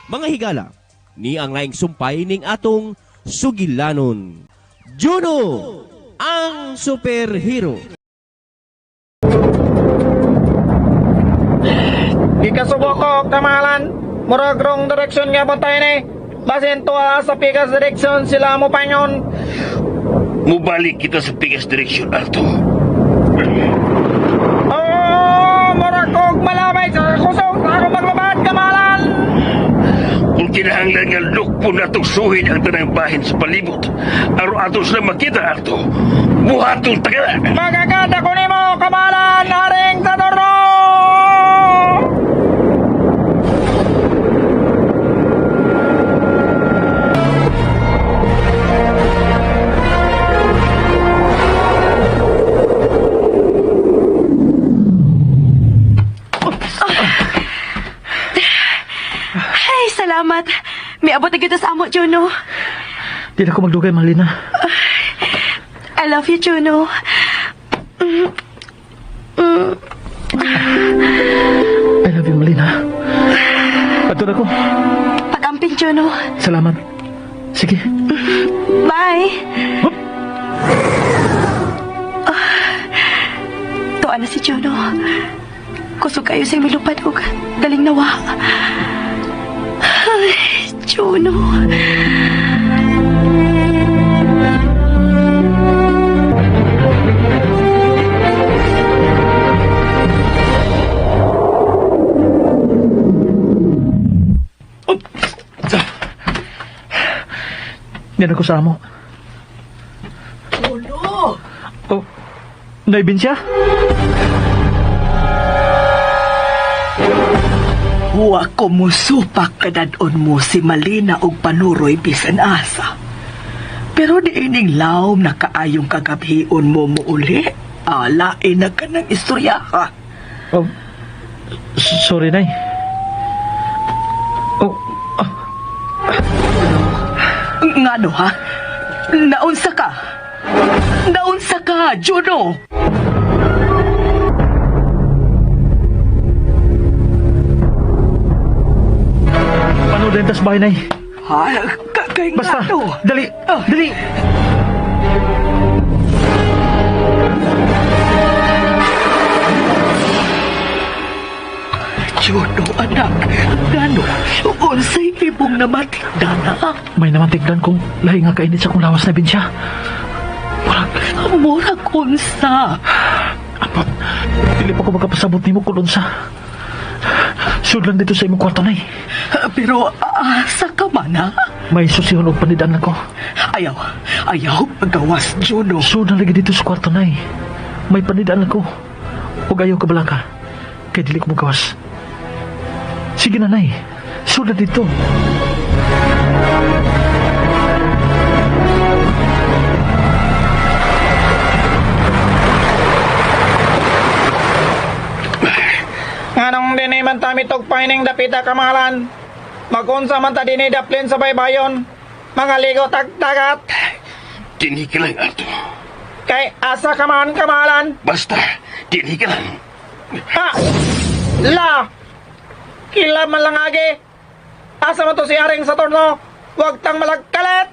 Mga higala, ni ang laing sumpay ning atong sugilanon. Juno, ang superhero. Gikasubo ko, kamahalan. Murag wrong direction nga bantay ni. Basin tuwa sa pikas direction sila mo panyon. Mubalik kita sa pikas direksyon, Arto. Oh, murag kog malabay sa kusog sa akong maglabad, kamahalan. Kung kinahanglan nga lukpo na itong suhin ang tanang bahin sa palibot, aron ato sila makita, Arto. Buhaton tagala. Magagad ako nimo, kamahalan, haring sa torno. Ay, salamat. May abot na kita sa amo, Juno. Di na ko magdugay, Malina. I love you, Juno. I love you, Malina. Adto na ko. Pag-amping, Juno. Salamat. Sige. Bye. Hup. Tuwa na si Juno. Kusog kayo sa milupad og daling nawa. Ay, Juno. Di na ko sa amo. Juno! Oh, naibin siya? Wa ko musupak kadadon mo si Malina og panuroy bisan asa. Pero di ining lawom na kaayong kagabhion mo muuli. Alain na ka ng istorya ha. Oh, sorry, Nay. Oh, Ngano ha? Naunsa ka? Naunsa ka, Juno? Panood din tas bahay, Nay. Ha? Kay Basta, ngano? dali, dali. Juno, anak. Ngano? Unsay imong namatigdan ha? May namatigdan kong lahi nga kainit sa kong lawas na binsya. Murag, Murag unsa? Apot, dili pa ko magkapasabot nimo kung unsa. Sud lang dito sa imong kwarto, Nay. Pero asa ka man ha? May susihon og panidan ako. Ayaw, ayaw pagawas, Juno. Sud na lagi dito sa kwarto, Nay. May panidan ako. Ug ayaw kabalaka. Kay dili ko magawas. Sige na, Nay. Sud na dito. Nganong dinhi man tami tugpay ning dapita, kamahalan. Magunsa man ta dinhi daplin sa baybayon. Mga ligo tagtagat. Dinhi ka lang, Arto. Kay asa ka man, kamahalan. Basta, dinhi ka lang. Ha! La! Kila man lang agi. Asa man to si Haring Saturno? Huwag tang malagkalit!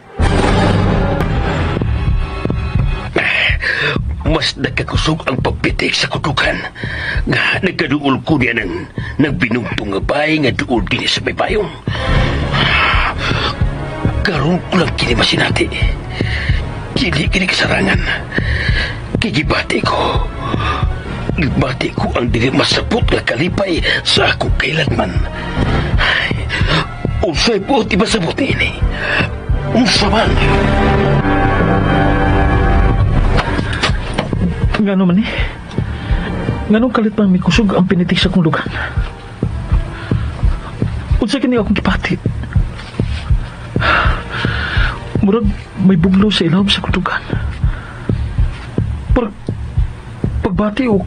Mas nagkakusog ang pagpitik sa kutukan. Nga nagkaduol ko niya ng nagbinugtong nga bay nga duol din sa baybayon. Karoon ko lang kini masinati. Dili kini kasarangan. Kigibati ko. Gibati ko ang dili masapot nga kalipay sa akong kailanman. Unsay buot ibasabot niini? Unsa man? Ngano man eh? Nganong kalit man may kusog ang pinitik sa kong lugar? Unsa kini akong gipati? Murag may buglo sa ilawom sa kutugan. Murag pagbati o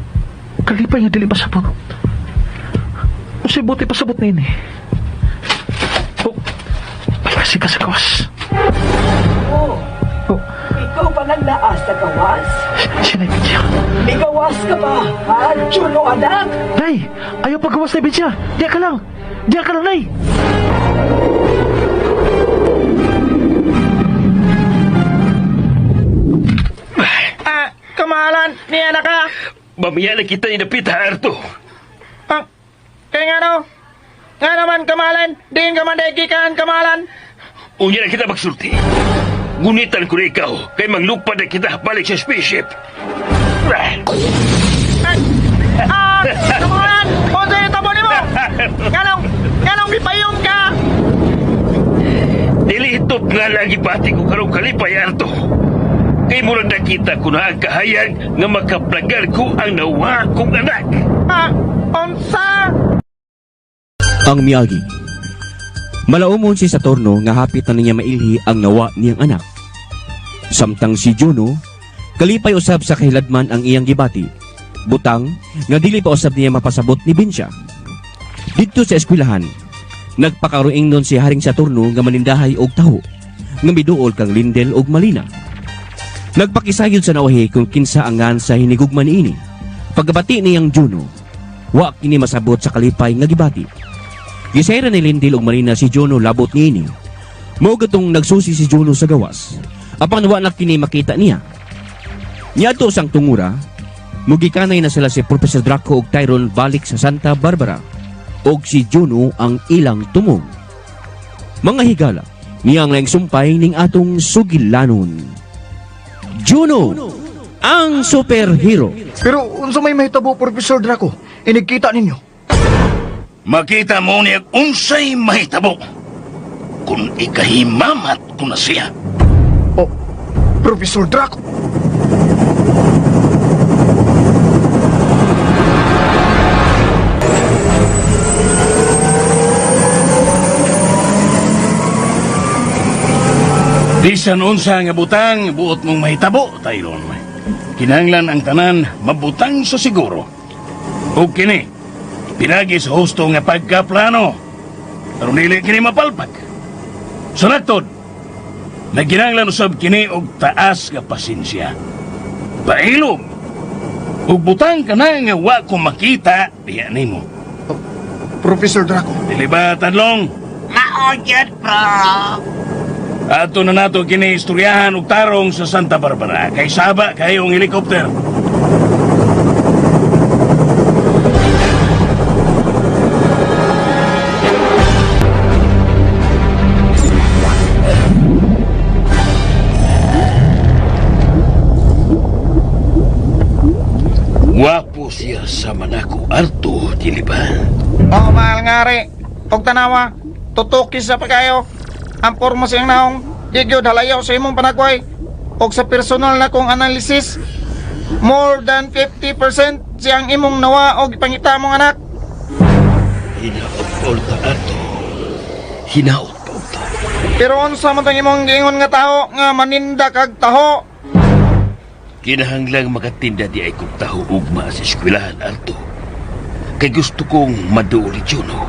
kalipay nga dili pasabot. Unsay buti pasabot niini? Oh, palasi ka sa gawas. Oh, Oh, ikaw pa nang naa sa gawas? Siya na siya. Migawas ka ba, ha? Juno, anak? Nay! Ayaw paggawas na siya! Diya ka lang! Diya ka lang, Nay! Kamahalan, niya na ka. Mamaya na kita ni Dapita, Arto. Ah, kaya nga no? Nga naman, kamahalan, diin ka man gikan, kamahalan. Unya na kita magsulti. Gunitan ko na ikaw, kay manglupad na kita balik sa spaceship. Ay, ah, kamahalan, unsa yung tabo nimo? Nganong, nganong gipayong ka? Dili hitop nga lang gibati ko karong kalipay, Arto. Kay murag nakita ko na ang kahayag nga makaplagar ko ang nawa kong anak. Ah, unsa? Ang miyagi. Malaumon si Saturno nga hapit na niya mailhi ang nawa niyang anak. Samtang si Juno, kalipay usab sa kahiladman ang iyang gibati. Butang nga dili pa usab niya mapasabot ni Binsya. Didto sa eskwelahan, nagpakaroing nun si Haring Saturno nga manindahay og taho, nga miduol kang Lindel og Malina. Nagpakisayod sa nawahi kung kinsa angan sa hinigugma niini. Pagkabati niyang Juno, wa kini masabot sa kalipay nga gibati. Gisayra ni Lindel og Marina si Juno labot niini. Mao gatong nagsusi si Juno sa gawas. Apan wa na kini makita niya. Niadto sang tungura, mugikanay na sila si Professor Draco og Tyron balik sa Santa Barbara og si Juno ang ilang tumong. Mga higala, niyang laing sumpay ning atong sugilanon. Juno, ang superhero. Pero unsa may mahitabo, Professor Draco? Inigkita ninyo. Makita mo niya unsay mahitabo. Kung ikahimamat ko na siya. Oh, Professor Draco. Bisan unsa nga butang, buot mong mahitabo, Tyron. Kinahanglan ang tanan mabutang sa siguro. O kini, pinagi sa husto nga pagkaplano. Pero dili kini mapalpag. Sa naktod, nagkinahanglan usab kini og taas nga pasensya. Pailob, ug butang ka na nga wa ko makita diya nimo. Professor Draco. Dili ba, Tadlong? Mao gyud, bro. Ato na nato kini istoryahan og tarong sa Santa Barbara kay saba kayong helikopter. Wapo siya sa manako Arto, dili ba? Oh, mahal nga re. Og tanawa, tutuki sa pagkayo. Ang pormo siyang naong, di gyud halayo sa imong panagway. Og sa personal na kong analysis, more than 50% siyang imong nawa og ipangita mong anak. Hinaot pa ta, Arto. Hinaot pa ta. Pero unsa man tong imong giingon nga taho nga maninda kag taho? Kinahanglang makatinda di ay kong taho ugma sa eskwelahan, Arto. Kay gusto kong maduoli Juno.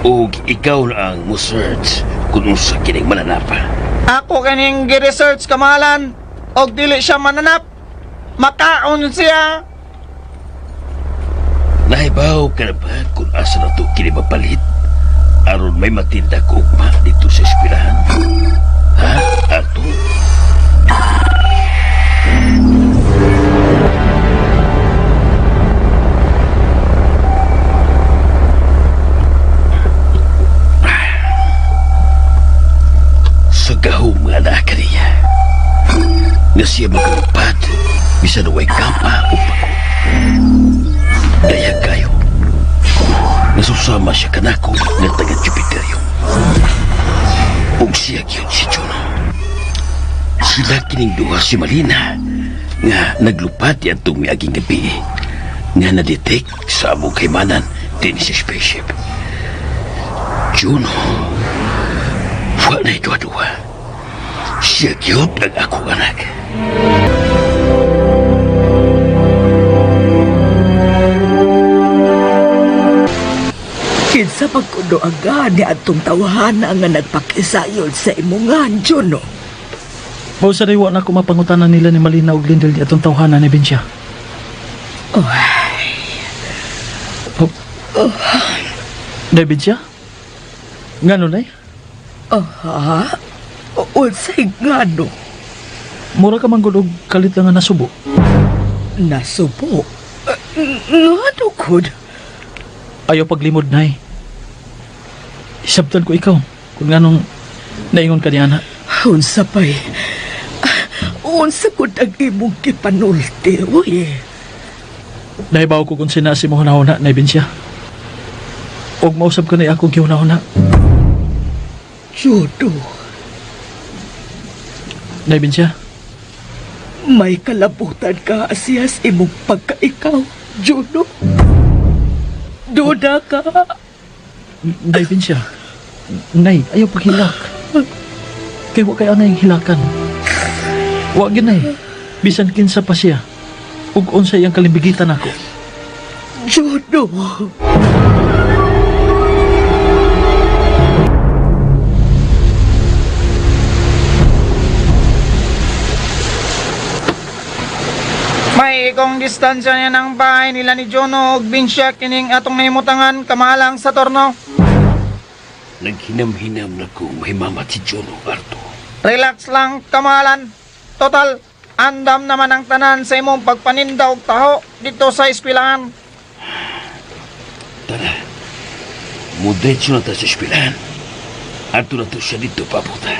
Og ikaw na ang mo-search kung unsa kining mananapa. Ako kaning gi-research kamahalan og dili siya mananap. Makaon siya. Nahibaw ka na ba kung asa na to kini mapalit? Aron may matinda ko ugma dito sa eskwelahan. Ha, Arto? Sa gahom nga naa kaniya. Nga siya makalupad, bisan way kapa o pako. Dayag kayo. Nasusama siya kanako nga taga Jupiterio. Ug siya gyud si Juno. Sila kining duha si Malina nga naglupad yadtong miaging gabi nga na-detect sa among kaymanan din sa spaceship. Juno, wa na'y duha-duha. Siya gyud ang akong anak. Kinsa pagkuno ang gani atong tawhana nga nagpakisayon sa imongan, Juno. Mao sa wa na ko mapangutanan nila ni Malina og Lindel di atong tawhana ni Binsya. Oh. Day Binsya? Ngano nay? Aha. Unsay ngano? Mura ka man gud og kalit lang nga nasubo. Nasubo. Nga kod. Ayaw paglimod, Nay. Isabtan ko ikaw kung nganong naingon ka niya, anak. Unsa pa'y. Unsa kod ang imong gipanulti, uy. Nahibaw ko kung sinasi mo hunahuna, Nay Binsya. Og mausab ko na akong gihunahuna. Judo, Nay Binsya, may kalabutan ka asiyas imong pagkaikaw, Juno. Duda ka. Nay Binsya. Nay, ayaw paghilak. Kay wa kay angay hilakan. Wa gyud, Nay. Bisan kinsa pa siya. Ug unsa iyang kalimbigitan ako. Juno. May ikong distansya niya ng bahay nila ni Juno ug Binsya kining atong nahimutangan kamalang sa torno. Naghinam-hinam na ko may mama si Juno, Arto. Relax lang, kamahalan. Total, andam naman ang tanan sa imong pagpaninda og taho dito sa eskwelahan. Tara, mudretso na ta sa eskwelahan. Arto na to siya dito, paputa.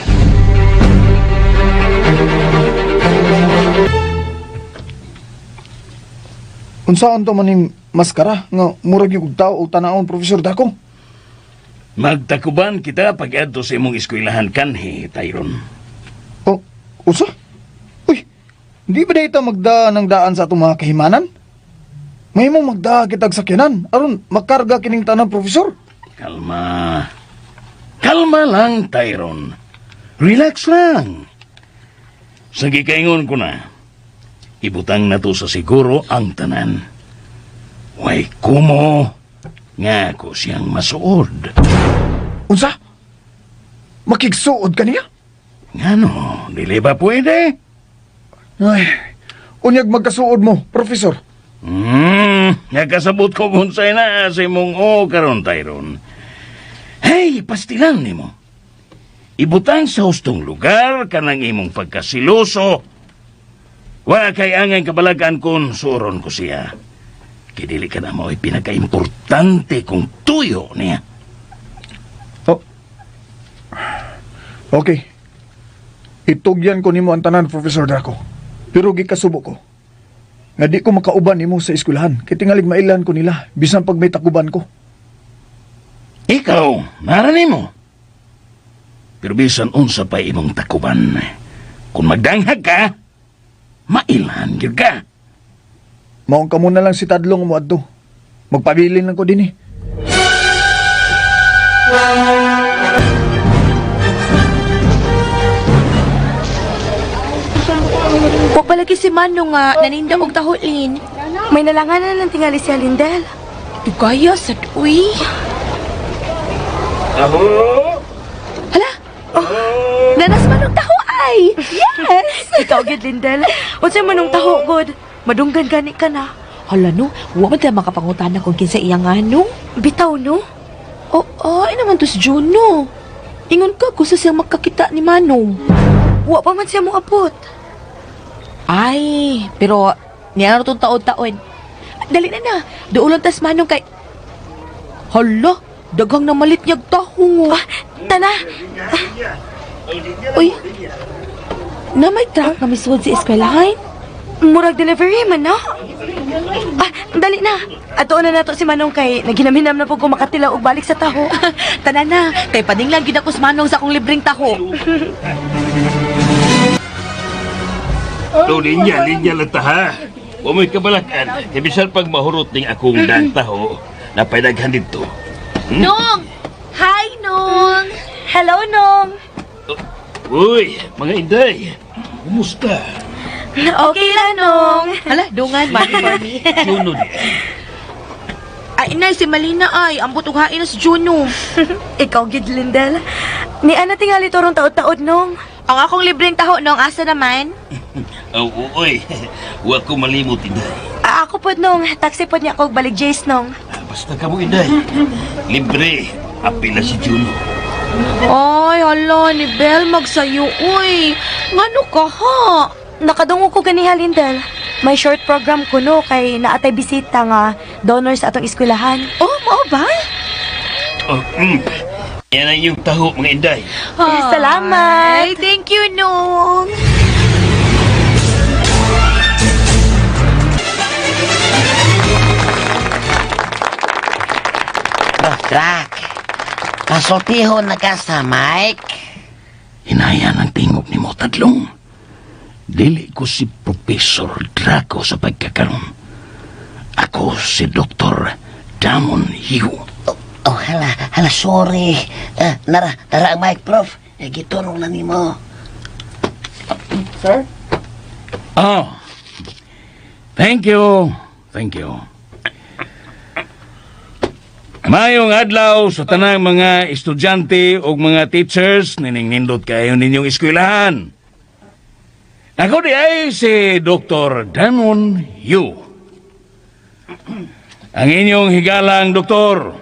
Unsaon to maning maskara nga murag yung tao og tanawon, Professor Draco? Magtakuban kita pag adto sa imong eskwelahan kanhi, Tyron. O, usa? Uy, di ba dahito magda ng daan sa atong mga kahimanan? May mong magdaa kitag sakyanan aron makarga kining tanan, Professor. Kalma. Kalma lang, Tyron. Relax lang. Sa gikaingon ko na, ibutang na to sa siguro ang tanan. Way kumo, nga ko siyang masuod. Unsa? Makigsuod kaniya? Ngano, dili ba pwede? Ay, unyag magkasuod mo, Professor. Nakasabot ko kung sa'yo na sa imong o karon, Tyron. Hey, pastilan nimo. Ibutang sa hustong lugar kanang imong pagkasiluso. Wa kay angay kabalagan kun suron ko siya. Kay dili ka na mao'y pinakaimportante kung tuyo niya. Oh. Okay. Itugyan ko nimo ang tanan, Professor Draco. Pero gikasubo ko. Nga di ko makauban nimo sa eskwelahan. Kay tingalig mailan ko nila bisan pag may takuban ko. Ikaw, nara nimo. Pero bisan unsa pa imong takuban. Kung magdanghag ka, mailhan gyud ka. Maong kamo na lang si Tadlong mo adto. Magpabilin lang ko dinhi. Wa palagi si Manong nga naninda og tahulin. May nalanganan ng tingali si Lindel. Dugaya sad uy. Hala. Oh, Nanas manong taho ay. Yes. Ikaw gid Lindel. Unsay manong taho god? Madunggan gani ka na. Hala no, wa man tayo makapangutana kung kinsa iyang anong. Bitaw no? Oo, ay naman to si Juno. Ingon ka gusto siyang magkakita ni Manong. Wa pa man siya moabot. Ay, pero niya na itong taon-taon. Dali na na. Doon lang tas Manong kay... Hala, daghang namalit niyag taho. Ah, tana. Uy, na may truck na misuod sa eskwelahan? Murag delivery man no? Ah, dali na. Ato na nato si Manong kay naghinamhinam na po ko makatilaw og balik sa taho. Tana na, kay paninglang gid ako sa Manong sa akong libreng taho. Do linya, linya lang ta ha. Wa mo'y kabalakan. Kay bisan pag mahurot ning akong dagtaho, napaydaghan dito. Nong! Hi, Nong! Hello, Nong. Uy, mga inday. Kumusta? Okay lang, Nong. Hala, dungan, money for me. Juno di. Ay, inay, si Malina ay. Ambot og hain na si Juno. Ikaw gid Lindel. Ni ana tingali torong taod-taod, Nong. Ang akong libreng taho, Nong, asa naman? Oh, uy. Wa ko malimot, inday. Ah, ako pod Nong. Taxi pod niya ako og balik Jace, Nong. Basta ka mo, inday. Libre. Apila si Juno. Ay, hala, ni Bel magsayo, uy. Ngano ka, ha? Nakadungog ko ganiha, Lindel. May short program kuno kay naatay bisita nga donor sa atong eskwelahan. Oh, mao ba? Oh, Yan ang iyong taho, mga inday. Eh, salamat. Ay, thank you, Nong. Prof. Drac, kasultihon na ka sa Mike. Hinayan ang tingog ni mo, Tadlong. Dili ko si Professor Draco sa pagkakaroon. Ako si Dr. Damon Yu. Oh, oh, hala, hala, sorry. Eh, nara, nara ang mic, Prof. Eh, giturong na nimo. Sir? Oh, thank you. Thank you. Mayong adlaw sa tanang mga estudyante ug mga teachers, nining nindot kayo ninyong eskwelahan. Ako di ay si Dr. Damon Yu. Ang inyong higalang doktor.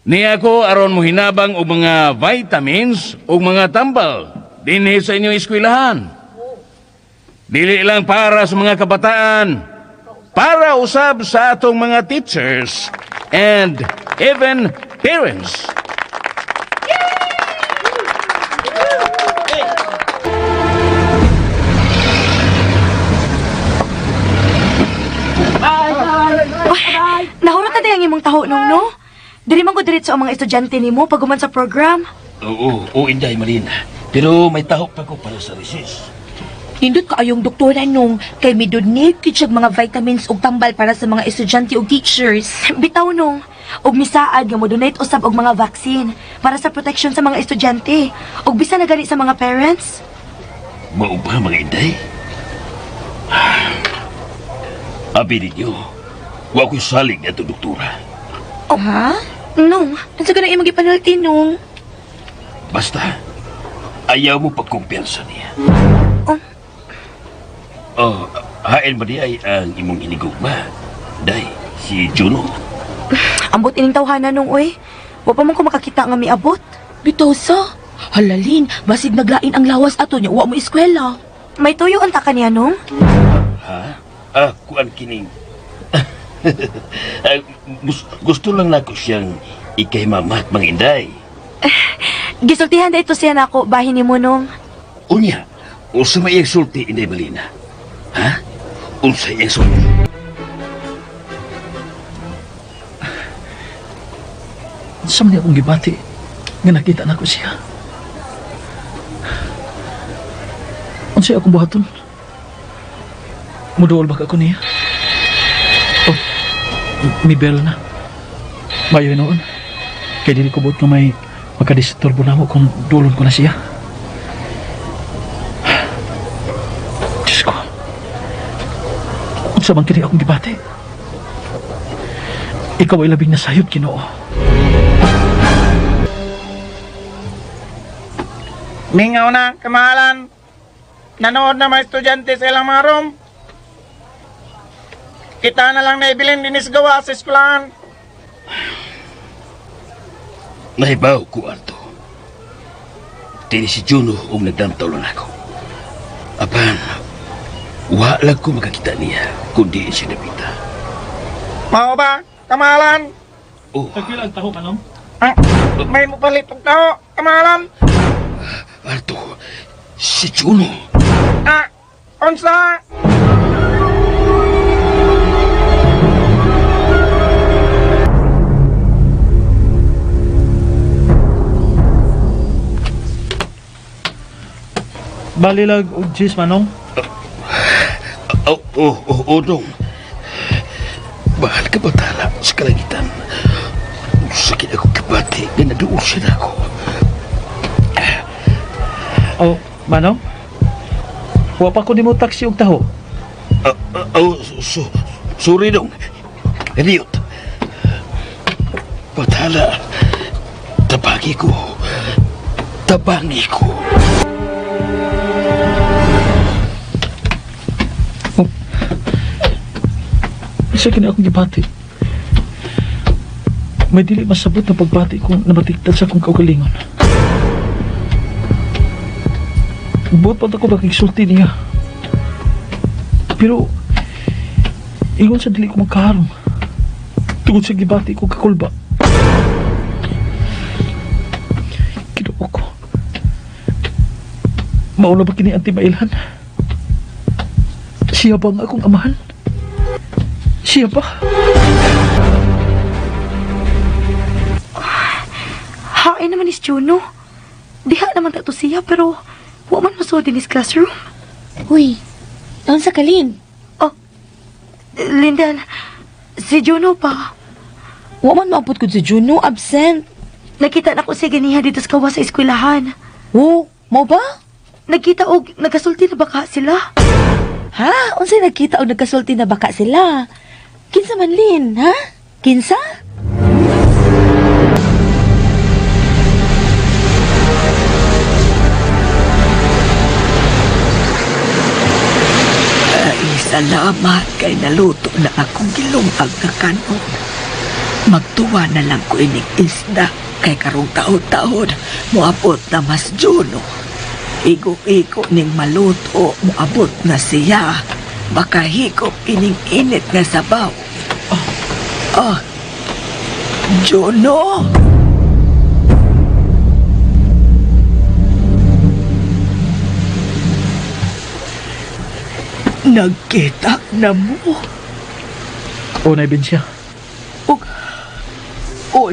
Niya ako aron mohinabang og mga vitamins ug mga tambal dinhi sa inyong eskwelahan. Dili lang para sa mga kabataan, para usab sa atong mga teachers and even parents. Nahurot na ang imong taho nung no? Diri man ko diretso ang mga estudyante nimo pag human sa program. Oo, oo, Inday Marina. Pero may taho pa ko para sa recess. Nindot kaayong doktora nung kay midonate gid siyag mga vitamins ug tambal para sa mga estudyante ug teachers. Bitaw nung og misaad nga mo donate usab og mga vaccine para sa protection sa mga estudyante ug bisan na gani sa mga parents. Mao ba, mga Inday? Abi ninyo, wa ko'y salig na doktora. Oh, ha? Nung, Unsa ka na imong gipanulti nung? Basta, ayaw mo pagkumpiyansa niya. Oh. Oh, hain ba di ay ang imong inigugma? Day, si Juno. Ambot ining tawhana nung oy. Wa pa man ko makakita nga miabot. Bitaw sa. Halalin, basig naglain ang lawas ato niya wa mo eskwela. May tuyo unta kaniya nung? Ha? Ah, kuan kining. Ah, gusto lang nako siyang ikay mamat mga inday. Gisultihan da ito siya nako bahin nimo nung. Unya, unsa may iyang sulti Inday Malina? Ha? Unsa iyang sulti? Sa man niya akong gibati nga nakita na ko siya. Unsay akong buhaton? Muduol ba ka ko niya? Oh, may bell na. Mayo noon. Kay dili ko buot nga may makadisturbo na mo kung dulon ko na siya. Diyos ko. Unsa man kini akong gibati? Ikaw ay labing nasayod, Ginoo. Mingaw na, kamahalan. Nanood na mga estudyante sa ilang mga room. Kita na lang naibilin dinis gawa sa eskwelahan. Nahibaw ko ato. Dini si Juno og nagdamtaw lang ako. Apan, wa lang ko makakita niya kundi siya napita. Mao ba, kamahalan? Oh, Tagpila ang taho, manong? Ah, may mupalit og tao, kamahalan. Arto, si Juno. Ah, unsa? Balilag og cheese, manong. Oh, dong. Mahal ka ba tala sa kalangitan? Sakit ako kabati na naduol siya na ako. Oh, manong? Wa pa ko nimo taxi og taho. Oh, so, sorry dong. Eliot. Batala. Tabagi ko. Tabangi ko. Isa kini akong gibati. May dili masabot na pagbati kung nabatiktad sa akong kaugalingon. Buot pa ako makigsulti niya. Pero ingon sa dili ko magkaharong. Tungod sa gibati ko kakulba. Kinuo ko. Mauna ba kini anti mailhan? Siya ba ang akong amahan? Siya ba? Hain naman is Juno. Diha naman ta to siya pero wa man masuod in his classroom. Uy, unsa ka, Lin? Oh, Lindan, si Juno pa. Wa man maabot gud si Juno, absent. Nakita na ko siya ganiha dito sa kawa sa eskwelahan. Oh, mo ba? Nagkita og nagasulti na baka sila. Ha? Unsay nagkita og nagkasulti na baka sila? Kinsa man Lin, ha? Kinsa? Ay, salamat kay naluto na akong gilungag nga kanon. Magtuwa na lang ko ining isda kay karong taon-taon moabot na mas Juno. Igo-igo ning maluto moabot na siya. Makahigop ining init nga sabaw. Oh, oh, Juno! Nagkita na mo. O, naibin siya. Ug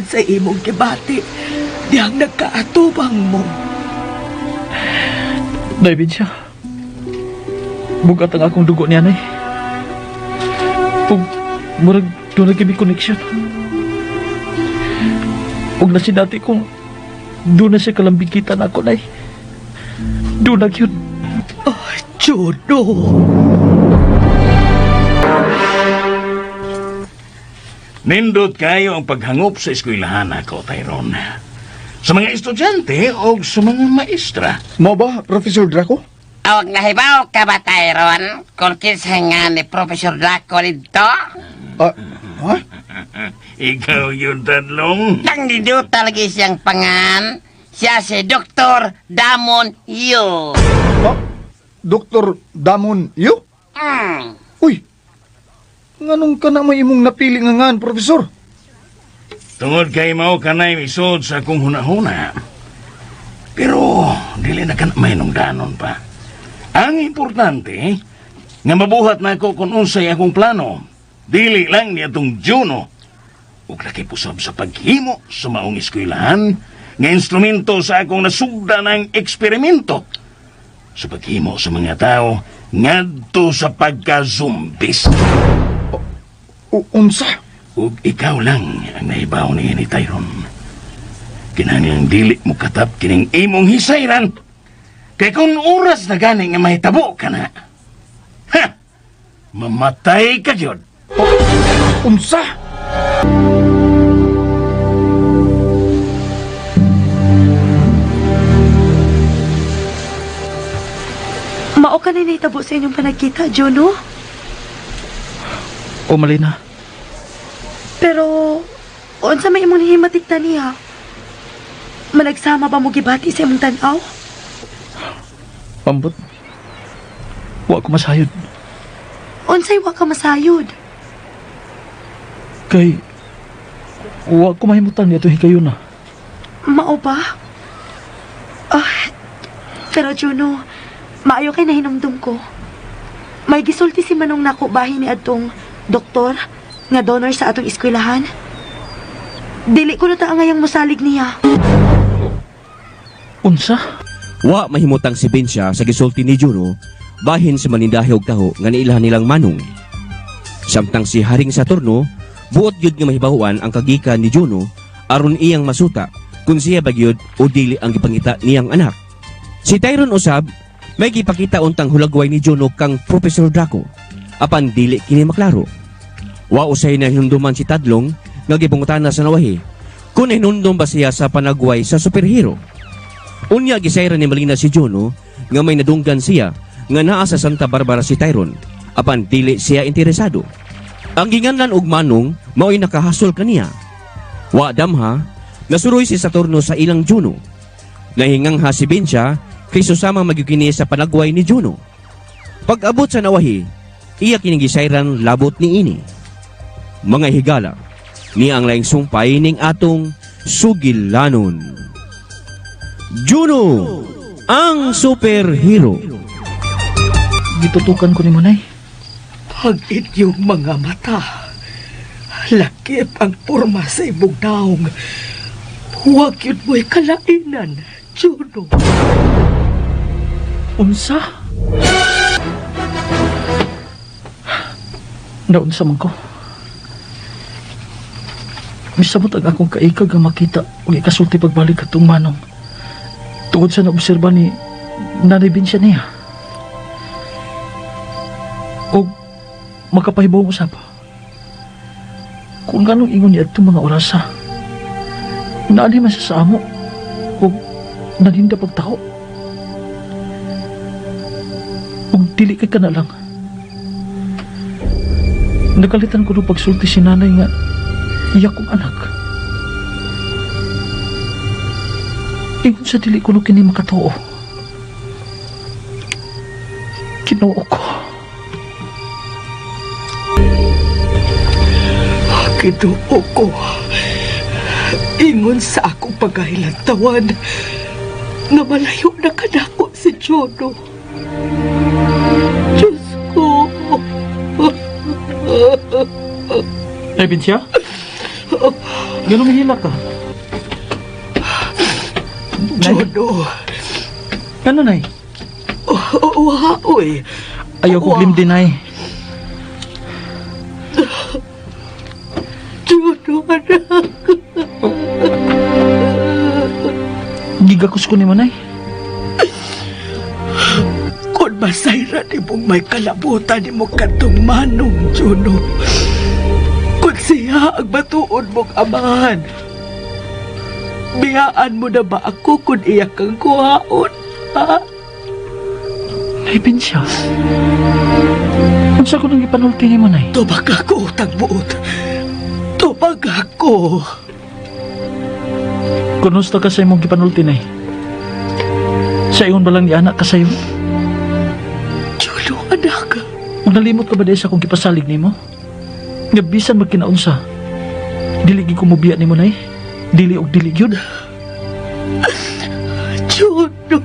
sa imong gibati, diyang nagkaatubang mo. Naibin siya. Bugat ang akong dugo niya, nay. Ug murag doon na kami connection. Ug nasinati kong doon na siya kalambigitan ako, nay. Doon na yun. Oh, Juno! Nindot kayo ang paghangop sa eskwelahan ako, Tyrone. Sa mga estudyante o sa mga maestra. Mo ba, Professor Draco? Awag nahibaw ka ba, Tyron? Kung kinsa nga ni Professor Draco dito? Ah, ha? Ikaw yun, Tadlong. Nang diduta lagi siyang pangan, siya si Dr. Damon Yu. Ah, Dr. Damon Yu? Uy, nganong ka na may imong napili nga ngan, Professor? Tungod kay mao kanay isod sa akong hunahuna. Pero dili na kan may danon pa. Ang importante nga mabuhat na ako kung unsay akong plano. Dili lang ni atong Juno. Ug laki usab sa paghimo sa maong eskwelahan nga instrumento sa akong nasugda ng eksperimento sa paghimo sa mga tao ngadto sa pagka-zombies. Unsa? Ug ikaw lang ang nahibaw niya ni Tyron. Kinahanglang dili mo katap kining imong hisayran. Kay kung oras na gani nga mahitabo ka na, ha! Mamatay ka gyud. Unsa? Mao ka na nahitabo sa inyong panagkita, Juno. O, Malina. Pero unsa may imong nahimatik ta niya? Managsama ba mo gibati sa imong tan-aw? Pambot. Wa ko masayod. Unsay wa ka masayod? Kay, wa ko mahimutan niya itong hikayon na. Mao ba? Ah, pero Juno, maayo kay nahinumdum ko. May gisulti si Manong nako bahin ni adtong doktor nga donor sa atong eskwelahan. Dili ko na ta angayang mosalig niya. Unsa? Wa mahimutang si Bensya sa gisulti ni Juno bahin sa manindahi og taho nga niilhan nilang manong. Samtang si Haring Saturno buot gyud nga mahibaw-an ang kagikan ni Juno aron iyang masuta kung siya ba gyud o dili ang gipangita niyang anak. Si Tyron usab may gipakita untang hulagway ni Juno kang Professor Draco apan dili kini maklaro. Wa usay na hinumduman si Tadlong nga gipangutana sa nawahi kung hinumdum ba siya sa panagway sa superhero. Unya gisayran ni Malina si Juno nga may nadunggan siya nga naa sa Santa Barbara si Tyron apan dili siya interesado. Ang ginganlan og manong mao'y nakahasol kaniya. Wa damha, nasuroy si Saturno sa ilang Juno. Nahingangha si Bensya kay susama magyud kini sa panagway ni Juno. Pag-abot sa nawahi, Iya kining gisayran labot niini. Mga higala, niya ang laing sumpay ning atong sugilanon. Juno, ang superhero. Gitutukan ko nimo, Nay. Pag inyong mga mata, lakip ang porma sa imong naong. Huwag yun mo'y kalainan, Juno. Unsa? Naunsa man ko. Misamot ang akong kaikag nga makita ug ikasulti pagbalik katong manong. Tungod sa naobserba ni Nanay Binsya niya. Og makapahibaw usab. Kung ganong ingon niya atong mga orasa, naali man siya sa amo ug naninda pagtao. Ug dili kay kana lang. Nakalitan ko nung pagsulti si nanay nga iya kong anak. Ingon sa dili ko no kini makatuo. Kinoo ko. Kiduo ko. Ingon sa akong pagkahilantawan nga malayo na kanako si Juno. Diyos ko. Ay, Binsya? Ganun mahila ka. Nay, Juno. ano, Nay? Wa, oy. Ayaw ko Wa. glimdi, Nay. Juno, anak. Gigakos ko ni mo, Nay. Kung masayran imong may kalabutan nimo kadtong manong, Juno. Kung siya ang batuon mong amahan, biyaan mo na ba ako kung iya kang kuhaon? Ha? Nay, Binsya. Unsa ko nang ipanulti ni mo, Nay? Tubag ako, tagbuot. Tubag ako. Kunusta ka sa imong gipanulti, Nay? Sa ingon ba lang ni anak ka sa'yo? Juno, anak. Ug nalimot ka ba dahil sa akong gipasalig nimo? Nga bisan magkinaunsa, dili gid ko mobiya nimo, Nay. Dili og dili gyud. Juno.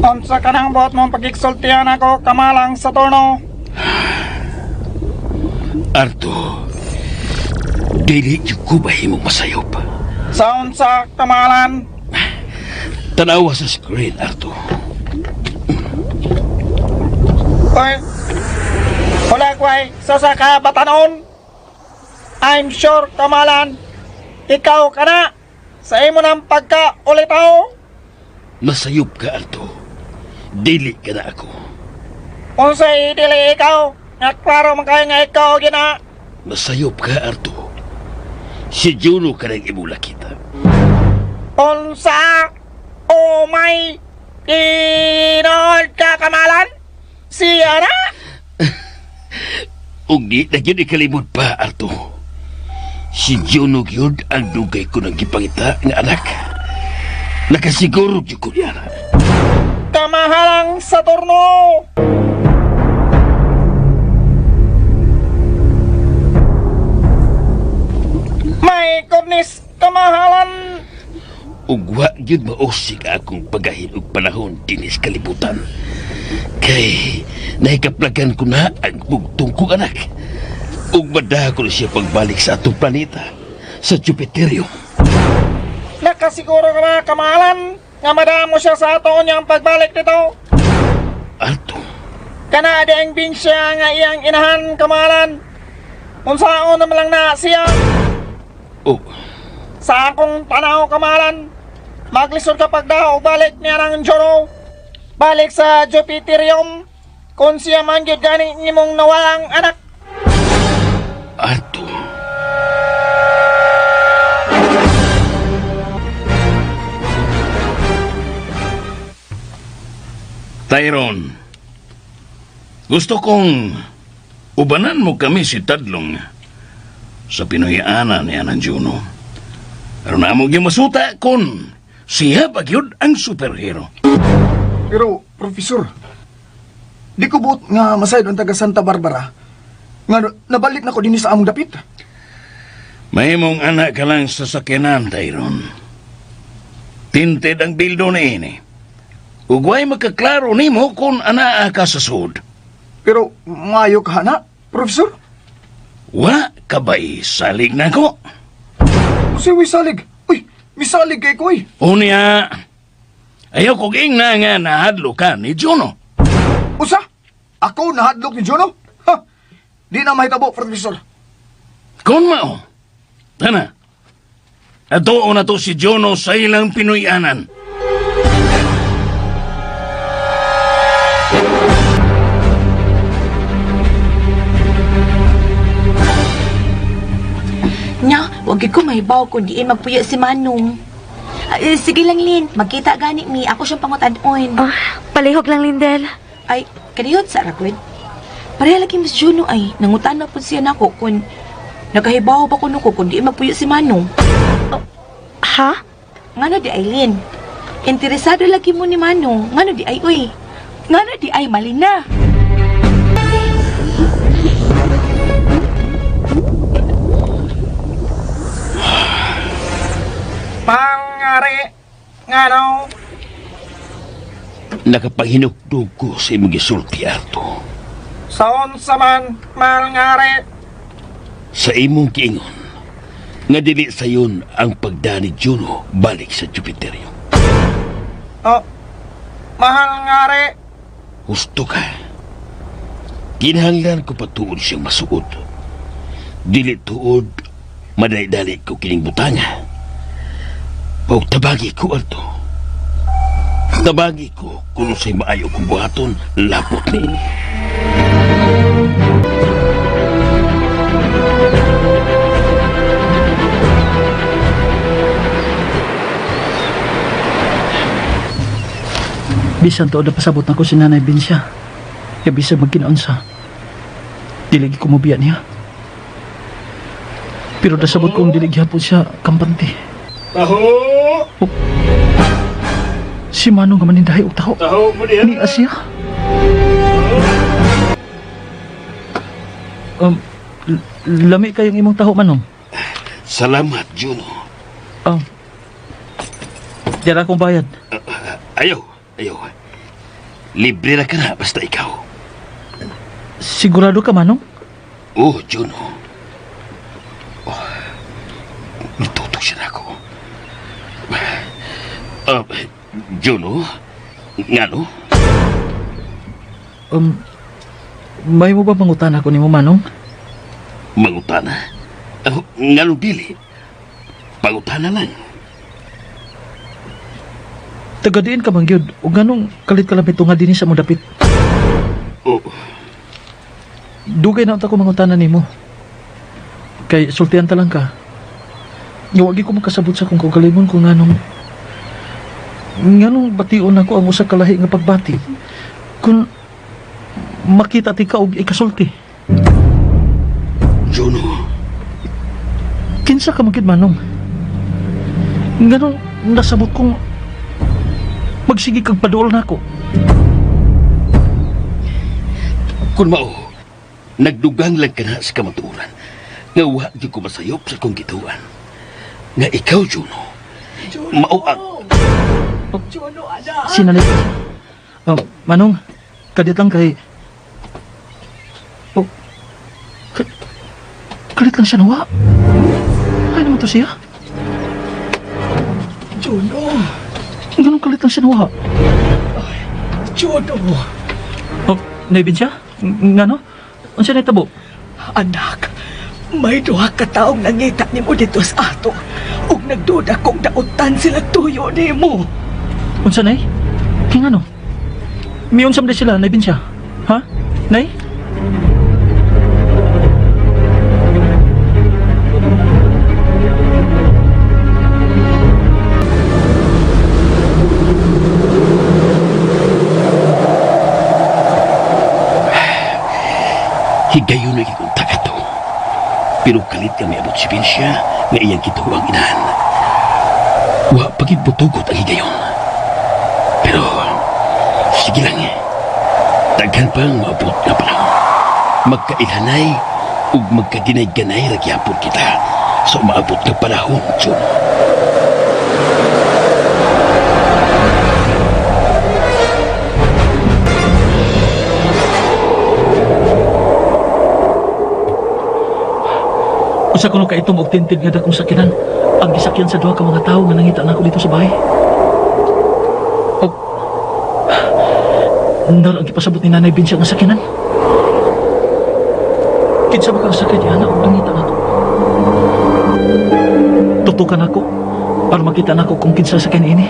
Unsa ka nang buot mong pagigsultihan ako kamalang Saturno? Arto, dili jud ko bahimong masayop. Sa unsa kamalan? Tanawa sa screen, Arto. Oy. Wala kway sa sa batanon. I'm sure kamalan. Ikaw ka na. Sa imo ng pagka ulitaw. Nasayop ka, Arto. Dili ka na ako. Unsay dili ikaw? Nga klaro man kayo nga ikaw gina. Nasayop ka, Arto. Si Juno ka ng imong lakita. Unsa? Oh my Inood ka kamalan? Siya na? Ug di na gyud ikalimod pa, Arto. Si Juno gyud ang dugay ko ng gipangita nga anak. Nakasiguro gyud ko niya. Kamahalang Saturno! My goodness, kamahalan! Ug wa gyud mausig akong pagahin og panahon dinis kalibutan. Kay nahikaplagan ko na ang bugtong kong anak. Ug madaha ko na siya pagbalik sa atong planeta, sa Jupiterium. Nakasiguro ka ba, kamahalan, nga madamo siya sa ato niyang pagbalik dito? Arto, Kana di ang binsya nga iyang inahan, kamahalan. Unsaon naman lang na siya oh, sa akong tanaw, kamahalan. Maglisod ka pagdaho, balik niya ng Joro. Balik sa Jupiterium. Kung siya man gyud gani nimong nawalang anak. Arto. Tyrone, gusto kong ubanan mo kami si Tadlong sa Pinoyana ni Anan Juno. Aron amo gyud masuta kung siya ba gyud ang superhero. Pero, Profesor, di ko buot nga masayod ang taga Santa Barbara. Nga nabalik na ko dinhi sa among dapit. Mahimong anak ka lang sa sakyanan, Tyron. Tinted ang bildo na ini. Ugway makaklaro nimo kung anaa ka sa sud. Pero, maayo ka na, Profesor. Wa ka ba'y salig na ko? Usiwi salig. Uy, misalig kay ko, uy. Unya, ayaw kog ingna nga nahadlo ka ni Juno. Usa? Ako nahadlok ni Juno? Ha! Di na mahitabo, Profesor. Kung mao, tana, atuo na to si Juno sa ilang Pinoyanan. Nya, wag gyud ko mahibaw kung diin magpuyo si Manong. Ah, eh, sige lang, Lin. Magkita gani mi. Ako siyang pangutan-on. Oh, palihog lang, Lindel. Ay, kaniyot sa ragod. Pareha lagi Miss Juno ay. Nangutan na po siya nako kung nakahibaw ba kuno ko kung diin magpuyo si Manong. Ha? Ngano di ay, Lin? Interesado lagi mo ni Manong. Ngano di ay, uy? Ngano di ay, mali na. Pangari, ngano? Nakapanghinukdog ko sa imong gisulti, Arto. Sa unsa man, malngari. Sa imong giingon, nga dili sayon ang pagdani Juno balik sa Jupiterio. Oh, mahal ngari. Husto ka. Kinahanglan ko patuod siyang masuod. Dili tuod, madali-dali ko kining butanga. Pag tabagi ko, Arto. Tabagi ko kung sa'y maayo kong buhaton, lapot niini. Bisan tuod na pasabot na ko si Nanay Binsya. Ya bisan magkinaon sa. Dili ko mobiya niya. Pero nasabot kong dili gyapon siya kampante. Taho! Oh. Si Manong nga manindahi og taho. Taho mo diha! Ni Asya. Um, lami kayong imong taho, Manong. Salamat, Juno. Dira akong bayad. Ayaw, ayaw. Libre na ka na, basta ikaw. Sigurado ka, Manong? Oh, Juno. Oh, natutok siya na ako. Ah, Juno? Ngano? May mo ba mangutan ako nimo, Manong? Mangutana? Oh, ngano dili? Pangutana lang. Taga diin ka man gyud ug nganong kalit ka lamit nga dinhi sa mo dapit. Oh, Dugay na unta ko mangutana nimo. Kay sultihan ta lang ka. Nga wa gyud ko makasabot sa akong kaugalingon kung nganong bation nako ang usa ka lahi nga pagbati. Kung makita ti ka og ikasulti. Juno. Kinsa ka man gyud, Manong? Nganong nasabot kong magsige kag paduol nako. Kung mao, nagdugang lang ka na sa kamatuoran. Nga wa gyud ko masayop sa kong gituan. Nga ikaw, Juno. Mao ang Sinalik. Oh, Manong, kadit lang kay... Oh, kalit lang siya nawa. Ay naman to siya. Juno! Ganun kalit lang siya nawa. Juno! Oh, naibin siya? Ngano? Unsa na itabo? Anak, may duha ka taong nangita nimo dito sa ato ug nagduda kong dautan sila tuyo nimo. Unsa nay? Kay ngano? Miyon samde sila, naibin siya. Ha? Nay? Higayon na gikontak ato. Pero kalit kami abot si Vincia nga iyang kituwang inahan. Wa pagid putugot ang higayon. Pero sige lang. Daghan pa ang maabot nga panahon. Magkailhanay ug magkaginay-ganay ra gyapon kita sa umaabot nga panahon, Juno. Usa kuno ka itom og tinted nga dakong sakyanan. Ang gisakyan sa duha ka mga tawo nga nangita nako dito sa bahay. Og Nar ang gipasabot ni Nanay Binsya nga sakyanan. Kinsa ba kang sakyan niya og nangita nako? Tutukan ako para makita nako kung kinsa sakyan ini.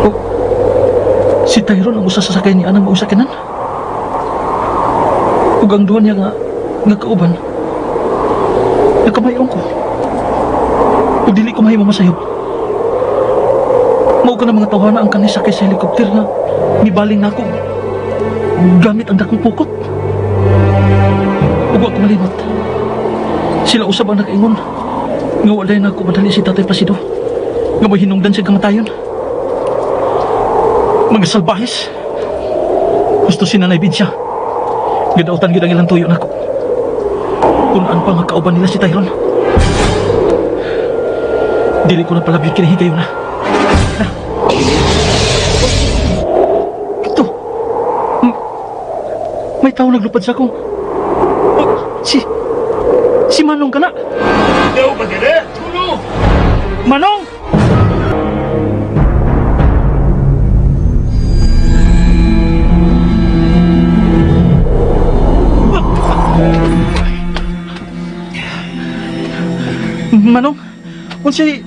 Oh, si Tyrone ang usa sa sakay ni Anang maong sakyanan. Ug ang duha niya nga nga kauban. Nakamayong ko. Ug dili ko mahimo masayop. Mao ka na mga tawhana ang kanisakay sa helikopter nga mibaling nako gamit ang dakong pukot. Ug wa ko malimot. Sila usab ang nakaingon nga walay na ako madali si Tatay Placido. Nga may hinungdan siya kamatayon. Mga salbahis. Gusto si Nanay Binsya. Gidautan gid ang ilang tuyo nako. Kunaan pa nga kauban nila si Tyron. Dili ko na palabyo kinahigayon na. Na. Ito. May tao naglupad sa akong. Oh, si Manong ka na. Ikaw ba ka na, Juno? Manong! Manong, unsay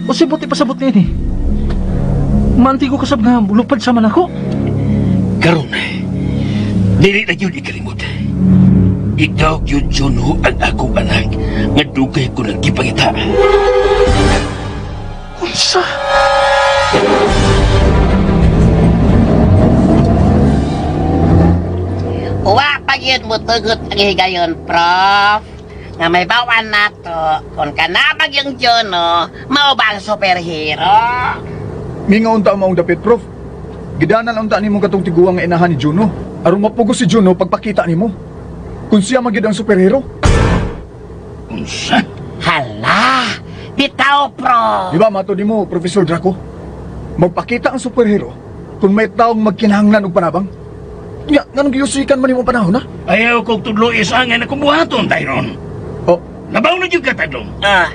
unsay buti pasabot niini? Maanti ko kasab nga lupad sa man ako. Karon, dili na gyud ikalimot. Ikaw gyud Juno ang akong anak nga dugay ko nang gipangita. Unsa? Wa pa gyud mo tugot ang higayon, Prof. Nga may bawan nato kung kanabag yung Juno, mao ba ang superhero? Minga unta ang maong dapit, Prof. Gidanan unta nimo katong tiguang nga inahan ni Juno. Aron mapugos si Juno pagpakita nimo. Kung siya man gyud ang superhero. Unsa? Hala! Bitaw, Prof! Di ba mato nimo, Professor Draco? Magpakita ang superhero kung may taong magkinahanglan og panabang. Nya, nganong giyusikan man nimo ang panahon ha? Ayaw kong tudlo isangin akong buhaton, Tyron. Oh, Labaw na gyud ka, Tadlong. Ah,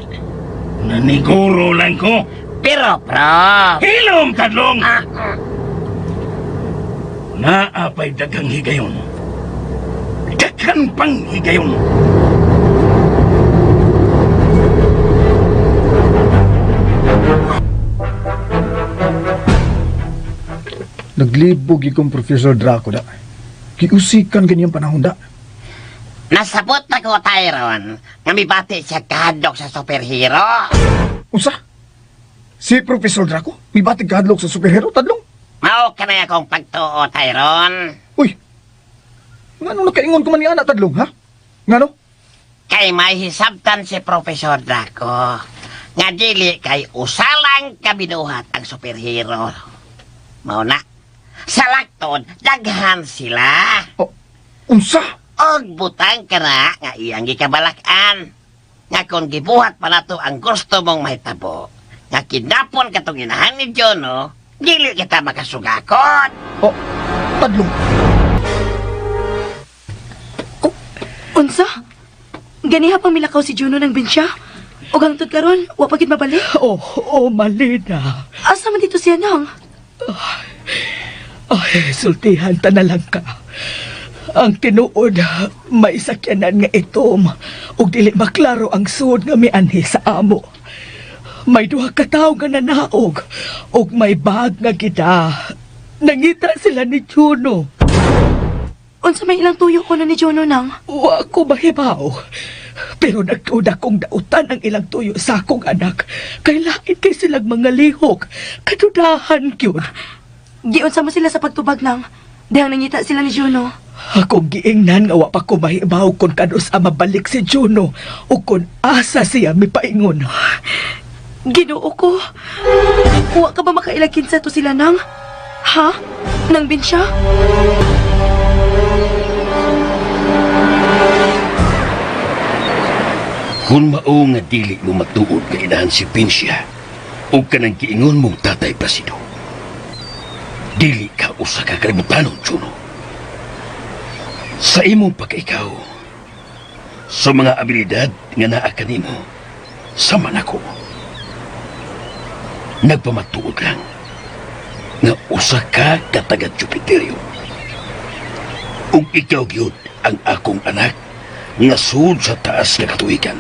Naniguro lang ko. pero, Prof! Hilom, Tadlong! Ah, Naapay daghang higayon. Daghan pang higayon. Naglibog ikong Professor Draco da. Giusikan ganyang panahon da. Nasabot na ko, Tyron, nga mibati siya kahadlok sa superhero. Unsa? Si Professor Draco, may batig kahadlok sa superhero tadlong. Mao ka na akong pagtuo, Tyron. Uy. Ngano nakaingon ko man ni ana tadlong ha? Ngano? Kay may hisabtan si Professor Draco. Nga dili kay usalang kabinuhat ang superhero. Mao na. Sa lakton, daghan sila. Oh, unsa? Og butang ka na nga iyang gikabalak-an. Nga kung gibuhat pa nato ang gusto mong mahitabo, nga kidnapon katong inahan ni Jono, dili kita makasugakot. Oh, tadlong. Unsa? Ganiha pang milakaw si Juno ng binsya? Ug hangtod karon, wa pa gid mabalik. Oh, oh, Malina. Asa man dito siya nang? Ay, sultihan ta na lang ka. Ang tinuod, may sakyanan nga itom ug dili maklaro ang sud nga mianhi sa amo. May duha ka tawo nga nanaog ug may bag nga gida. Nangita sila ni Juno. Unsa may ilang tuyo ko na ni Juno nang? Wa ko mahibaw. Pero nagtuda kong dautan ang ilang tuyo sa akong anak. Kay lain kay silang mga lihok. Kadudahan gyud. Giunsa mo sila sa pagtubag nang? Dihang nangita sila ni Juno. Akong giingnan nga wa pa ko mahibaw kung kanus a mabalik si Juno o kung asa siya mipaingon. Ginoo ko. Wa ka ba makailagkin sa to sila nang? Ha? Nang binsya? Kung mao nga dili mo matuod nga inahan si Pinsya o kanang giingon mong tatay Placido, dili ka usa ka kalimutanon, Juno. Sa imong pagkaikaw, sa mga abilidad nga naa kanimo, sama nako. Nagpamatuod lang nga usa ka ka taga Jupiterio. Ug ikaw gyud ang akong anak nga sud sa taas nga katuigan.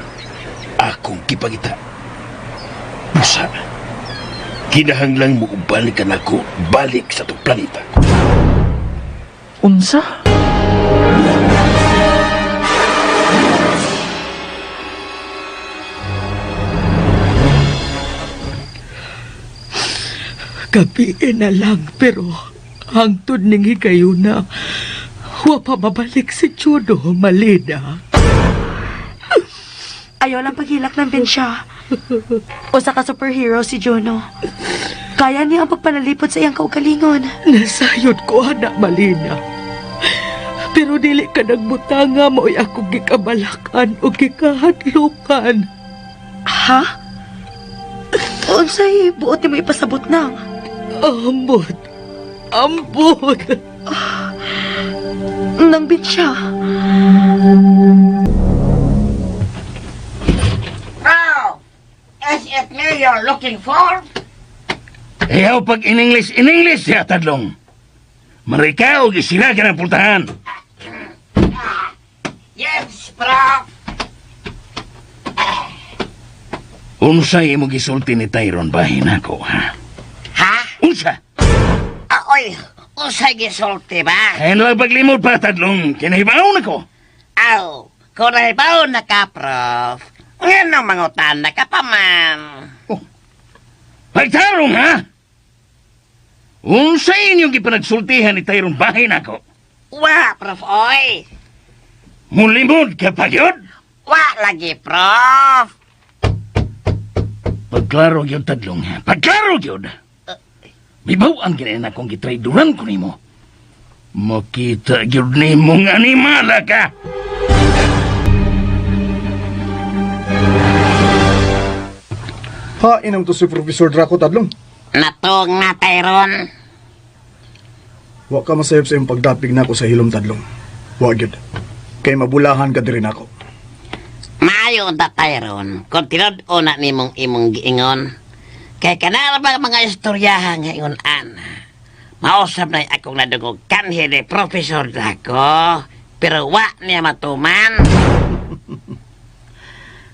Akong gipangita. Busa, kinahanglang muuban ka nako balik sa atong planeta. Unsa? Gabiin na lang pero hangtod ning higayuna wa pa mabalik si Juno, Malina. Ayaw lang paghilak ng binsya. Usa ka superhero si Juno. Kaya niya ang pagpanalipod sa iyang kaugalingon. Nasayod ko ana, Malina. Pero dili ka nagbutanga mo'y akong gikabalakan o gikahadlukan. Ha? Unsay buot nimo ipasabot nang? Ambot. Ambot. Nang binsya. Bro, is it me you're looking for? Iyaw pag in English, in English siya tadlong. Marika og isira ka ng pultahan. Yes, bro. Unsay imo gisulti ni Tyron bahin ako, ha? Ha? Unsa? Oy, usay gisulti ba? Ay lang paglimod pa tadlong, kinahibaon ako. Aw, kung nahibaw na ka, prof. Ngano mangutan na ka pa man? Pagtarong, ha? Unsay inyong gipanagsultihan ni Tyron bahin ako? Wa, prof, oy. Mulimod ka pa yun? Wa lagi, prof. Pagklaro gyud tadlong, ha? Pagklaro gyud. Mibaw ang ginayon akong gitrayduran ko nimo. Makita gyud nimo nga animala ka. Ha, inam to si Professor Draco tadlong. Natong na, Tyron. Wa ka masayop sa imong pagdapig nako sa hilom tadlong. Wa gyud. Kay mabulahan ka diri nako. Maayo unta, Tyron. Kung tinud-o na nimong imong giingon. Kay kanara ba mga istoryahan nga ingon ana. Mausap na akong nadungog kanhi ni Professor Draco. Pero wa niya matuman.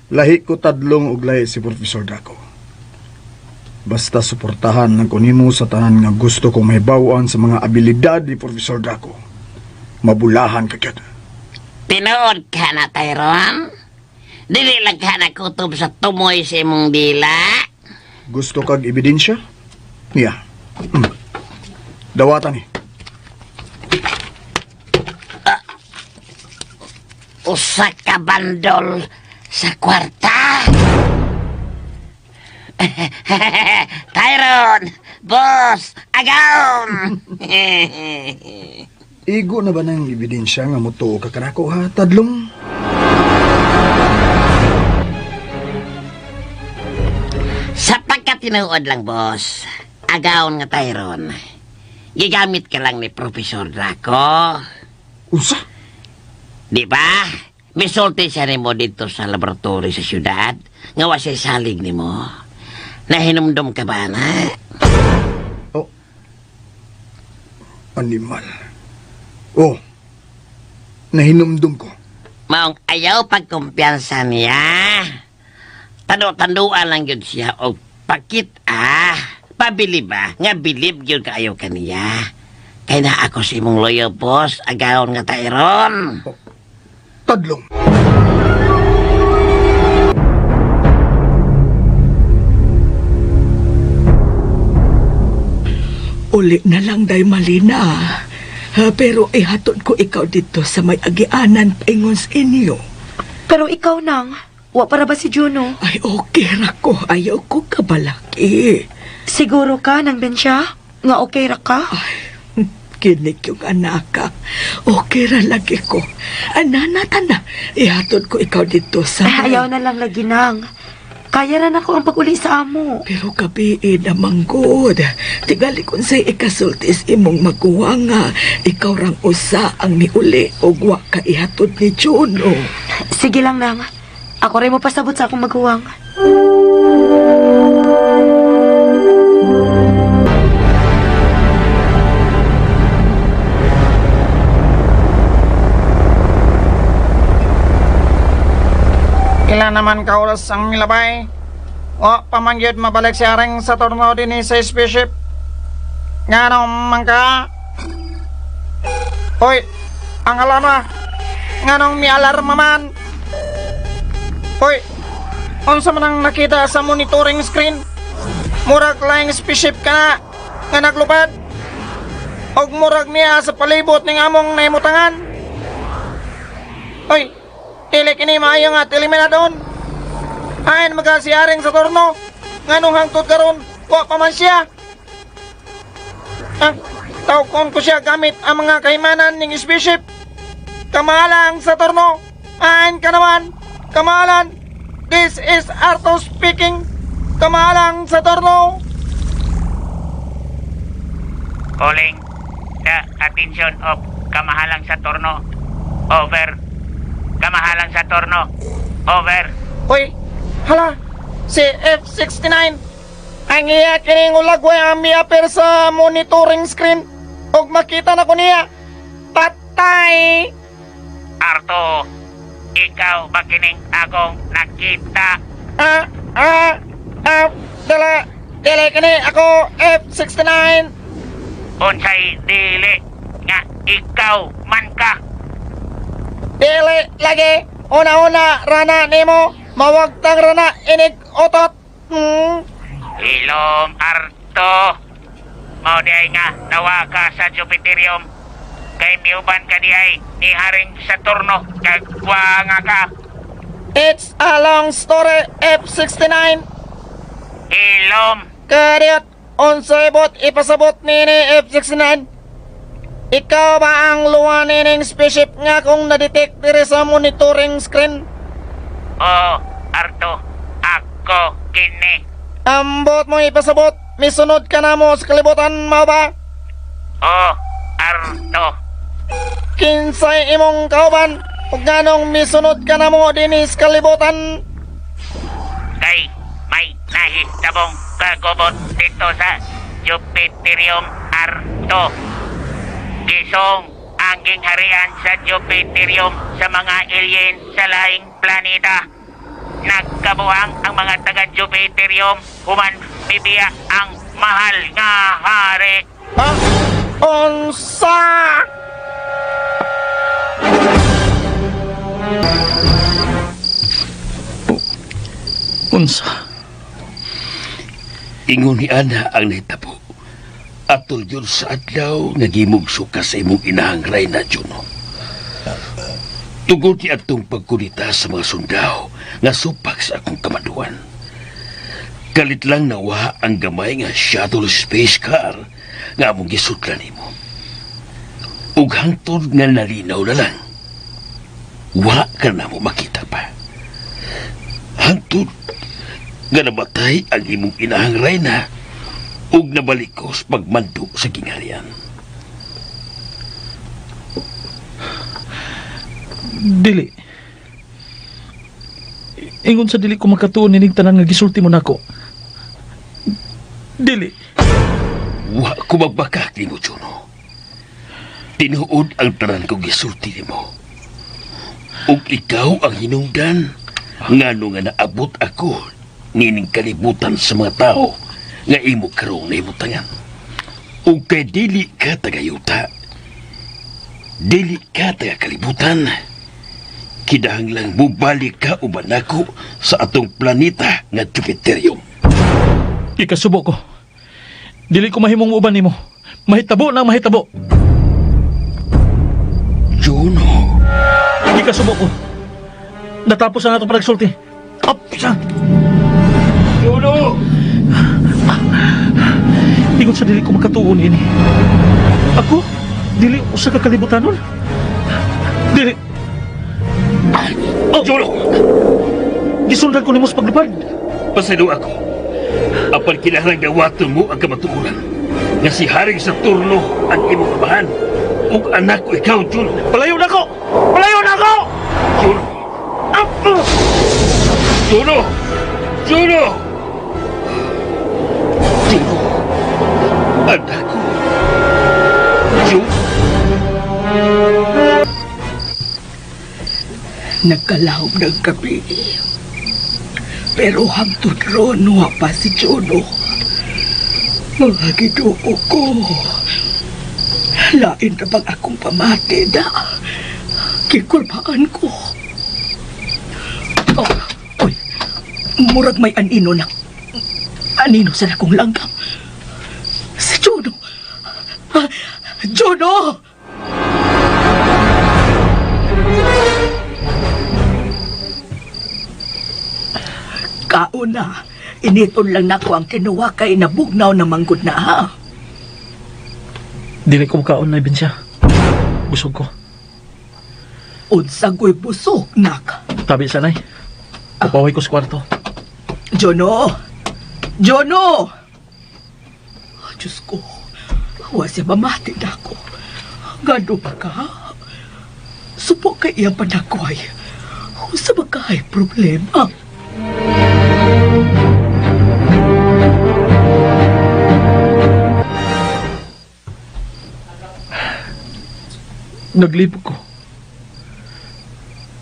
Lahi ko tadlong og lahi si Professor Draco. Basta suportahan lang ko nimo sa tanan nga gusto kong mahibaw-an sa mga abilidad ni Professor Draco. Mabulahan ka gyud. Tinuod ka na, Tyron. Dili lang ka na kutob sa tumoy sa imong dila. Gusto kag ebidensya? Niya. Dawatan ni. Usa ka bandol sa kwarta. Tyron! Boss! Agaw! Igo na ba ng ebidensya nga mutuo ka kanako ha, tadlong? Sa pagkatinuod lang, boss, agaon nga Tyron. Gigamit ka lang ni Professor Draco. Unsa? Di ba? Misulti siya nimo dito sa laboratory sa syudad. Nga wa siya salig nimo. Nahinumdum ka ba na? Oh. Animal. Oh. Nahinumdum ko. Maong ayaw pagkumpiyansa niya. Tando-tanduan lang yun siya o pakit ah. Pabili ba? Nga bilib yun kaayo kaniya. Kaya na ako si imong loyo, boss. Agaon nga Tyron. Tadlong. Uli na lang day Malina. Pero ihatod ko ikaw dito sa may agianan paingon sa inyo. Pero ikaw nang, wa para ba si Juno? Ay, okay ra ko. Ayaw ko kabalaki. Siguro ka nang Bensya? Nga okay ra ka? Ay, kinig yung anak ka. Okay ra lagi ko. Anana, tana. Ihatod ko ikaw dito sa... Ay, ayaw na lang lagi nang. Kaya ra nako ang pag-uli sa amo. Pero kabi namang god. Tingali kung sa'y ikasultis imong maguwa nga. Ikaw rang usa ang miuli o wa ka ihatod ni Juno. Sige lang nang. Ako rin mo pasabot sa akong maguwang. Ila naman ka oras ang milabay. O, pamangyod mabalik si Aring Saturno din sa spaceship. Nga man ka? Hoy, ang alarma. Nganong mi alarma man? Hoy, unsa man ang nakita sa monitoring screen? Murag laing spaceship ka na nga naglupad. Og murag niya sa palibot ning among naimutangan. Hoy, dili kini maayo nga eliminadon. Ayon maga si Aring Saturno. Nganong hangtod karon, wa pa man siya. Ah, tawgon ko siya gamit ang mga kahimanan ning spaceship. Kamalang Saturno, ayon ka naman. Kamalan, this is Arto speaking. Kamalang Saturno. Calling the attention of Kamahalang Saturno. Over. Kamahalang Saturno. Over. Hoy, hala, si F-69. Ang iya kining ulagway ang miapir sa monitoring screen. Og makita na ko niya. Patay! Arto, ikaw ba kining akong nakita? Ah, ah, ah, dala, dala kini ako F-69. Unsay dili nga ikaw man ka. Dili lagi, una-una rana nimo, mawagtang rana inig otot. Hilom, Arto. Mao di ay nga nawa ka sa Jupiterium. Kay miuban ka di ay ni Haring Saturno kagwa nga ka. It's a long story, F-69. Hilom. Karyot, unsay bot ipasabot nini F-69? Ikaw ba ang luwa nining spaceship nga kung na-detect diri sa monitoring screen? Oo, Arto. Ako kini. Ambot mo ipasabot, misunod ka na mo sa kalibutan mo ba? Oo, Arto. Kinsay imong kauban, ug nganong misunod ka na mo dinhi sa kalibutan? Kay may nahitabong kagubot dito sa Jupiterium, Arto. Gisong ang gingharian sa Jupiterium sa mga alien sa laing planeta. Nagkabuhang ang mga taga Jupiterium human bibiya ang mahal nga hari. Ha? Unsa? Unsa? Ingon ni Ana ang nahitabo. Atol yun sa adlaw nga gimugso ka sa imong inahang Reyna Juno. Tugod ni atong pagkunita sa mga sundao nga supak sa akong kamaduan. Kalit lang nawa ang gamay nga shuttle space car nga among gisudlan nimo. Ug hangtod nga nalinaw na lang, wa ka na mo makita pa. Hangtod nga namatay ang imong inahang Reyna ug nabalikos pagmando sa gingarian. Dili. Ingon sa dili ko makatuon nining tanan nga gisulti mo nako. Dili. Wa ko magbakak nimo, Juno. Tinuod ang tanan ko gisulti nimo. Ug ikaw ang hinungdan ngano nga naabot ako nining kalibutan sa mga tao nga imo karong nahimutangan. Ug kay dili ka tagayuta, dili ka taga kalibutan, kinahanglang mubalik ka uban nako sa atong planeta nga Jupiterium. Ikasubo ko. Dili ko mahimong uban nimo. Mahitabo na ang mahitabo. Juno. Gikasubo ko. Natapos na atong panagsulti. Up siya! Juno! Ingon sa dili ko makatuon ini. Ako, dili usa ka kalibutanon. Dili. Oh, Juno! Gisundan ko nimo sa paglupad. Pasaylo ako. Apan kinahanglan dawaton mo ang kamatuoran. Nga si Haring Saturno ang imong amahan. Ug anak ko ikaw, Juno. Palayo na ko! Palayo na ko! Juno! Up! Juno! Juno! Juno! Anak ko. Juno! Nagkalawom ng gabi. Pero hangtod ron, wa pa si Juno. Mga ginoo ko. Lain na bang akong pamati na? Kikulbaan ko. Oh, oy, murag may anino na. Anino sa akong langgam. Si Juno. Ah, Juno! Kauna, initon lang nako ang tinuwa kay nabugnaw na manggod na ha. Dili ko makaon na siya. Busog ko. Unsa ko'y busog, nak. Tabi sanay. Papaway ko sa kwarto. Jono! Jono! Oh, Diyos ko, wa siya mamati na ako. Gano ba ka? Supo kay iyang panagway. Unsa ba kay problema? Naglibog ko.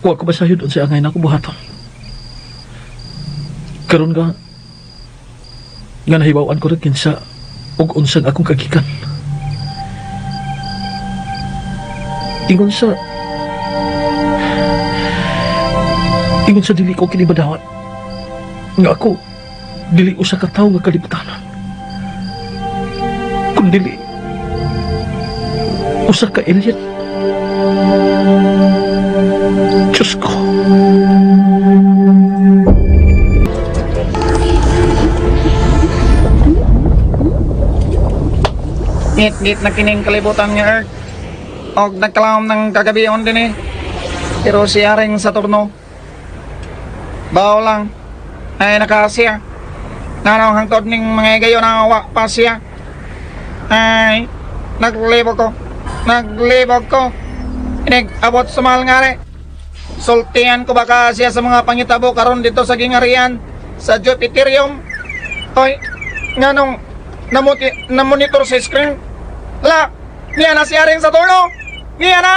Wa ko basayod unsa angay nako buhaton. Karon nga nga nahibaw-an ko rin kinsa ug unsang akong kagikan. Ingon sa dili ko kini badawat. Nga ako dili usa ka tawo nga kalibutanon. Kun dili usa ka alien. Diyos ko. Ngit-ngit na kining kalibutan nga Earth. Og nagkalawom ng kagabion din eh. Pero si Aring Saturno, bao lang, ay nakasiya. Nanong hangtod ning mga higayon na wa pa siya. Ay, naglibog ko. Naglibog ko. Inig, abot sa mahal nga rin. Sultian ko baka siya sa mga pangitabo karon dito sa gingarian sa Jupiterium. Oy, nganong namuti, namonitor sa screen. La, niya na si Aring Saturno. Niya na.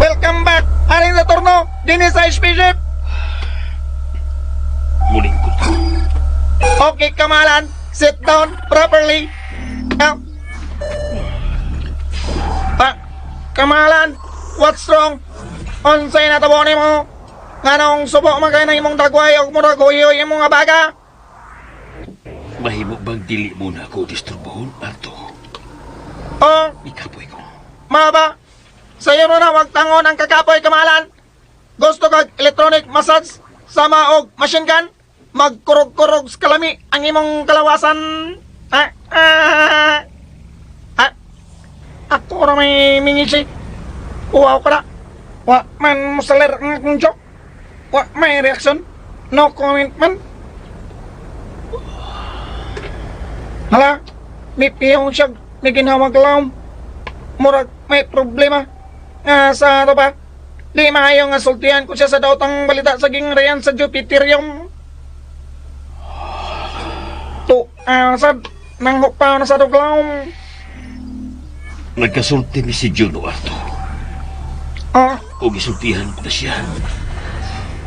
Welcome back, Aring Saturno. Dini sa spaceship. Muling ko. Okay, kamalan. Sit down properly. Ah. Ah, kamalan. What's wrong? Unsay natabo nimo? Nganong subo man kay ng imong dagway og murag huyoy imong abaga? Mahimo bang dili mo na ako disturbohon, Arto? Oh, Ikapoy ko. maba. Sayo na wag tangon ang kakapoy kamalan. Gusto kag electronic massage sama og machine gun? Magkurog-kurog sa kalami ang imong kalawasan. Ah, ah, ah. Ako ra may mingisi. Uwaw ka na. Wa man musaler ang akong joke. Wa may reaction. No comment man. Hala, may piyong siya, may ginawag laom. Murag may problema. Nga sa ano ba? Di maayo nga sultihan ko siya sa daotang balita sa gingrian sa Jupiterium. To, sad, nanghupaw na sa duglaom. Nagkasulti mi si Juno, Arto. Ah, O gisultihan ko na siya.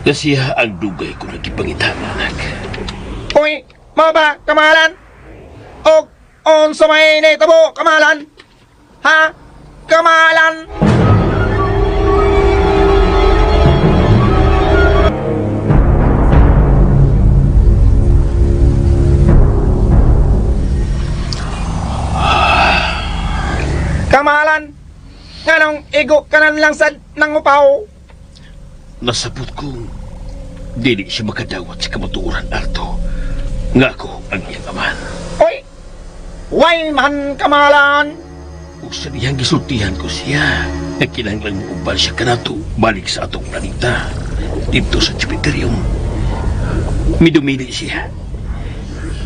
Na siya ang dugay ko nagipangita, anak. uy, maba, kamahalan. Og, on sa may naitabo, kamahalan. Ha? Kamahalan. Kamahalan, nganong igo ka na lang sa nangupaw. Nasabot kong dili siya makadawat sa kamatuoran, Arto. Nga ako ang iyang amahan. Oy, why man kamahalan? Ug sa dihang gisultihan ko siya, nga kinahanglan moubal siya kanato balik sa atong planeta, didto sa Jupiterium. Midumili siya.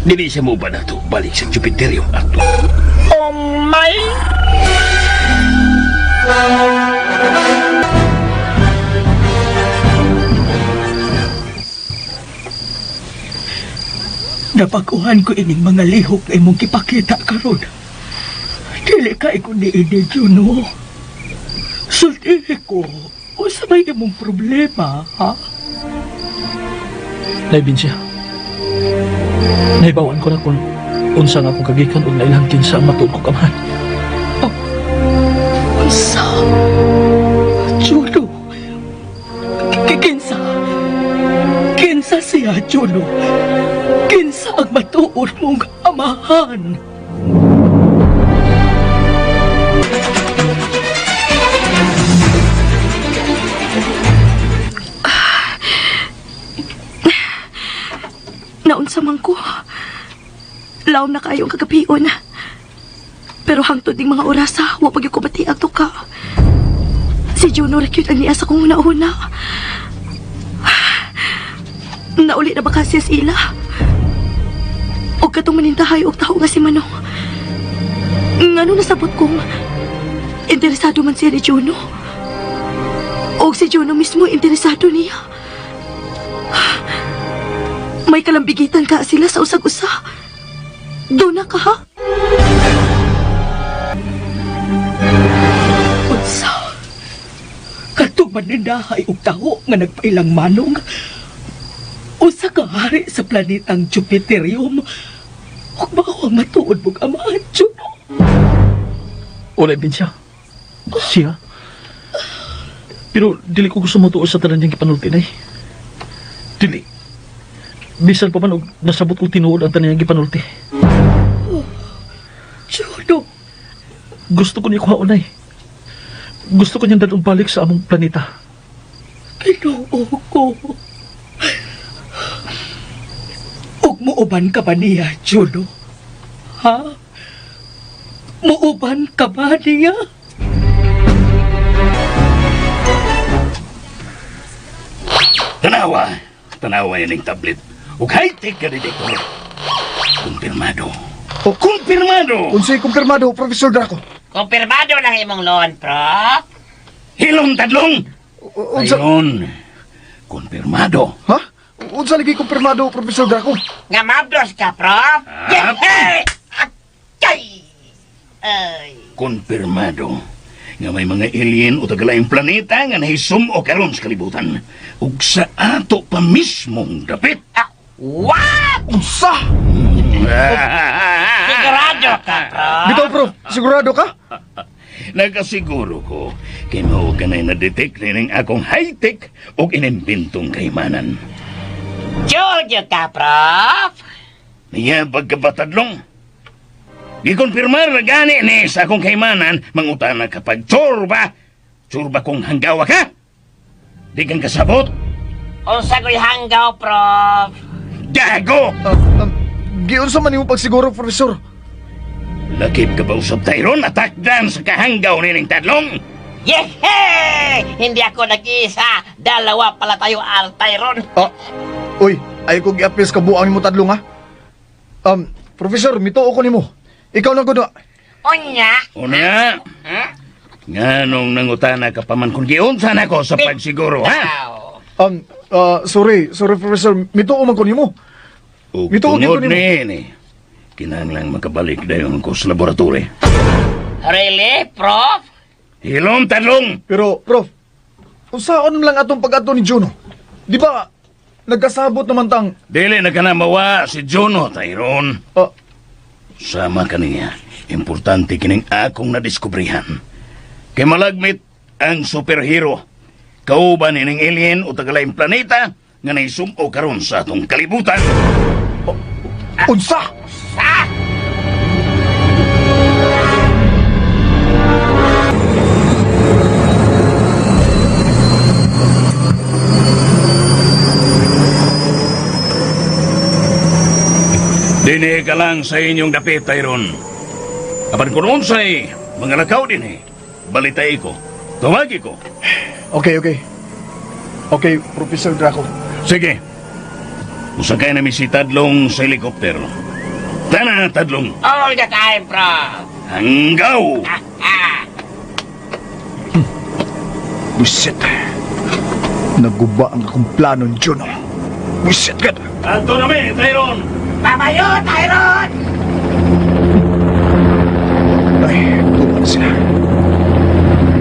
Dili siya moubal nato balik sa Jupiterium, Arto. Oh my! Nabaguhan ko ining mga lihok na imong gipakita karon. Dili ka ikon ni ini, Juno. Sultihi ko, unsa may imong problema, ha? Nay Binsya. Naibawan ko na kung unsa nga akong kagikan ug nailhan kinsa ang matuod kong amahan. Unsa? Juno? Kinsa? Kinsa siya, Juno? Kinsa ang matuod mong amahan? Naunsa man ko. Lawom na kayo ang kagabion. Pero hangtod ding mga orasa, wa pa gyud ko batiag to ka. Si Juno ra gyud ang niya sa kong una-una. Nauli na ba kasi sa ila? Og katong manintahay og taho nga si Manong. Ngano nasabot kong interesado man siya ni Juno. Og si Juno mismo interesado niya. May kalambigitan ka sila sa usag-usa. Doon na ka, ha? Unsa? Katong manindahay og taho nga nagpailang manong. Usa ka hari sa planetang Jupiterium. Ug mao ang matuod mong amahan, Juno. Wala, Binsya. Siya. Pero dili ko gusto motuo sa tanan niyang gipanulti, Nay. Dili. Bisan pa man og nasabot kong tinuod ang tanan niyang gipanulti. Juno, Gusto ko niya kuhaon, Nay. Gusto ko niyang dalong balik sa among planeta. Ginoo ko. Ug muuban ka ba niya, Juno? Ha? Muuban ka ba niya? Tanawa! Tanawa yan ang tablet. Ug high-tech ka detector. Kumpirmado. Oh. Kumpirmado! Unsay kumpirmado, Professor Draco? Kumpirmado lang imong loan, Prof. Hilom tadlong! Unsa Ayun. Kumpirmado. Ha? Unsa lagi kumpirmado, Professor Draco? Nga mabdos ka, Prof. Ah. Yehey! Akay! Ay. Kumpirmado nga may mga alien o tagalayong planeta nga nahisum o karon sa kalibutan ug sa ato pa mismong dapit. Ah, what? Unsa? Sigurado ka, Prof. Bitaw, Prof, sigurado ka? Nakasiguro ko kay mao kanay na-detect ning akong high-tech ug inimbentong kaymanan. Jojo ka, Prof. Niya pagkabatadlong. Gikonfirmar na gani ni sa akong kaymanan mangutana kapag tsorba. Tsorba kong hanggawa ka. Di kang kasabot. Unsa ko'y hanggaw, Prof. Gago! Giunsa man nimo pagsiguro, Professor? Lakip ka ba usab Tyron? Atakdan sa kahanggaw nining tadlong? Yehey! Hindi ako nag-iisa. Dalawa pala tayo, Altayron. Ah, uy, ay ko giapil sa kabuang nimo tadlong ha. Professor, mituo ko nimo. Ikaw na gud. Unya. Una, nganong nangutana ka pa man kung giunsa na ko sa pagsiguro, ha? Aw. Sorry, sorry Professor, mituo man ko nimo. Ug Mituo gyud ko tungod nimo. niini, kinahanglan makabalik dayon ko sa laboratory. Really, Prof? Hilom tadlong! Pero, Prof, unsaon man lang atong pag-adto ni Juno? Di ba nagkasabot naman tang Dili na ka na mawa si Juno, Tyron. ah, Sama kaniya, importante kining akong nadiskubrihan. Kay malagmit ang superhero. Kauban ining alien o tagalayng planeta nga naisumo karon sa atong kalibutan. unsa? Sa! Dini ka lang sa inyong dapit, Tyron. Apan kung unsay mga lakaw dinhi, balitay ko. Tawagi ko. Okay, okay. Okay, Professor Draco. Sige. Usakay na mi si Tadlong sa helikoptero. Tana, Tadlong. All the time, Prof. Hanggaw! Ah, Buset. Naguba ang akong plano, Juno. Buset ka! Ato na mi, Tyron! Babayo, Tyron! Ay, tuwa na sila.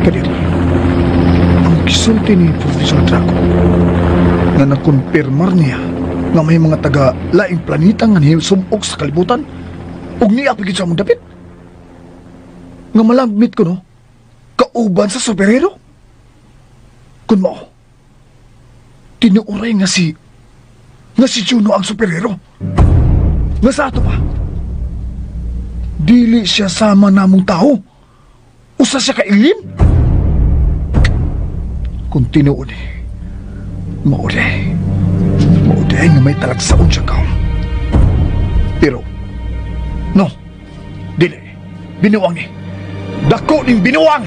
Kadir, ang gisulti ni Professor Draco nga nakonfirmar niya nga may mga taga laing planeta nga sumok sa kalibutan ug niya pagid sa among dapit. Nga malagmit ko no, kauban sa superhero. Kun mao, tinuoray nga si Juno ang superhero. Nga sa ato pa, dili siya sama namong tao. Usa siya ka alien. Kung tinuod eh, mao di. Mao di nga may talagsaon siya ka. Pero, no, dili. Binuang ni. Dako ning binuang!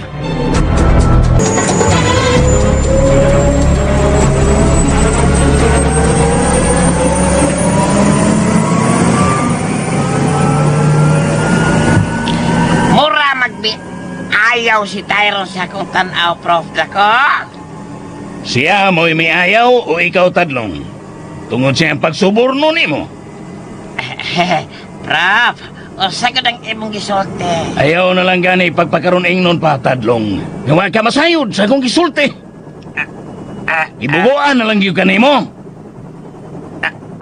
Mura magbi... Ayaw si Tyron sa akong tanaw, Prof. Draco. Siya mo'y may ayaw o ikaw, Tadlong? Tungod siyang pagsuborno nimo. Prof, usa ko ng imong gisulti. Ayaw na lang gani pagpakaroon ingnon pa, Tadlong. Nga wa ka masayod sa akong gisulti. Ibubuan na lang gyud kanimo.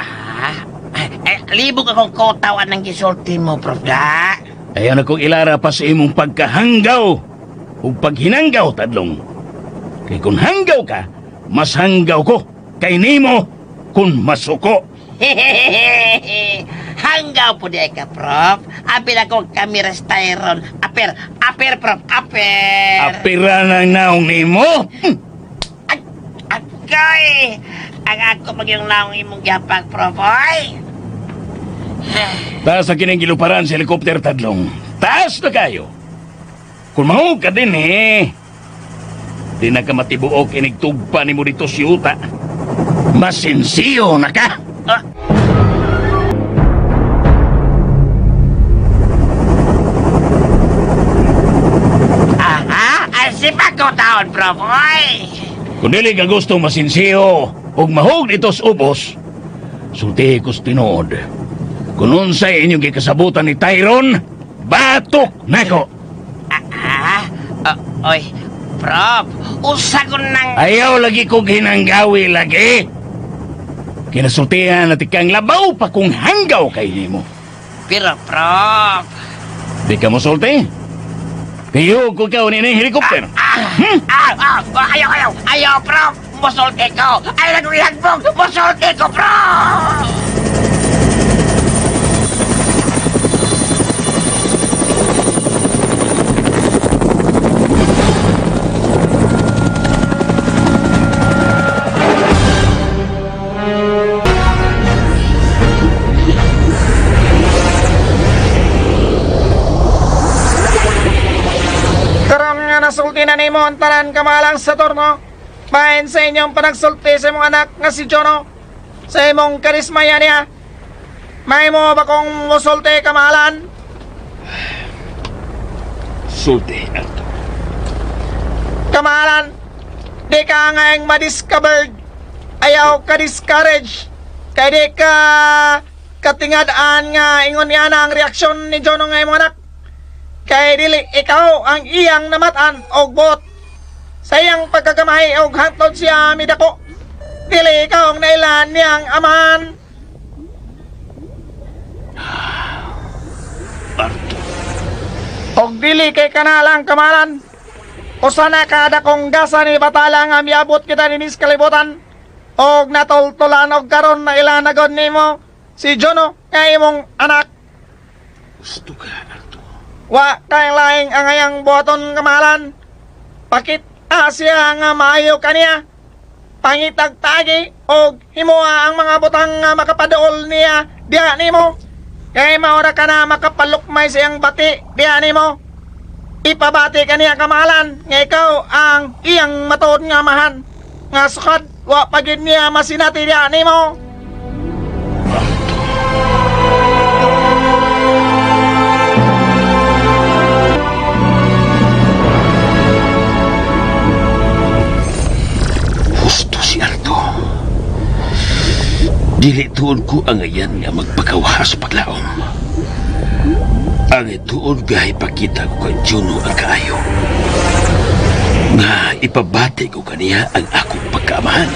Ah, eh, libog akong kotawan ng gisulti mo, Prof. Da. Ayaw na kong ilara pa sa imong pagkahanggaw o paghinanggaw, Tadlong. Kay kung hanggaw ka, mas hanggaw ko kay nimo kung masuko. Hanggaw po di ka, Prof. Apil akong kamera sa Tyron. Aper, aper, Prof, aper. Apira na naong nimo. Agay! Ang ako magyong naong imong gihapag, Prof. Oy! Taas na kining giluparan sa helikopter, Tadlong. Taas na kayo. Kung mahug ka din eh. Di na ka matibuok inigtugpa nimo dito si Uta. Masinsiyo na ka. Ah, Aha! Ang sipa ko taon, Prof. Oy! Kung dili ka gusto masinsiyo ug mahug dito sa ubos, sultihi ko sa tinuod. Kung unsay inyong gikasabutan ni Tyron, batok nako. Ah, ah, oy, Prof, usa ko nang... Ayaw lagi kong hinanggawi lagi. Kinasultihan na tikang labaw pa kung hanggaw kay nimo. Pero, Prof, Di ka mosulti. Kayo ko ka ni helikopter. Ah, ah, ah, ayaw, ayaw, ayaw, Prof! Musulti ko! Ayaw na kong ihagbog! Musulti ko, Prof! Karon nga nasulti na nimo ang tanan kamalang sa torno. Bahin sa inyong panagsulti sa imong anak nga si Jono. Sa imong karismaya niya. May mo ba kong musulti kamahalan? Sulti, Arthur. Kamahalan, di ka nga ang madiscovered. Ayaw ka discourage. Kay di ka katingadaan nga ingon niya na ang reaksyon ni Jono nga imong anak. Kay dili ikaw ang iyang namatan og bot. Sa iyang pagkakamay og hangtod siya midako. Dili ikaw ang nailan niyang amahan. Arthur. Og dili kay kanalang kamalan. Usa na kada kong gasa ni batala nga miabot kita ni kalibutan. Og natultulan og karon na ilanagod nimo si Jono nga imong anak. Gusto ka, Arthur. Wa kay laing ang ayang buhaton kamahalan. Pakit siya nga maayo kaniya. Pangitagtagi og himoa ang mga butang nga makapaduol niya diha nimo. Kay maura ka na makapalukmay sa iyang bati, diha nimo. Ipabati ka niya kamahalan, nga ikaw ang iyang matuod nga amahan. Nga sukad, wa pa gyud niya masinati diha nimo. Husto si Arto. Dili tuon ko ang ayan nga magpakawaha sa paglaom. Ang tuon gahi pakita ko kay Juno ang kaayo. Nga ipabati ko kaniya ang akong pagkaamahan.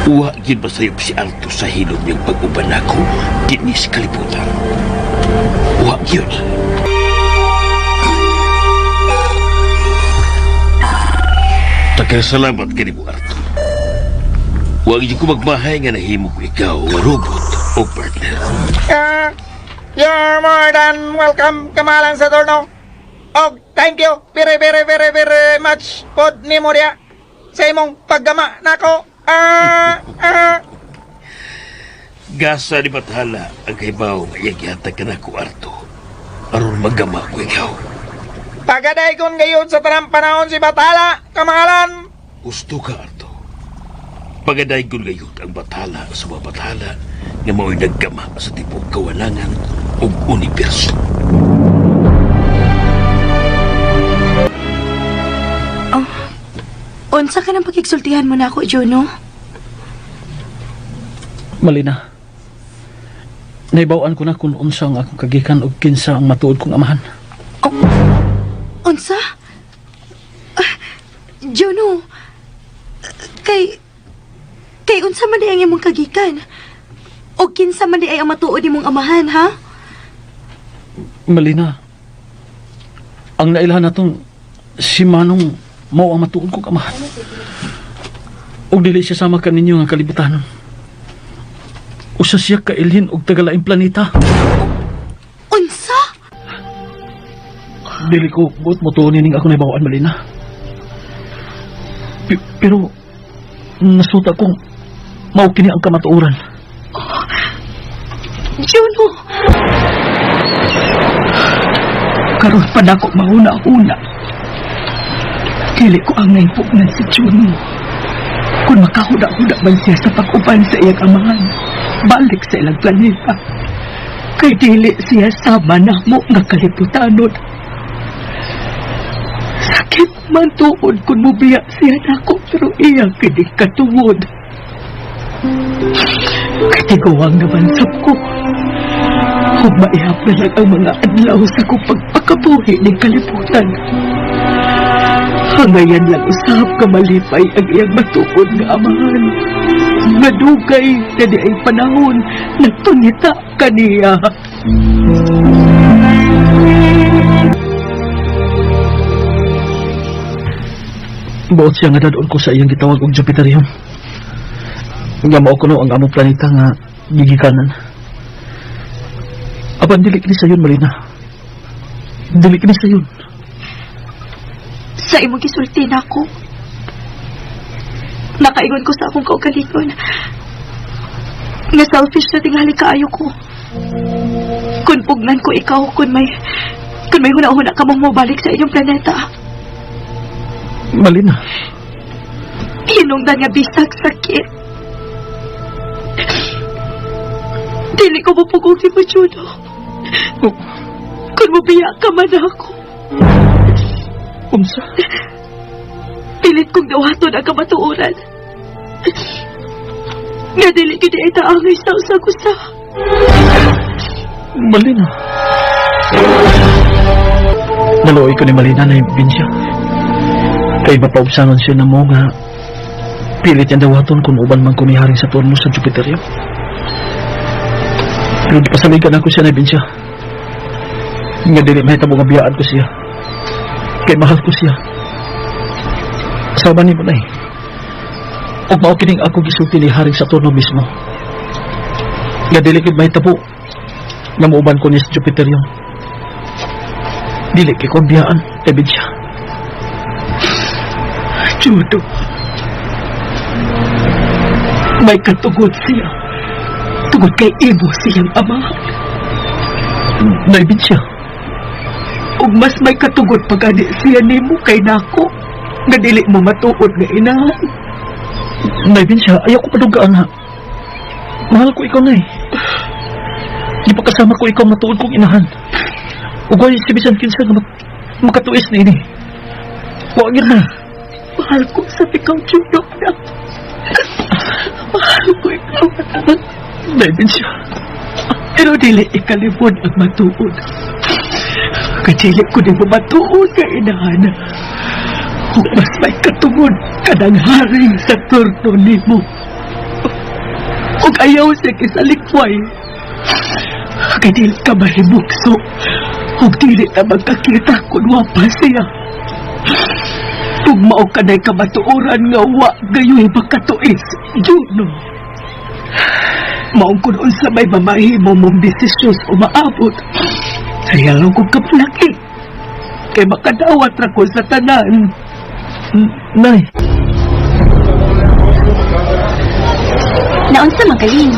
Wa gid masayop si Arto sa hilom niyang pag-uban ako dinhi sa kalibutan. Wa gyud. Salamat kini mo, Arto. Huwag ko magmahay nga nahimo ko ikaw nga robot o partner. Ah, you're more than welcome, kamahalan sa torno. Og thank you very very very very much pod nimo diha sa imong paggama nako. Ah, ah. Gasa ni Bathala ang kahibaw nga iyang gihatag ka nako, Arto. Aron magama ko ikaw. Pagadaygon gayon sa tanang panahon si Bathala, kamahalan. Gusto ka, Arto. Pagadaygon gayon ang Bathala sa mga Bathala nga mao'y naggama sa tibok kawalangan ug universo. Unsa ka nang pagkigsultihan mo na ako, Juno? Malina. Naibawaan ko na kung unsa ang akong kagikan og kinsa ang matuod kong amahan. Unsa? Ah, Juno, kay... Kay unsa man di ang imong kagikan? O kinsa man di ay ang matuod imong amahan, ha? Malina. Ang nailhan natong si Manong mao ang matuod kong amahan. Og dili siya sama kaninyo nga kalibutanon. Usa siya ka alien og tagalaing planeta. Unsa? Dili ko buot mo tuon ning ako naibawaan Malina. Pero nasuta kong mao kini ang kamatuoran. Juno! Karon pa nako mahuna-huna. Dili ko ang naipugnan si Juno. Kung makahuda-huda man siya sa pag-uban sa iyang amahan, balik sa ilang planeta. Kay dili siya sama namo nga kaliputanon. Sakit man tuod kung mubiya siya nako pero iyang kini katuod. Katiguang naman sab ko. Kung maihap na lang ang mga adlaw sa kong pagpakabuhi ng kalibutan. Hangayan lang usab kamalipay ang iyang matuod nga amahan. Nadugay na di ay panahon nagpangita kaniya. Buot siya nga dadon ko sa iyang gitawag og Jupiterium. Nga mao kuno ang among planeta nga gigikanan. Apan dili kini sayon Malina. Dili kini sayon. Sa imong gisulti nako. Nakaingon ko sa akong kaugalingon. Nga selfish na tingali kaayo ko. Kung pugnan ko ikaw, kung may huna-huna ka mong mobalik sa inyong planeta. Malina. Hinungdan nga bisag sakit. Dili ko mapugong si Juno. Kung mobiya ka man ako. Unsa? Pilit kong dawaton ang kamatuoran. Nga dili gyud ay taangay sa usag-usa. Malina. Naluoy ko ni Malina na yung siya. Kay mapaubsanon siya na mo nga pilit niyang dawaton kung uban man ko ni Haring Saturno sa Jupiterium. Pero di pasaligan ako siya na siya. Nga dili mahitabo nga biyaan ko siya. Kay mahal ko siya. Sama ni mo na eh. Ug mao kining ako gisulti ni Haring Saturno mismo. Nga dili gid mahitabo nga muuban ko ni sa Jupiter yun. Dili kay kong biyaan, tabi siya. Judo. May katugod siya. Tungod kay imo siyang ama. Nay Binsya. Ug mas may katugod pa gani siya nimo kay nako nga dili mo matuod nga inahan. Nay Binsya, ayaw ko padugaan ha. Mahal ko ikaw, Nay. Di pa kasama ko ikaw matuod kong inahan. Ugay si bisan kinsa nga makatuis na ini. Wa gyud na. Mahal ko sa ikaw, Juno, anak. Mahal ko ikaw, anak. Nay Binsya. Pero dili ikalimod ang matuod. Kadili ko di mo matuod nga inahan. Ug mas may katungod kanang haring sa turno nimo. Ug ayaw siya kisalikway. Kay dili ka mahimugso. Ug dili ta magkakita kung wa pa siya. Ug mao kanay kamatuoran nga wa gayoy makatuis, Juno. Maong kun unsa may mamahimo mong desisyon o maabot. Ayaw kong kamalaki. Kay makadawat ra ko sa tanan. Nay. Naunsa man kaling.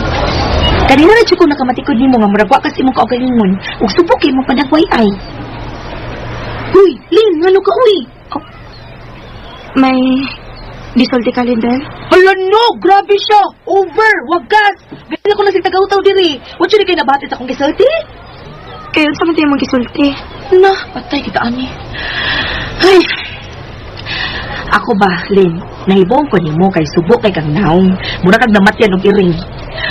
Kanina ra jud ko nakamatikod nimo nga murag wa kas imong kaugalingon ug subok kay imong panagway ay. Uy, Ling, ngano ka uy? Oh. May gisulti ka, Lindel? Hala no, grabe siya. Over, wagas. Ganyan ko na si tagaw-taw diri. Wa jud kay nabati sa akong gisulti? Kayo sa man mong gisulti? Na, patay kita ani. Ay. Ako ba, Lin, nahibong ko nimo kay subo kay kang naong. Mura kag namatyan og iring.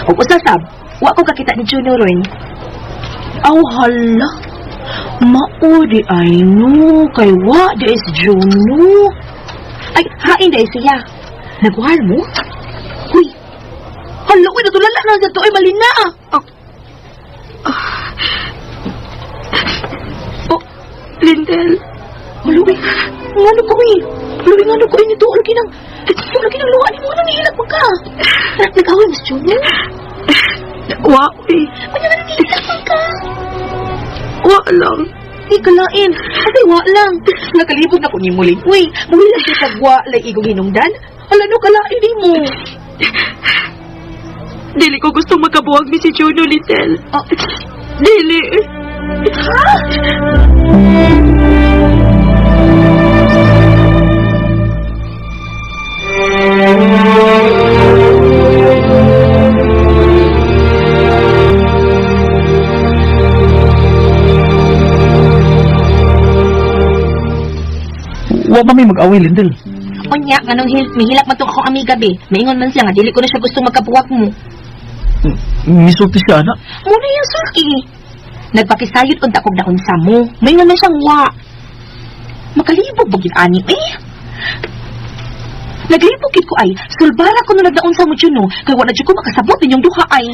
Ug usa sab, wa ko kakita ni Junior ron. Aw hala. Mao di ay no, kay wa di is Juno. Ay, hain di ay siya. Nagwal mo? Huy. Hala, uy, natulala na sa to. Ay, malina. Oh. Oh, Lindel. Hala, uy. Ngano ko, uy. Hala, uy, ngano ko, uy. Nito, lagi nang, lagi nang luha ni mo. Ano nihilak mo ka? Nag-away, Miss Junior? Wa, uy. Ano nga nihilak mo ka? Wa lang. Di kalain. Ay, wa lang. Nakalibog na ko ni Muling. Uy, muhilag di kag wa lay igong hinungdan. Hala, no, kalain ni mo. Dili ko gusto magkabuwag ni si Juno, Lindel. Oh. Dili. Wa ba may mag-away, Lindel? Unya, nganong mihilak man tong akong amiga be. Maingon man siya nga dili ko na siya gustong magkabuwak mo. Misulti siya, anak. Muna yung sulti. Nagpakisayod unta kog naunsa mo. Maingon man siyang wa. Makalibog ba gyud ani eh? Naglibog gid ko ay, sulbara ko no nagnaunsa mo Juno, kay wa na jud ko makasabot ninyong duha ay.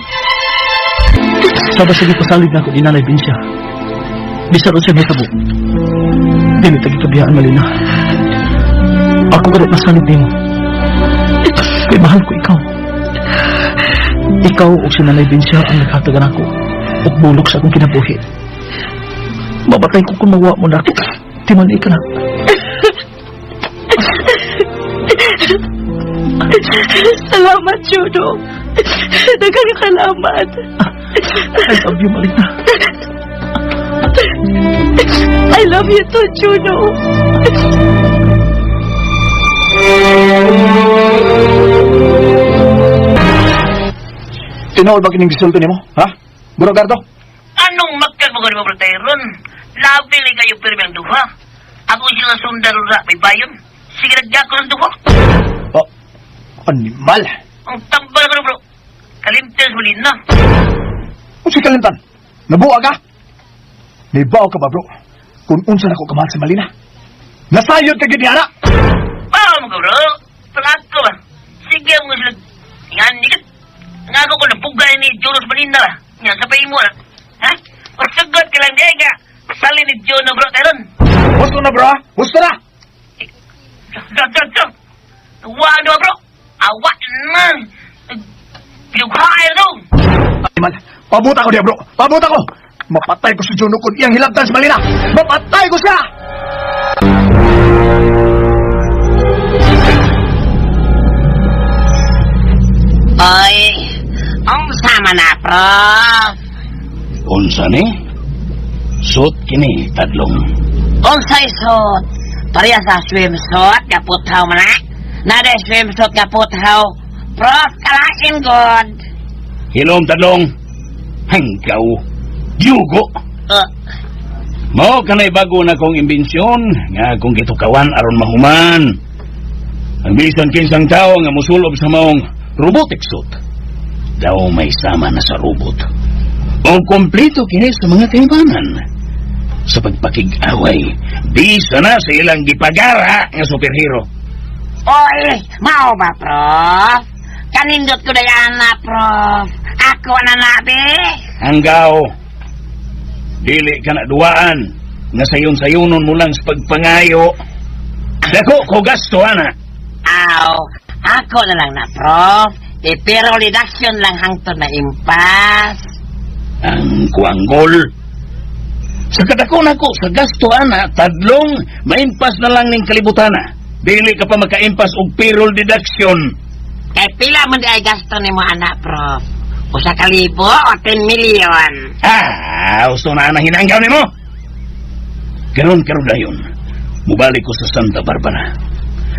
Saba sige pasalig na ako ni Nanay Binsya. Bisan unsa may tabo. Dili tagi kabiyaan malina. Ako gani masalig nimo. Kay mahal ko ikaw. Ikaw ug si Nanay Binsya ang naghatag nako ug bulok sa akong kinabuhi. Mabatay ko kung mawa mo nako. Timan ka na. Salamat, Juno. Daghang salamat. I love you, Malina. I love you too, Juno. Tinuod ba kining gisulti nimo? Ha? Bro Gardo? Anong magkag mo mo ron? Labi ni kayo pirmi ang duha. Ako sila sundalo ra may bayon. Sige nagdako ng duha. Oh, animal. Ang tambal ko na bro. Kalimtes mo na. Unsa kalimtan? Nabuwa ka? Nibaw ka ba, bro? Kung unsa na ko kamahal si Malina? Nasayod ka gid ni ana. Paano mo ka bro? Pangako ba? Sige mo sila. Nga nikit. Nga ako ko napugay ni Jonas Malinda ba? Nga sa mo na. Ha? Pasagot ka lang di ka. Salin ni Jono bro taron. Gusto na, bro. ha? Gusto na. Dok, dok, dok. Wa na bro. Awa na. Pinughair dong. Animal. Pabuta ko diya, bro. Pabuta ko. Mapatay ko si Juno kung iyang hilabtan si Malina. Mapatay ko siya! Ay, ang sama man na, Prof. Unsa ni? Suot kini, tadlong. Unsay suit? Pareha sa swimsuit nga puthaw man na. Nada swimsuit nga puthaw. Prof, kalain god. Hilom, tadlong. Hanggaw. Yugo. Mao kanay bago na kong imbensyon nga akong gitukawan aron mahuman. Ang bisan kinsang tao nga musulob sa maong robotic suit. Daw may sama na sa robot. O kompleto kini sa mga kaimanan. Sa pagpakig-away, bisa na sa ilang gipagara nga superhero. Oy, mao ba, Prof? Kanindot ko na na, Prof. Ako na nabi. Hanggaw, dili ka na duwaan nga sayon-sayonon mo lang sa pagpangayo. Dako ko gasto, ana. Aw, ako na lang na, Prof. Pero reduction lang hangtod na impas. Ang kuanggol. Sa kadako nako sa gasto, ana, tadlong maimpas na lang ning kalibutana. Dili ka pa makaimpas og payroll deduction. Kay pila man di ay gasto nimo ana, Prof? 1,000 o 10 million? Ah, gusto na ang hinanggaw nimo. Karon karon dayon. Mubalik ko sa Santa Barbara.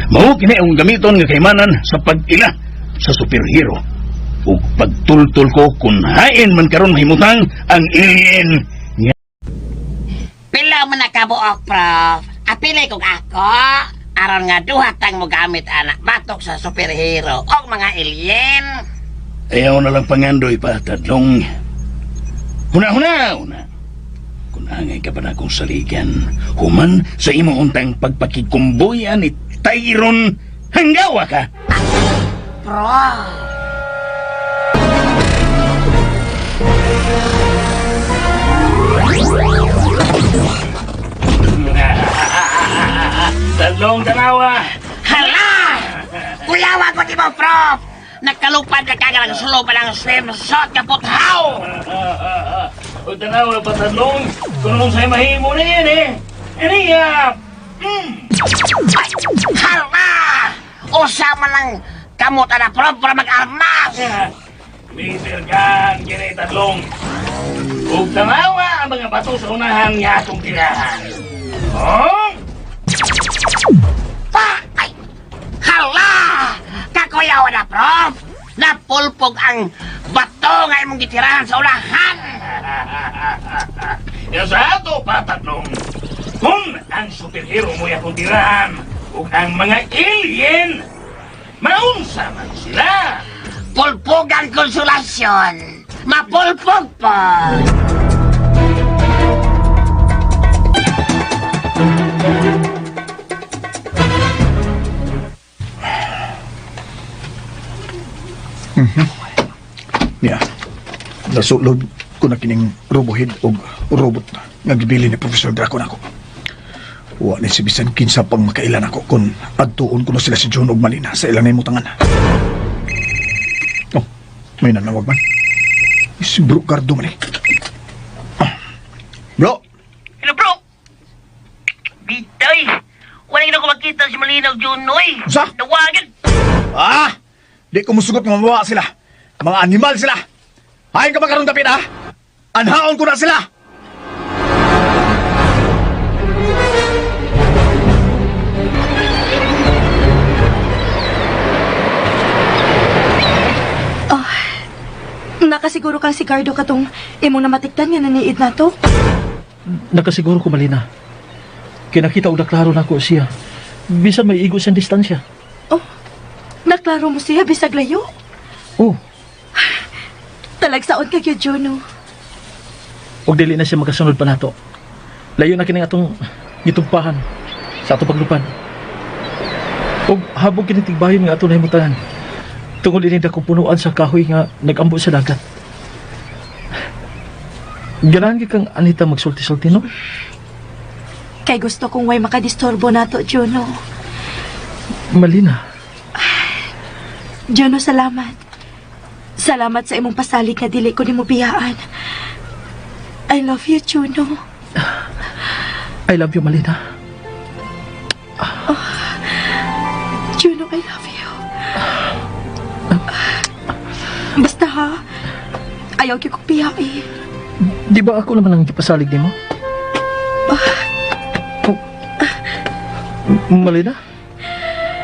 Mao kini ang gamiton nga kaymanan sa pag-ila sa superhero. Ug pagtultol ko kung hain man karon mahimutang ang alien nga Pila man na kabuok, Prof? Apilay kog ako. Aron nga duha tang mo gamit ana batok sa superhero og mga alien. Ayaw na lang pangandoy pa, tadlong. Huna, huna, una. Kung angay ka pa na akong saligan, human sa imo untang pagpakikumbuya ni Tyron, hanggawa ka! Prof. Tadlong tanawa! Hala! Kuyawa ko di mo, Prof! Nagkalupad na kagalang sulo pa lang swimsuit ka puthaw! O tanawa pa, tadlong, kung anong sa'yo mahimo na yan eh. Aniya! Hala! Usa man lang kamot ana, Prof, para mag-armas! Laser gun, kini tadlong. Ug tanawa ang mga bato sa unahan nga atong tirahan. Oh? Pa! Ay! Hala! Kakuyawa na, Prof! Napulpog ang bato nga imong gitirahan sa unahan! Ya sa ato pa, tatlong. Kung ang superhero mo'y akong tirahan ug ang mga alien, maunsa man sila. Pulpogan konsolasyon! Mapulpog pa! Niya, nasulod ko na kining robohead og robot nga gibili ni Professor Draco nako. Wa ni si bisan kinsa pang makailan ako kung adtuon ko na sila si John og Malina sa ilang nahimutangan. Oh, may nanawag man. Si Bro Gardo man eh. Ah. Bro! Hello, bro! Bitay! Wala na ko makita si Malinaw Junoy. Unsa? Nawagan! Ah! Di ko musugot nga mawawa sila. Mga animal sila. Hain ka ba karon dapit ha? Anhaon ko na sila! Nakasiguro kang si Gardo katong imong namatikdan nga naniid na to. Nakasiguro ko, Malina. Kinakita og naklaro na ko siya. Bisan may igo siyang distansya. Oh, naklaro mo siya bisag layo. Oh, Talagsaon ka gyud, Juno. og dili na siya makasunod pa nato. Layo na kini atong gitumpahan sa atong paglupad. Og habog kini tigbayon nga ato nahimutangan. Tungod ini dakong punuan sa kahoy nga nagambo sa dagat. Ganahan gyud kang Anita magsulti-sulti, no? Kay gusto kong way makadisturbo nato, Juno. Malina. Juno, salamat. Salamat sa imong pasalig nga dili ko nimo biyaan. I love you, Juno. I love you, Malina. Oh, Juno, I love you. Basta ha, Ayaw gyud kong piyai. Di ba ako naman ang gipasalig nimo? Oh. Malina?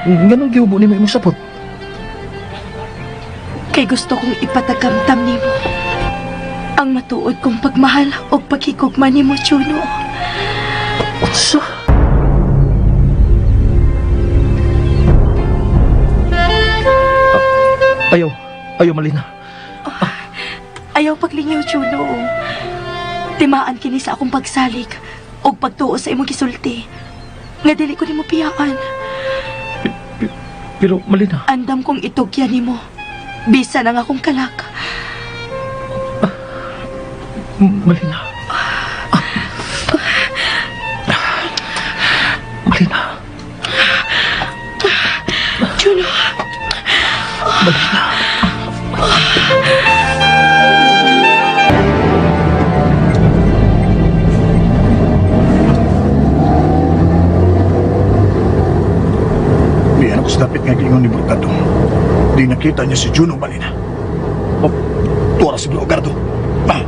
Nganong gihubo nimo imong sapot? Kay gusto kong ipatagamtam nimo ang matuod kong pagmahal o paghigugma nimo, Juno. Unsa? Ayaw. Ayaw, Malina. Ayaw paglingaw, Juno. Timaan kini sa akong pagsalig o pagtuo sa imong gisulti nga dili ko nimo piyaan. Pero, Malina, Andam kong itugyan nimo bisan ang akong kalak. Malina. Malina. Juno. Malina. Di ako sa dapit nga giingon ni Brugado. Di nakita niya si Juno, Malina. Oh, tuwa si Brugado. Ah!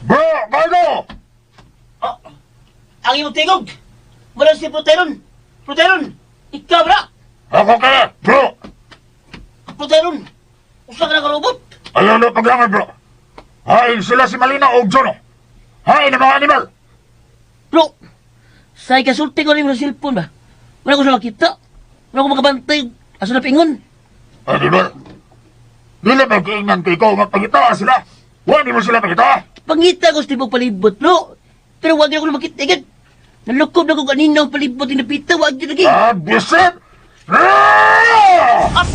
Bro, Gardo! Ang imong tingog! Wala si Proteron! Proteron! Ikaw bra! Ako ka, bro! Proteron! Usa ka na ka robot! Ayaw na paglangan, bro. Hain sila si Malina o Juno. Hain ang mga animal. Bro! Sa ikasulti ko rin sa cellphone ba? Wala ko sa makita. Wala ko makabantay. Asa na pingon? Animal. Dili ba giingnan kay ikaw nga pangita sila? Wa ni mo sila pangita. Pangita ko sa tibok palibot, bro. Pero wag na ko na makita. Igad. Nalukob na ko kanina ang palibot yung napita. Wag yun lagi. Ah, buset! Ah!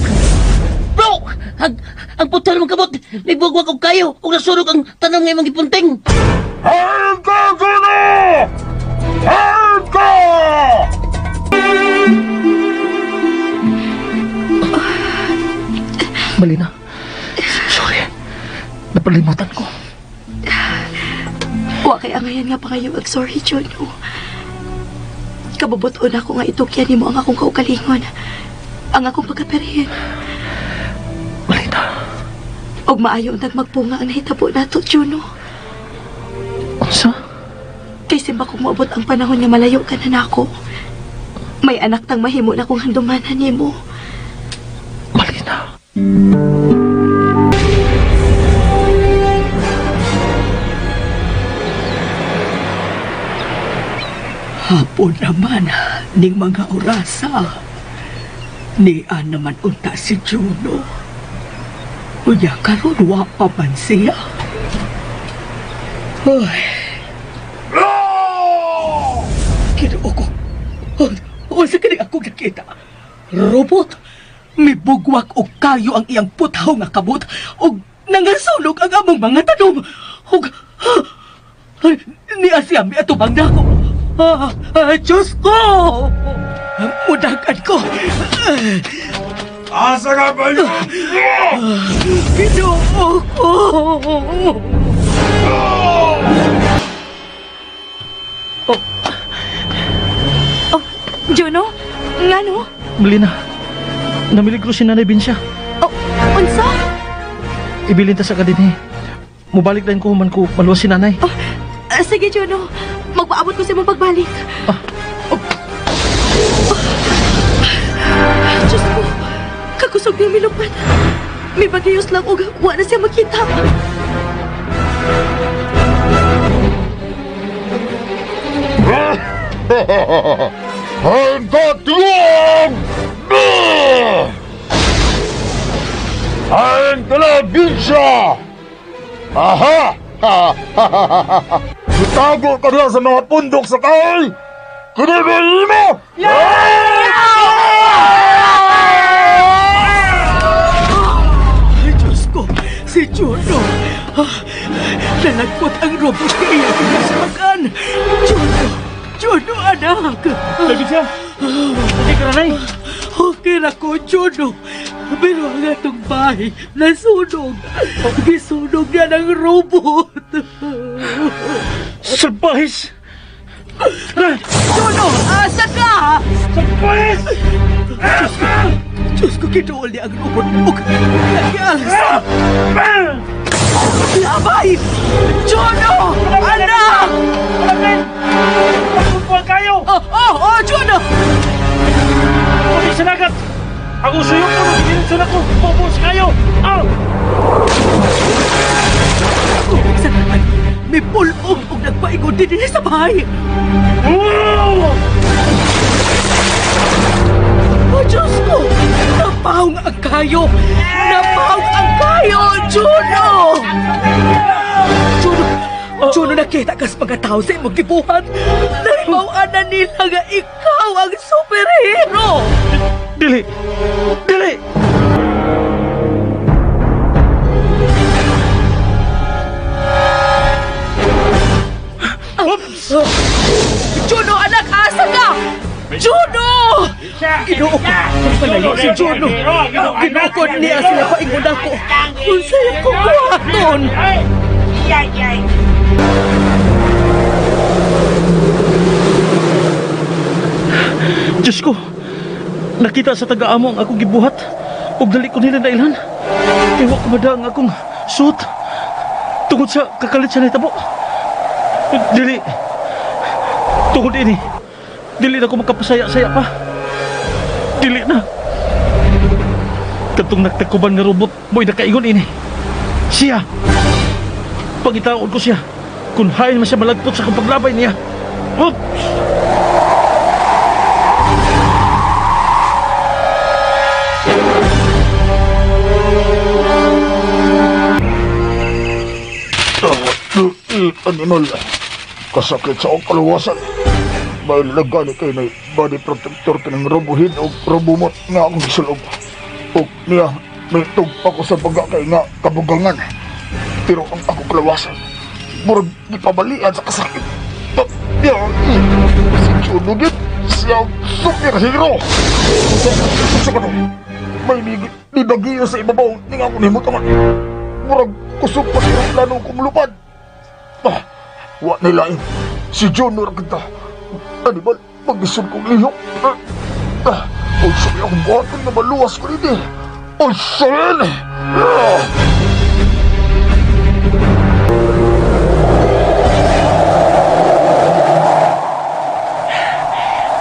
Bro! Ang puto naman kabot. May bugwag og kayo. Kung nasunog ang tanong nga imong gipunting. Hain ka, Juno! Hain ka! Malina. Sorry. Napalimutan ko. Wa kay angayan nga pangayo ag sorry, Juno. Kabubuton ako nga itukyan nimo ang akong kaugalingon. Ang akong pagkaperhin. Malina. Og maayo untag magpunga ang nahitabo nato, Juno. Unsa? Kay simba kong moabot ang panahon nga malayo ka na nako. May anak tang mahimo na kong handumanan nimo. Malina. Hapon naman, ning mga orasa. Nia naman unta si Juno. Unya karon wa pa man siya. Ay. Ginoo ko. Unsa kini ako nakita? Robot? Mibugwak og kayo ang iyang puthaw nga kabot og nangasunog ang among mga tanom. Og niya siya miatubang nako. Ah, ah, Diyos ko! Mudagan ko! Asa ka ba yun? Ginoo ko! Oh, Juno? Ngano? Malina. Namiligro si Nanay Binsya. Oh, unsa? Ibilin ta sa kadinhi. Mubalik din ko man ko maluwas si nanay. Oh, sige, Juno. Magpaabot ko sa imong pagbalik. Ah. Oh. Diyos ko, kakusog niya milupad. May bagayos lang og wa na siya makita. Hain ka, tiwang! Hain ka na, Binsya! Aha! Itago ka na sa mga pundok sa kahoy! Kinibili mo! Ay, Diyos ko, si Juno. Ah, nalagpot ang robot na iyang pinasmakan. Juno, Juno, anak. Nay Binsya! Okay ka na, Nay? Okay ra ko, Juno. Pero ang atong bahay, nasunog. Gisunog niya ng robot. Salbahis! Juno, asa ka? Sa puwis! Diyos ko, Diyos ko, kiduol niya ang robot. Ug, nagialsa. Labay! Juno! Anak! Pagpupol kayo! Oh, oh, oh, Juno! Kami sa dagat! Ako suyok ko, ginilinsun ako! Pupus kayo! Ah! Sa dagat, may pulong og nagpaigo din sa bahay. Oh, Diyos ko! Napawng ang kayo! Napawng ang kayo, Juno! Juno, Juno, nakita kas mga tao sa imong gibuhat. Nahibaw na nila nga ikaw ang superhero! Dili! Dili! Juno, anak, asa ka? Juno! Ginoo ko, palayo si Juno. Ginoo ko niya sila paingon ako. Unsay ako buhaton? Diyos ko! Nakita sa taga-amo ang akong gibuhat. Ug dali ko nila nailhan. Kay wa ko mada ang akong suit. Tungod sa kakalit sa nahitabo. Dili. Tungod ini. Dili na ko makapasaya-saya pa. Dili na. Katong nagtakuban nga robot, mo'y nakaingon ini. Siya. Pangitaon ko siya. Kung hain man siya malagpot sa akong paglabay niya. Oops! Animal, kasakit sa akong kaluwasan. May lagani kay na body protector kining robohin o robomot nga akong gisulob. O niya, may tugpa ko sa baga kay nga kabugangan. Pero ang akong kaluwasan, murag gipabalian sa kasakit. Ya, si Juno gid, siya ang superhero. Sa kano, may nibagiyo sa ibabaw ni nga akong himutangan. Murag kusog pa sa plano kumulupad. Ah, wa na lain. Si John ra kita. Animal, magisod kong lihok. Ah, ah, unsa may akong buhaton nga maluwas ko nini. Unsa rin? Ah!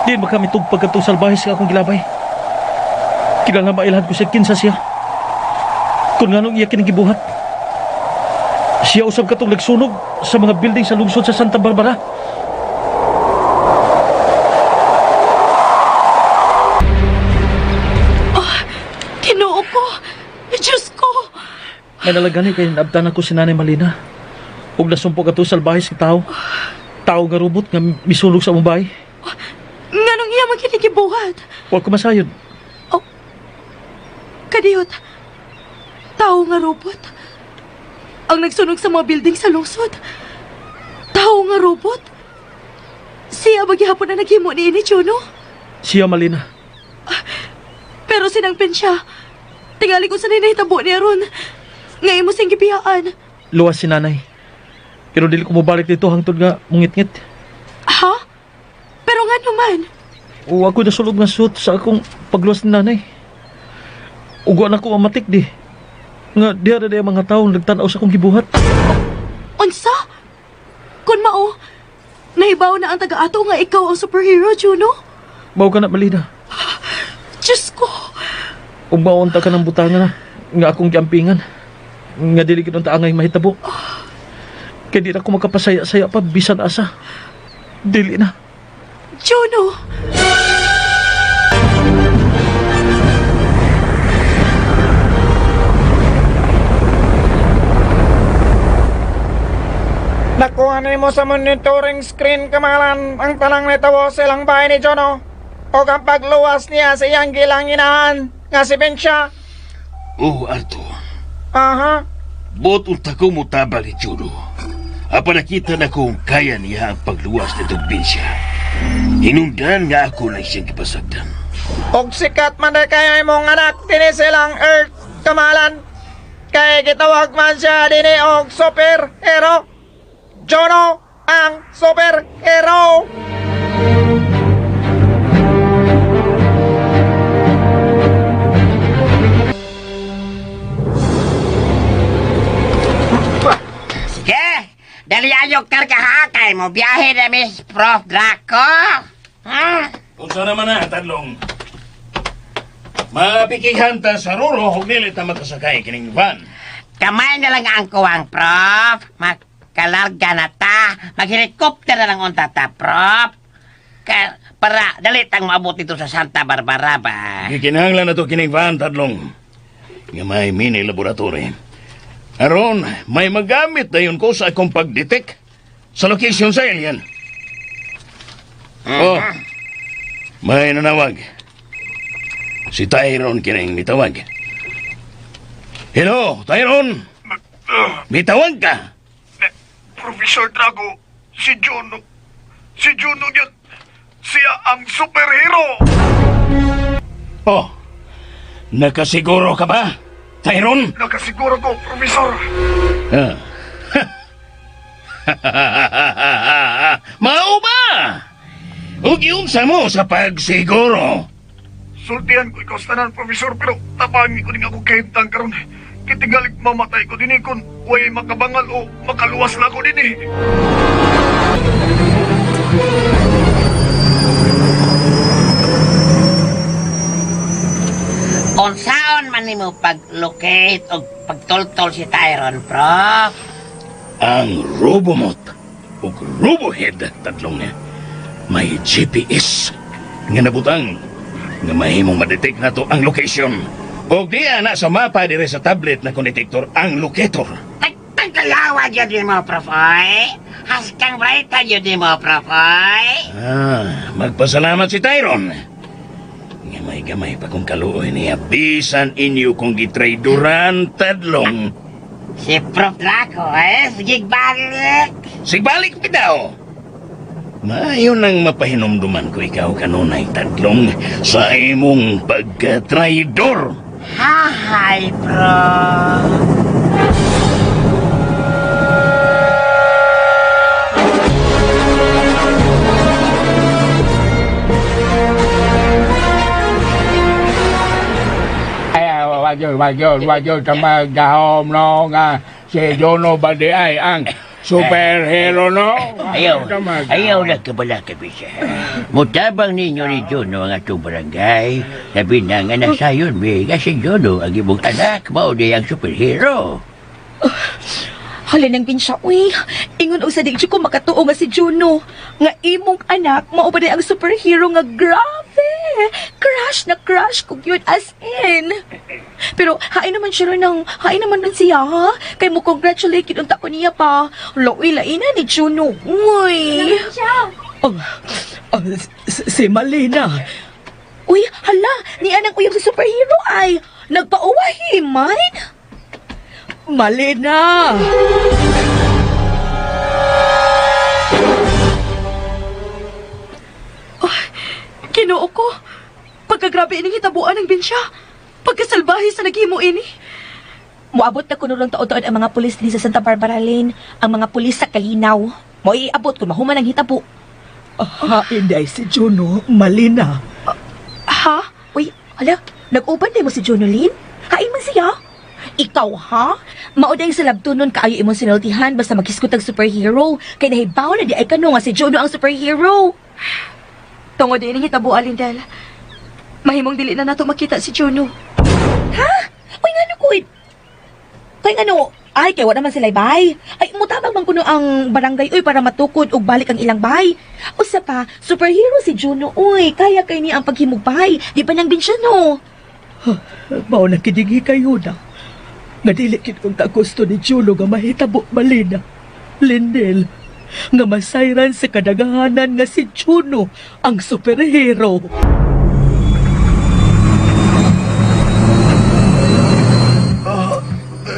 Di ba kami tugpag katong salbahis nga akong gilabay? Kilala mailhan ko siya kinsa siya. Kung nganong iya kinigibuhat. Siya usab katong nagsunog sa mga building sa lungsod sa Santa Barbara. Ginoo ko! Diyos ko! May nalagani kay naabtan ako si Nanay Malina. Ug nasumpok ato salbahis nga tao. Tao nga robot nga misunog sa among bahay. Nganong iya man kinigibuhat? Wa ko masayod. Kadiyot, tao nga robot. Ang nagsunog sa mga building sa lungsod. Tao nga robot. Siya maghihapon na naghimo ni ini, Juno. Siya Malina. Pero sinangpin siya. Tingali ko sa nahitabo niya ron. Ngayon mo siyang gibiyaan. Luwas si nanay. Pero dili ko mobalik dito hangtod nga mungitngit. Ha? Pero nga naman. O ako nasulob nga suit sa akong pagluwas ni nanay. Ug wa na ko mamatik di. Nga diha na diha mga tawo nagtan-aw sa akong gibuhat. Unsa? Kun mao, nahibaw na ang taga-ato nga ikaw ang superhero, Juno. Mao ka na Malina. Diyos ko! Ug maunta ka ng butanga na nga akong giampingan. Nga dili gid unta angay mahitabo. Kay di na ako makapasaya-saya pa bisan asa. Dili na. Juno! Nakuha nimo sa monitoring screen kamalan ang tanang nitawo sa ilang bahay ni Jono. O ang pagluwas niya sa iyang gilang inahan nga si Bensya. Oh, Arto. Aha. Bot unta ko mutabang ni Juno. Apa nakita na kung kaya niya ang pagluwas nitong Binsya. Hinungdan nga ako lang siyang gipasagdan. Og sikat man na kaya imong anak dinhi silang Earth kamalan. Kay gitawag man siya dinhi og superhero. Jono ang superhero. Sige, dali ayo karga ha kay mo biyahe na Miss Prof Draco. Unsa naman na, tadlong? Mapikihan ta sa ruro ug dili ta makasakay kining van. Kamay na lang ang kuwang, Prof. Makalarga na ta. Mag-helicopter na lang unta ta, Prof. Para dali tang maabot dito sa Santa Barbara ba? Gikinahanglan na to kining van, tadlong. Nga may mini laboratory. Aron, may magamit dayon ko sa akong pag-detect sa location sa alien. Oh, may nanawag. Si Tyron kining mitawag. Hello, Tyron! Mitawag ka! Professor Drago, si Juno. Si Juno yun. Siya ang superhero! Oh, nakasiguro ka ba, Tyron? Nakasiguro ko, Professor. Ah. Mao ba? Ug iunsa mo sa pagsiguro? Sultihan ko ikaw sa tanan, Professor, pero tabangi ko din ako kahintang karon. Kitingalig mamatay ko din kung way makabangal o makaluwas na ako din eh. Unsaon man nimo pag-locate o pagtultol si Tyron, Prof? Ang Robomot ug Robohead tatlong may GPS nga nabutang nga mahimong madetect nato ang location. Og diya na sa mapa dire sa tablet na detector ang locator. Tagtagkalawa yun mo, Prof, oy. Haskang bright yun mo, Prof, oy. Ah, magpasalamat si Tyron. Nga may gamay pa kong kaluoy niya. Bisan inyo kong gitrayduran tadlong. Si Prof Draco, eh. Sige, balik. Sigbalik bitaw. Maayo nang mapahinumduman ko ikaw kanunay tadlong sa imong pagka-traidor. Hahay, Prof. Ay, wag yun, wag yun sa magdahom, no, nga si Jono ba di ay ang superhero, no? Ayaw, ayaw na kabala kabisa. Mutabang ninyo ni Jono ang atong barangay. Sabi na nga nasayon mi, nga si Jono ang imong anak, mao di ang superhero. Hala nang binsya, uy. Ingon og sa di ko makatuo nga si Juno. Nga imong anak, mao ba day ang superhero nga grabe. Crush na crush ko yun as in. Pero hain naman siya ron ng, hain naman ron siya ha. Kay mo congratulate yun unta ko niya pa. Hala, uy, laina ni Juno, uy. Oh, oh, si Malina. Uy, hala, ni anang uyab sa superhero ay. Nagpauwahi man. Malina! Kinoo ko. Pagkagrabe ining hitabuan ng binsya. Pagkasalbahe sa naghimo ini. Moabot na kuno lang taon-taon ang mga pulis din sa Santa Barbara Lane, ang mga pulis sa Kalinaw. Mo iabot kung mahuman ang hitabo. Hain day si Juno, Malina. Ha? Uy, ala, nag-uban day mo si Juno Lin? Hain man siya. Ikaw, ha? Mao day sa labtunon kaayo imong sinultihan basta maghisgot ang superhero. Kay nahibaw na di ay kano nga si Juno ang superhero. Tungod din hitabo, Alindel. Mahimong dili na nato makita si Juno. Ha? Uy, ngano ko Kay ngano, ay, kay wala man sila bay. Ay, mutabang man kuno ang barangay, uy, para matukod og balik ang ilang bay. Usa pa, superhero si Juno, uy, kaya kay niya ang paghimugbay. Di pa nang binsya, no? Mao na kidingi kayo na. Nga dili kit kung gusto ni Juno nga mahitabo Malina. Lindel, nga masayran sa kadagahanan nga si Juno ang superhero.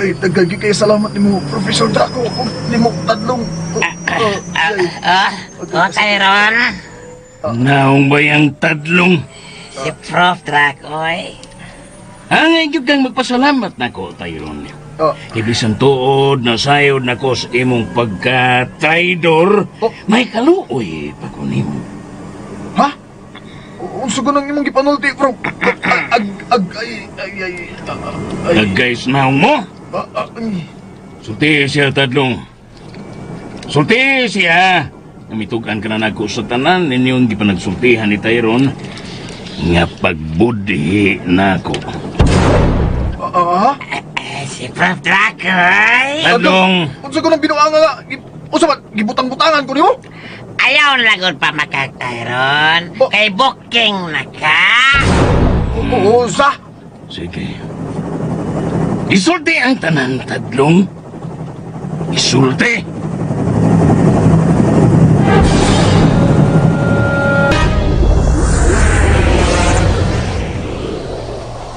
Ay, dagagi kayo salamat nimo, Professor Draco. Ug nimo tadlong. Oh, Tyron. Naong ba yung tadlong? Si Prof Draco, oy. Angay gyud kang magpasalamat nako, Tyron. Oh. Ibisan tuod na sayod na ko sa imong pagka-traidor, Oh. may kaluoy pa ko nimo. Ha? Unsa ko nang imong gipanulti, bro? Ag, ag, ay, ay, ay, ay, Nagguys na mo? ah, ah, ay. Sulti siya, Tadlong. Sulti siya! Namitugan ka na nako sa tanan ninyong gipanagsultihan ni Tyron nga pagbudhi nako. Ah, ah, ha? Eh, si Prof. Draco, ay. Tadlong, Unsa ko nang binuanga nga? Unsa ba? Gibutang-butangan ko nimo? Ayaw na lagod pa makag Tyron. Oh. Kay booking na ka. Unsa? sige. Isulti ang tanan, Tadlong. Isulti!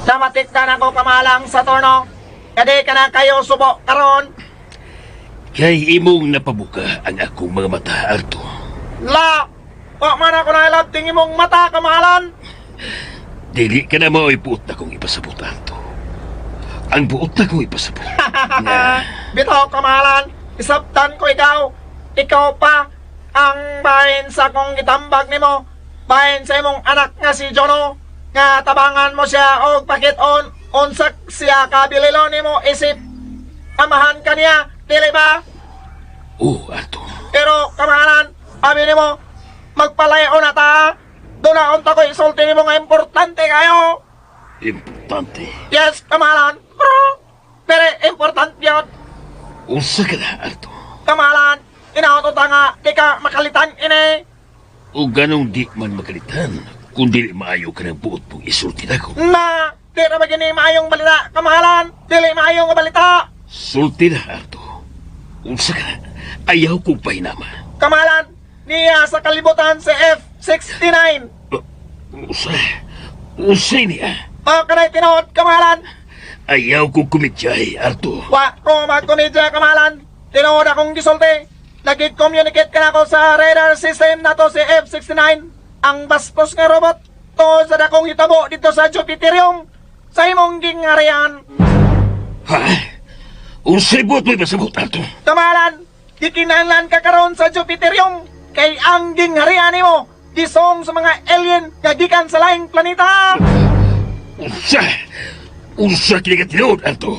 Namatik na nako kamalang sa torno. Kadi ka na kayo subo karon. Kay imong napabuka ang akong mga mata, Arto. La! Wa man ako nailab tingin mong mata kamahalan. Dili ka na mao'y buot na kong ipasabot, Arto. Ang buot na kong ipasabot. Nga, Bitaw kamahalan, isabtan ko ikaw. Ikaw pa ang bahin sa kong gitambag nimo. Bahin sa imong anak nga si Jono. Nga tabangan mo siya og pakit-on unsak siya kabililo nimo isip amahan kaniya, dili ba? oh, Arto. Pero kamahalan, abi nimo magpalayo na ta. Doon na unta ko isulti nimo nga importante kayo. Importante. Yes, kamahalan. Pero, pero importante yun. Unsa ka na, Arto. Kamahalan, inaot ta nga, di ka makalitan ini. O ganong di man makalitan, kung dili maayo ka ng buot mong isulti na ko. Na, di na ba gini maayong balita, kamahalan? Dili maayong balita. Sulti na, Arto. Unsa ka na, ayaw kong pahinama. Kamahalan, niya sa kalibutan si F-69. Unsa? Unsa niya? O, kanay tinuod, kamahalan. Ayaw kong kumityay, Arto. Wa ko magkomedya, kamahalan. Tinuod akong gisulti. Nagig-communicate ka na ako sa radar system na to si F-69. Ang bastos nga robot. To sa dakong hitabo dito sa Jupiterium. Sa imong gingarian. Ha? Unsay buot mo ipasabot, Arto? Kamahalan, gikinahanglan ka karon sa Jupiterium kay ang gingharian nimo gisong sa mga alien nga gikan sa laing planeta. Unsa? Unsa kini ka tinuod, Arto?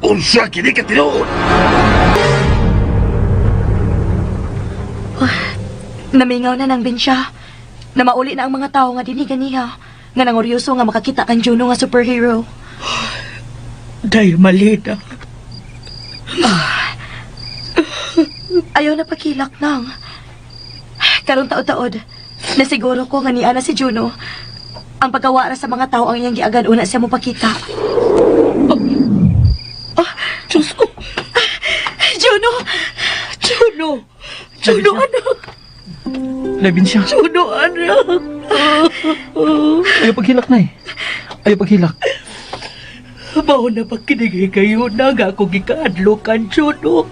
Unsa kini ka tinuod? Namingaw na ng binsya. Na mauli na ang mga tao nga dinhi ganiha. Nga nanguryoso nga makakita kang Juno nga superhero. Day, Malina. Ayaw na pagkilak nang. Karon taod-taod, nasiguro ko nga niana si Juno. Ang pagkawara sa mga tao ang iyang giagad una siya mopakita. Oh, Diyos ko. Juno! Juno! Juno, anak! Labin siya. Juno, anak! Ayaw paghilak na eh. Ayaw paghilak. Mao na ba kinihigayon na nga ako gikaadlokan, Juno?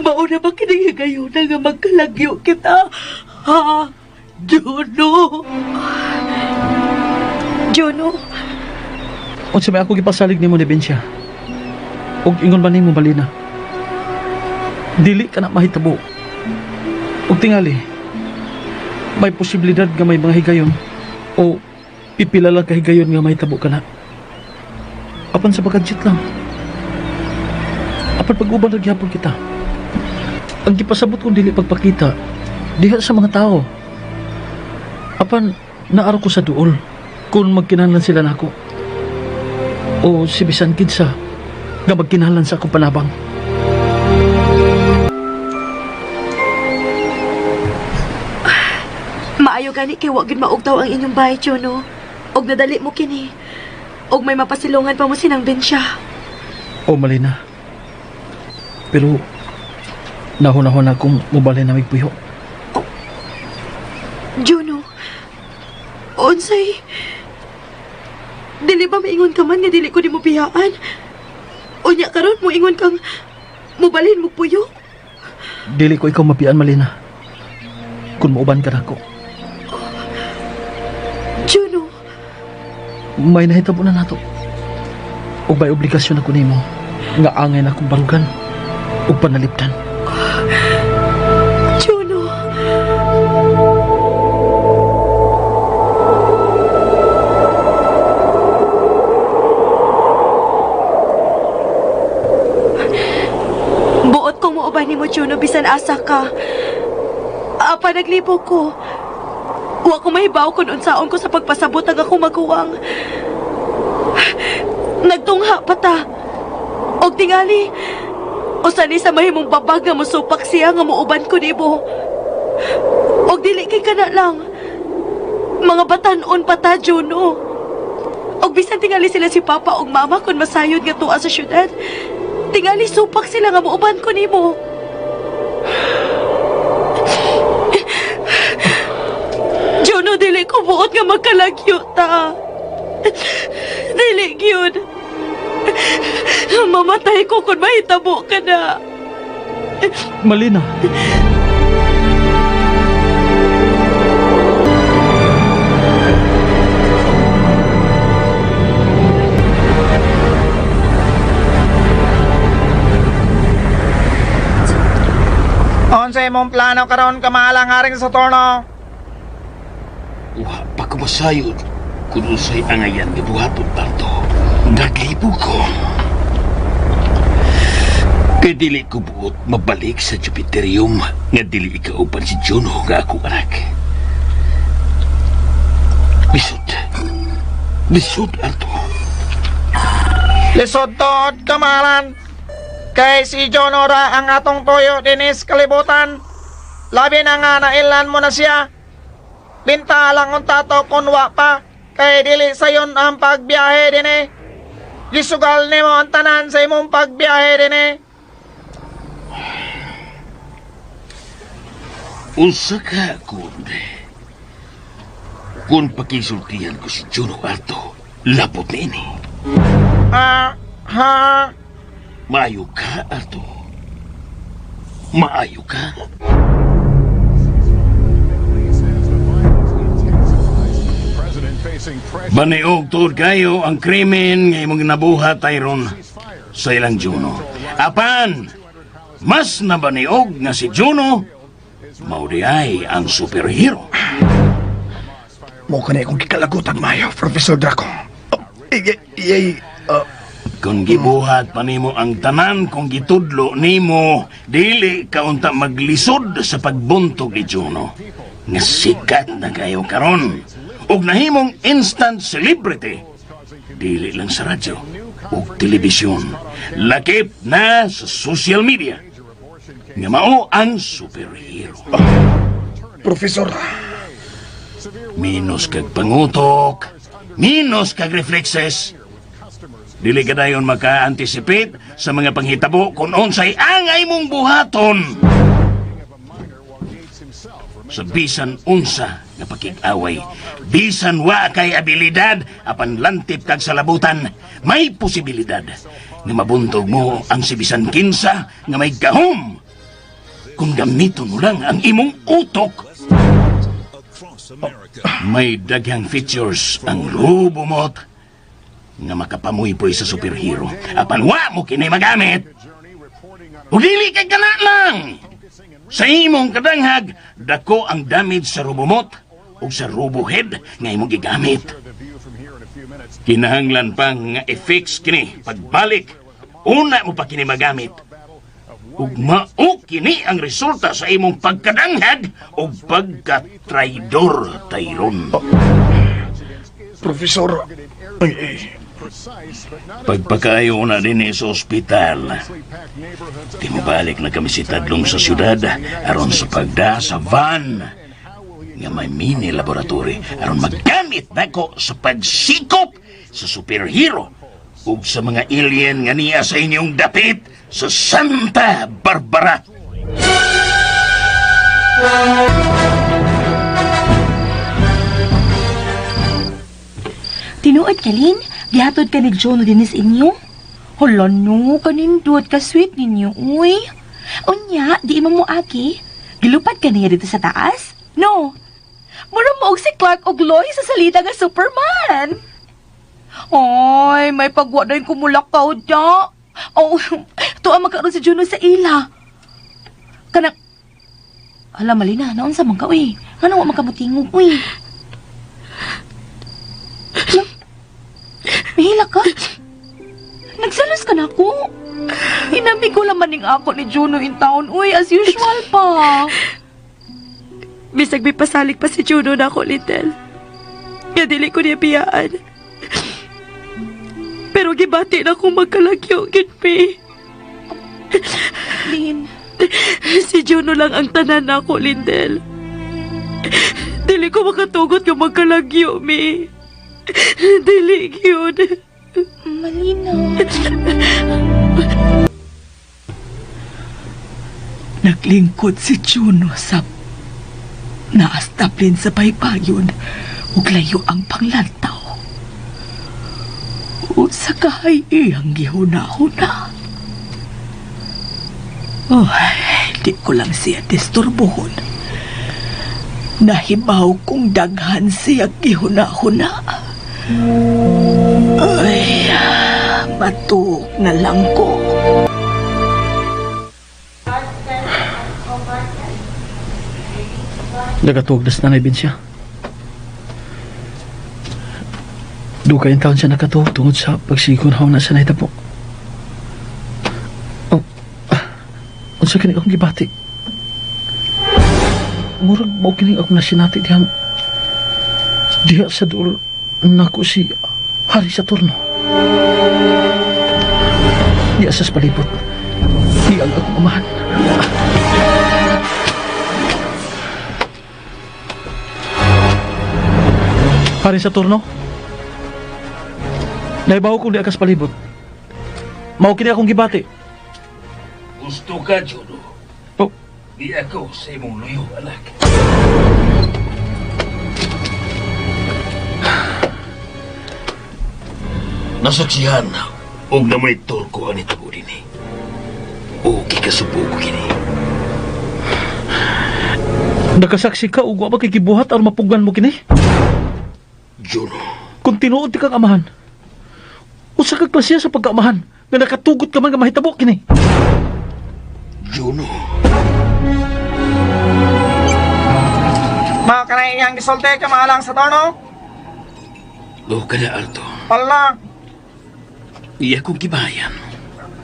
Mao na ba kinihigayon na nga magkalagyo kita? Ha? Juno! Juno! Unsa may ako gipasalig nimo ni Bensya. Og ingon ba nimo balina? Dili ka na mahitabo. Og tingali, may posibilidad nga may mga higayon o pipila lang ka higayon nga mahitabo ka na. Apan sa pagkadjit lang. Apan pag-uban ra gihapon kita. Ang gipasabot kong dili pagpakita diha sa mga tao. Apan naaro ko sa duol kung magkinahanglan sila nako o si bisan kinsa nga magkinahanglan sa akong panabang. Maayo gani kay wa gyud maugtaw ang inyong bahay, Juno. Og nadali mo kini. Og may mapasilungan pa mo sinang binsya. O mali na. Pero nahunahon na akong mobile na migpuyo. Juno, unsay... Dili ba maingon ka man nga dili ko nimo biyaan? Unya karon mo ingon kang mubalhin mo puyo. Dili ko ikaw mabian Malina. Kung mauban ka nako, Juno, may nahitabo na nato. Ug may obligasyon ako nimo nga angay na akong barugan ug panalipdan. Juno. Buot kong muuban nimo, Juno, bisan asa ka. Apa, naglibo ko. Wa ko mahibaw kung unsaon ko sa pagpasabot ang akong maguwang. Nagtungha pa ta. Og tingali, usa ni sa mahimong babag nga mosupak siya nga muuban ko nimo. Og dili kay kana lang. Mga batan-on pa ta, Juno. Og bisan tingali sila si Papa og Mama kung masayod nga tuwa sa syudad. Tingali supak sila nga muuban ko nimo. Juno, dili ko buot nga magkalagyo ta. Dili gyud. Mamatay ko kung mahitabo ka na. Malina. Unsa imong plano karon kamahalang haring Saturno? Wa pa ko masayod kung unsay angayan nga buhaton tarto. Naglibog ko. Kay dili ko buot mabalik sa Jupiterium nga dili ikauban si Juno nga akong anak. Lisod. Lisod, Arto. Lisod tuod kamahalan. Kay si Jonora ang atong toyo dinis kalibutan. Labi na nga nailan mo na siya. Binta lang unta to kun wa pa. Kay dili sayon ang pagbiyahe dinhi. Gisugal nimo ang tanan sa imong pagbiyahe dinhi. Unsa ka kung pakisultihan ko si Juno, Arto, labot na ini. Ah, ha? Maayo ka, Arto. Maayo ka. Baniog tuod kayo ang krimen nga imong nabuhat, Tyron, sa ilang Juno. Apan, mas nabaniog nga si Juno, mao di ay ang superhero. Mo ka na akong kikalagutan, Mayo, Professor Draco. Oh, ay, ay, ay, ah, Kung gibuhat pa nimo ang tanan kung gitudlo nimo, dili ka unta maglisod sa pagbuntog ni Juno. Nga sikat na kayo karon ug nahimong instant celebrity. Dili lang sa radyo ug telebisyon. Lakip na sa social media. Nga mao ang superhero. Professor, Minus kag pangutok, minus kag reflexes. Dili ka dayon maka-anticipate sa mga panghitabo kung unsay angay mong buhaton. Sa bisan unsa nga pakig-away, bisan wa kay abilidad apan lantip kag salabutan, may posibilidad nga mabuntog mo ang si bisan kinsa nga may gahom. Kung gamiton mo lang ang imong utok. May daghang features ang Robomot nga makapamuypoy sa superhero. Apan wa mo kini magamit. Ug dili kay kana lang. Sa imong kadanghag, dako ang damage sa Robomot ug sa Robohead nga imong gigamit. Kinahanglan pa nga i-fix kini pagbalik. Una mo pa kini magamit. Ug mao kini ang resulta sa imong pagkadanghag ug pagkatraidor, Tyron. Professor, ay, ay, Pagpakaayo na din sa ospital. Di mo balik na kami si Tadlong sa syudad aron sa pagda sa van nga may mini laboratory aron maggamit nako sa pagsikop sa superhero ug sa mga alien nga niya sa inyong dapit sa Santa Barbara. Tinuod ka, Lin? Gihatod ka ni Jono dinis inyo? Hala no, kanindot ka sweet ninyo, uy. Unya, di mo mo aki. Gilupad ka niya dito sa taas? No. Mura mo og si Clark og Lois sa salita nga Superman. Ay, may pagwa na yung kumulakaw dya. Oh, tuwa magkaroon si Juno sa ila. Kanang... Hala, Malina, naunsa man ka, uy. Ano wa makamutingog, uy. Hala, mahila ka? Nagsalos ka na ako. Inami ko laman ning ako ni Juno in town, uy, as usual pa. Bisag may pasalig pa si Juno na ako, Little. Nga dili ko niya biyaan. Pero gibati na akong magkalagyo, gid mi. Lin, Si Juno lang ang tanan na ako, Lindel. Dili ko makatugot nga magkalagyo, mi. Dili gyud. Malina. Naglingkod si Juno sa naastaplin sa baybayon ug layo ang panglantaw. Unsa kahay iyang gihuna-huna. Oh, di ko lang siya disturbohon. Nahibaw kong daghan siya gihuna-huna. Ay, matuok na lang ko. Nagatuog na sa Nanay Binsya. Dugay ang taon siya nakatuog tungod sa pagsigon haw na sa nahitabo. Oh, unsa kini akong gibati? Murag mao kini akong nasinati dihang diha sa duol nako si Hari Saturno. Diha sa palibot. Di ang akong amahan. Hari Saturno? Naibaw kong di akas palibot. Mao kini akong gibati. Gusto ka, Juno. Oh. Di ako sa imong luyo, anak. Nasaksihan og namonitor ko ani tabo dinhi. O kikasubo ko kini. Nakasaksi ka ug wa ba kay gibuhat aron mapugan mo kini? Juno, Kung tinuod ti kang amahan, usa ka klase sa pagkaamahan nga nakatugot ka man nga mahitabo kini. Juno. Mao ka na iyang gisulti kamahalang Saturno? Lo ka na, Arto. Hala, Iya kong gibayan.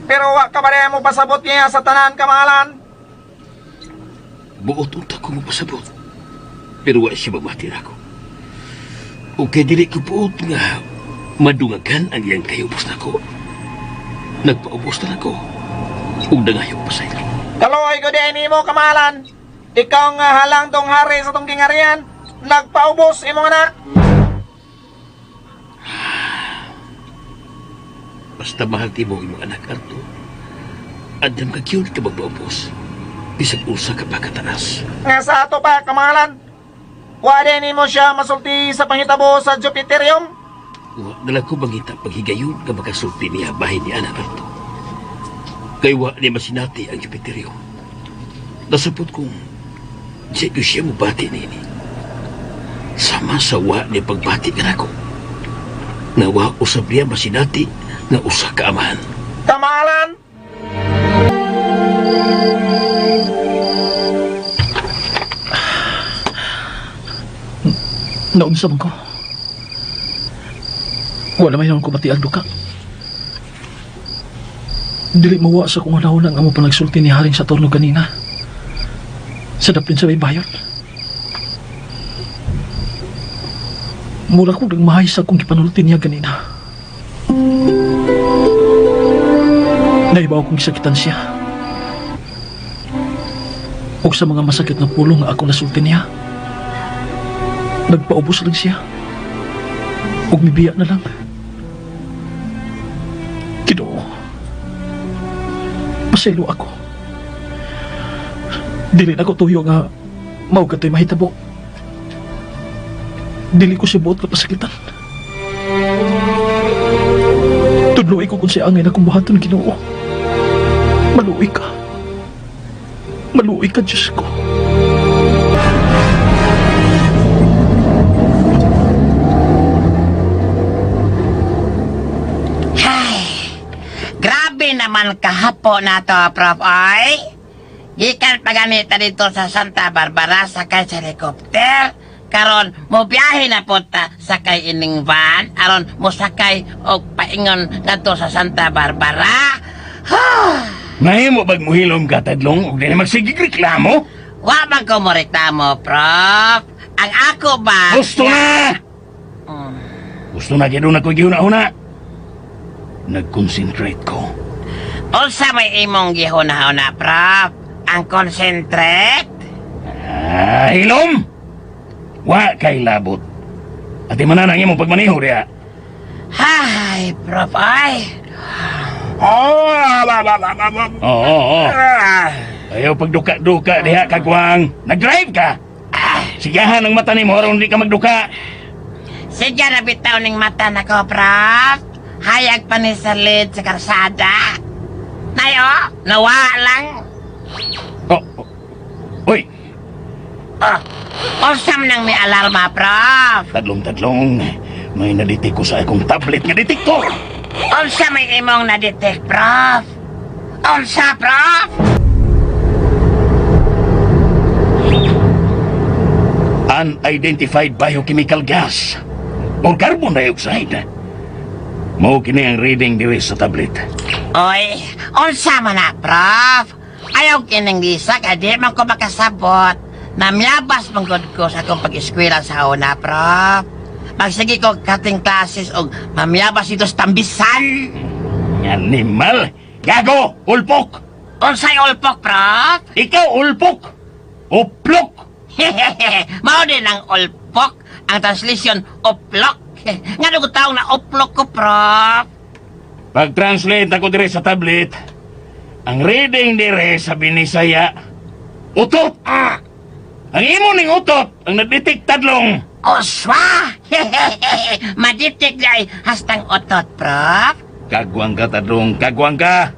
pero wa ka ba rin mo pasabot niya sa tanan kamahalan? Buot unta ko mapasabot. Pero wa siya mamati nako. O kay dili ko buot nga madungagan ang iyang kayubos nako. Nagpaubos na nako. Ug dangayo pa sa ilo. Kaluoy ko di nimo kamahalan. Ikaw nga halang tong hari sa tong gingarian. Nagpaubos imong anak. Basta mahal ti mo imong anak, Arto. Andam ka gyud ka magpaubos. Bisag usa ka pa kataas. Nga sa ato pa kamahalan. Wa di nimo siya masulti sa panghitabo sa Jupiterium. Wa na lang ko mangita paghigayon nga makasulti niya bahin ni anak Arto. Kay wa niya masinati ang Jupiterium. Nasapot kong siya ko siya mubati nini. Sama sa wa niya pagbati ka nako. Nga wa usab niya masinati nga usa ka amahan. Kamahalan. Naunsa man ko. Wala may ko mati ang duka. Dili mawa sa kung hunahuna nga mo pa nagsulti ni Haring Saturno ganina. Sa daplin sa baybayon. Mura kong nagmahay sa akong gipanulti niya ganina. Naibaw kong gisakitan siya. O sa mga masakit na pulong nga ako nasulti niya. Nagpaubos lang siya. Ug mibiya na lang. Ginoo. Pasaylo ako. Dili na ko tuyo nga mao katoy mahitabo. Dili ko siya buot nga pasakitan. Tudloy ko kung siya angay na kung buhaton, Ginoo. Maluoy ka. Maluoy ka, Diyos ko. naman kahapo na to, Prof. Ay. Gikan pa ganita dito sa Santa Barbara sakay sa helicopter. Karon mo biyahe na po ta sakay ining van aron mo sakay og paingon ngadto sa Santa Barbara. Nahimo bag muhilom ka, Tadlong, ug di na magsigig reklamo? Wa man ko mo reklamo, Prof. Ang ako ba? Gusto na! Gusto na gyud na ko gihuna-huna. Nag-concentrate ko. Unsa may imong gihuna-huna, Prof? Ang concentrate? Ah, hilom! Wa kay labot. Ati manan ang imong pagmaneho diha. Hay, Prof. Ay. Oh, ba, ba, ba, ba, ba. Oo, oo. Ah. Ayaw pagduka-duka diha kagwang. Nag-drive ka. Sigahan ang mata nimo aron di ka magduka. Sige na bitaw ning mata nako, Prof. Hayag pa ni sa lid sa karsada. Nayo, nawa lang. Oh, oh. Uy, Oh, usam nang may alarma, Prof. Tadlong-tadlong. May nadetect ko sa akong tablet nga detektor. Unsa may imong na-detect, Prof? Unsa, Prof? Unidentified biochemical gas or carbon dioxide. Mao kini ang reading diri sa tablet. Oy, unsa man na, Prof? Ayaw kining lisa kay di man ko makasabot. Namyabas man gud ko sa akong pag-eskwela sa una, Prof. Magsige ko cutting classes og mamyabas ito sa tambisan. Animal! Gago! Ulpok! Unsay ulpok, Prof? Ikaw ulpok! Uplok! Mao din ang ulpok, ang translation uplok. Nga ko taong na uplok ko, Prof. Pag-translate ako dire sa tablet, ang reading dire sa Binisaya, utot! Ang imo ning utot, ang nadetect, Tadlong. Oswa! Madetect ay hastang utot, Prof. Kagwang ka, Tadlong, kagwang ka.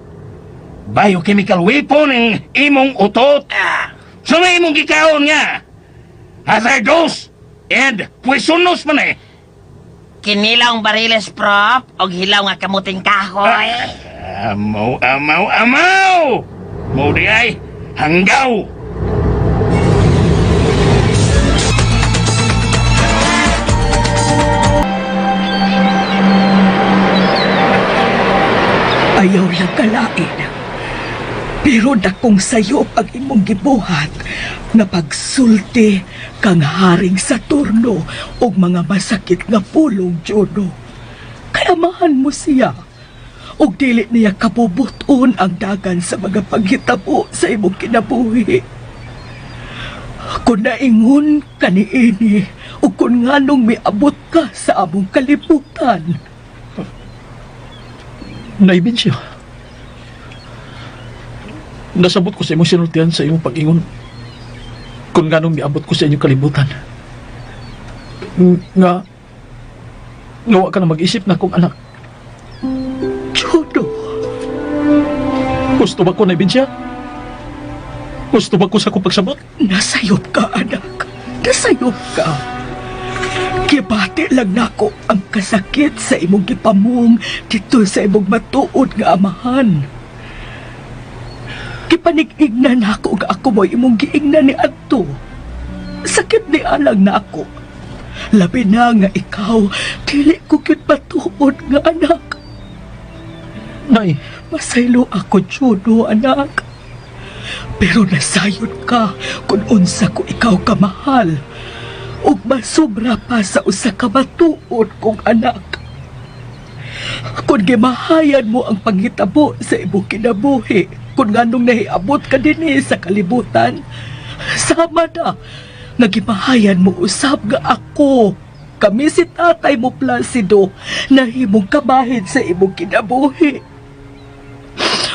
Biochemical weapon ang imong utot. Sa may imong gikaon nga. Hazardous and poisonous man eh. Kinilawng bariles, Prof, og hilaw nga kamuting kahoy. Amaw, amaw, amaw! Mao di ay, hanggaw! Ayaw lang kalain. Pero dakong sayop ang imong gibuhat nga pagsulti kang Haring Saturno og mga masakit nga pulong, Juno. Kayamahan mo siya. Og dili niya kabubuton ang dagan sa mga paghitabo sa imong kinabuhi. Kung naingon ka niini o kung nganong miabot ka sa among kalibutan. Nay Bensia. Nasabot ko sa imong sinultian sa imong pag-ingon kung nganong miabot ko sa inyong kalibutan. Nga, nga wa ka na mag-isip na kong anak. Juno. Gusto ba ko, Nay Bensia? Gusto ba ko sa akong pagsabot? Nasayop ka, anak. Nasayop ka. Gibati lang nako ang kasakit sa imong gipamong dito sa imong matuod nga amahan. Gipanig-igna nako nga ako mo'y imong giingna ni adto. Sakit ni alang nako. Labi na nga ikaw, dili ko gyud matuod nga anak. Nay. Masaylo ako, Juno, anak. Pero nasayod ka kung unsa ko ikaw kamahal. Ug masobra pa sa usa ka matuod kong anak. Kung gimahayan mo ang panghitabo sa imong kinabuhi, kung nganong nahiabot ka dinhi sa kalibutan, sama na nga gimahayan mo usab nga ako, kami si tatay mo Placido, nahimong kabahid sa imong kinabuhi.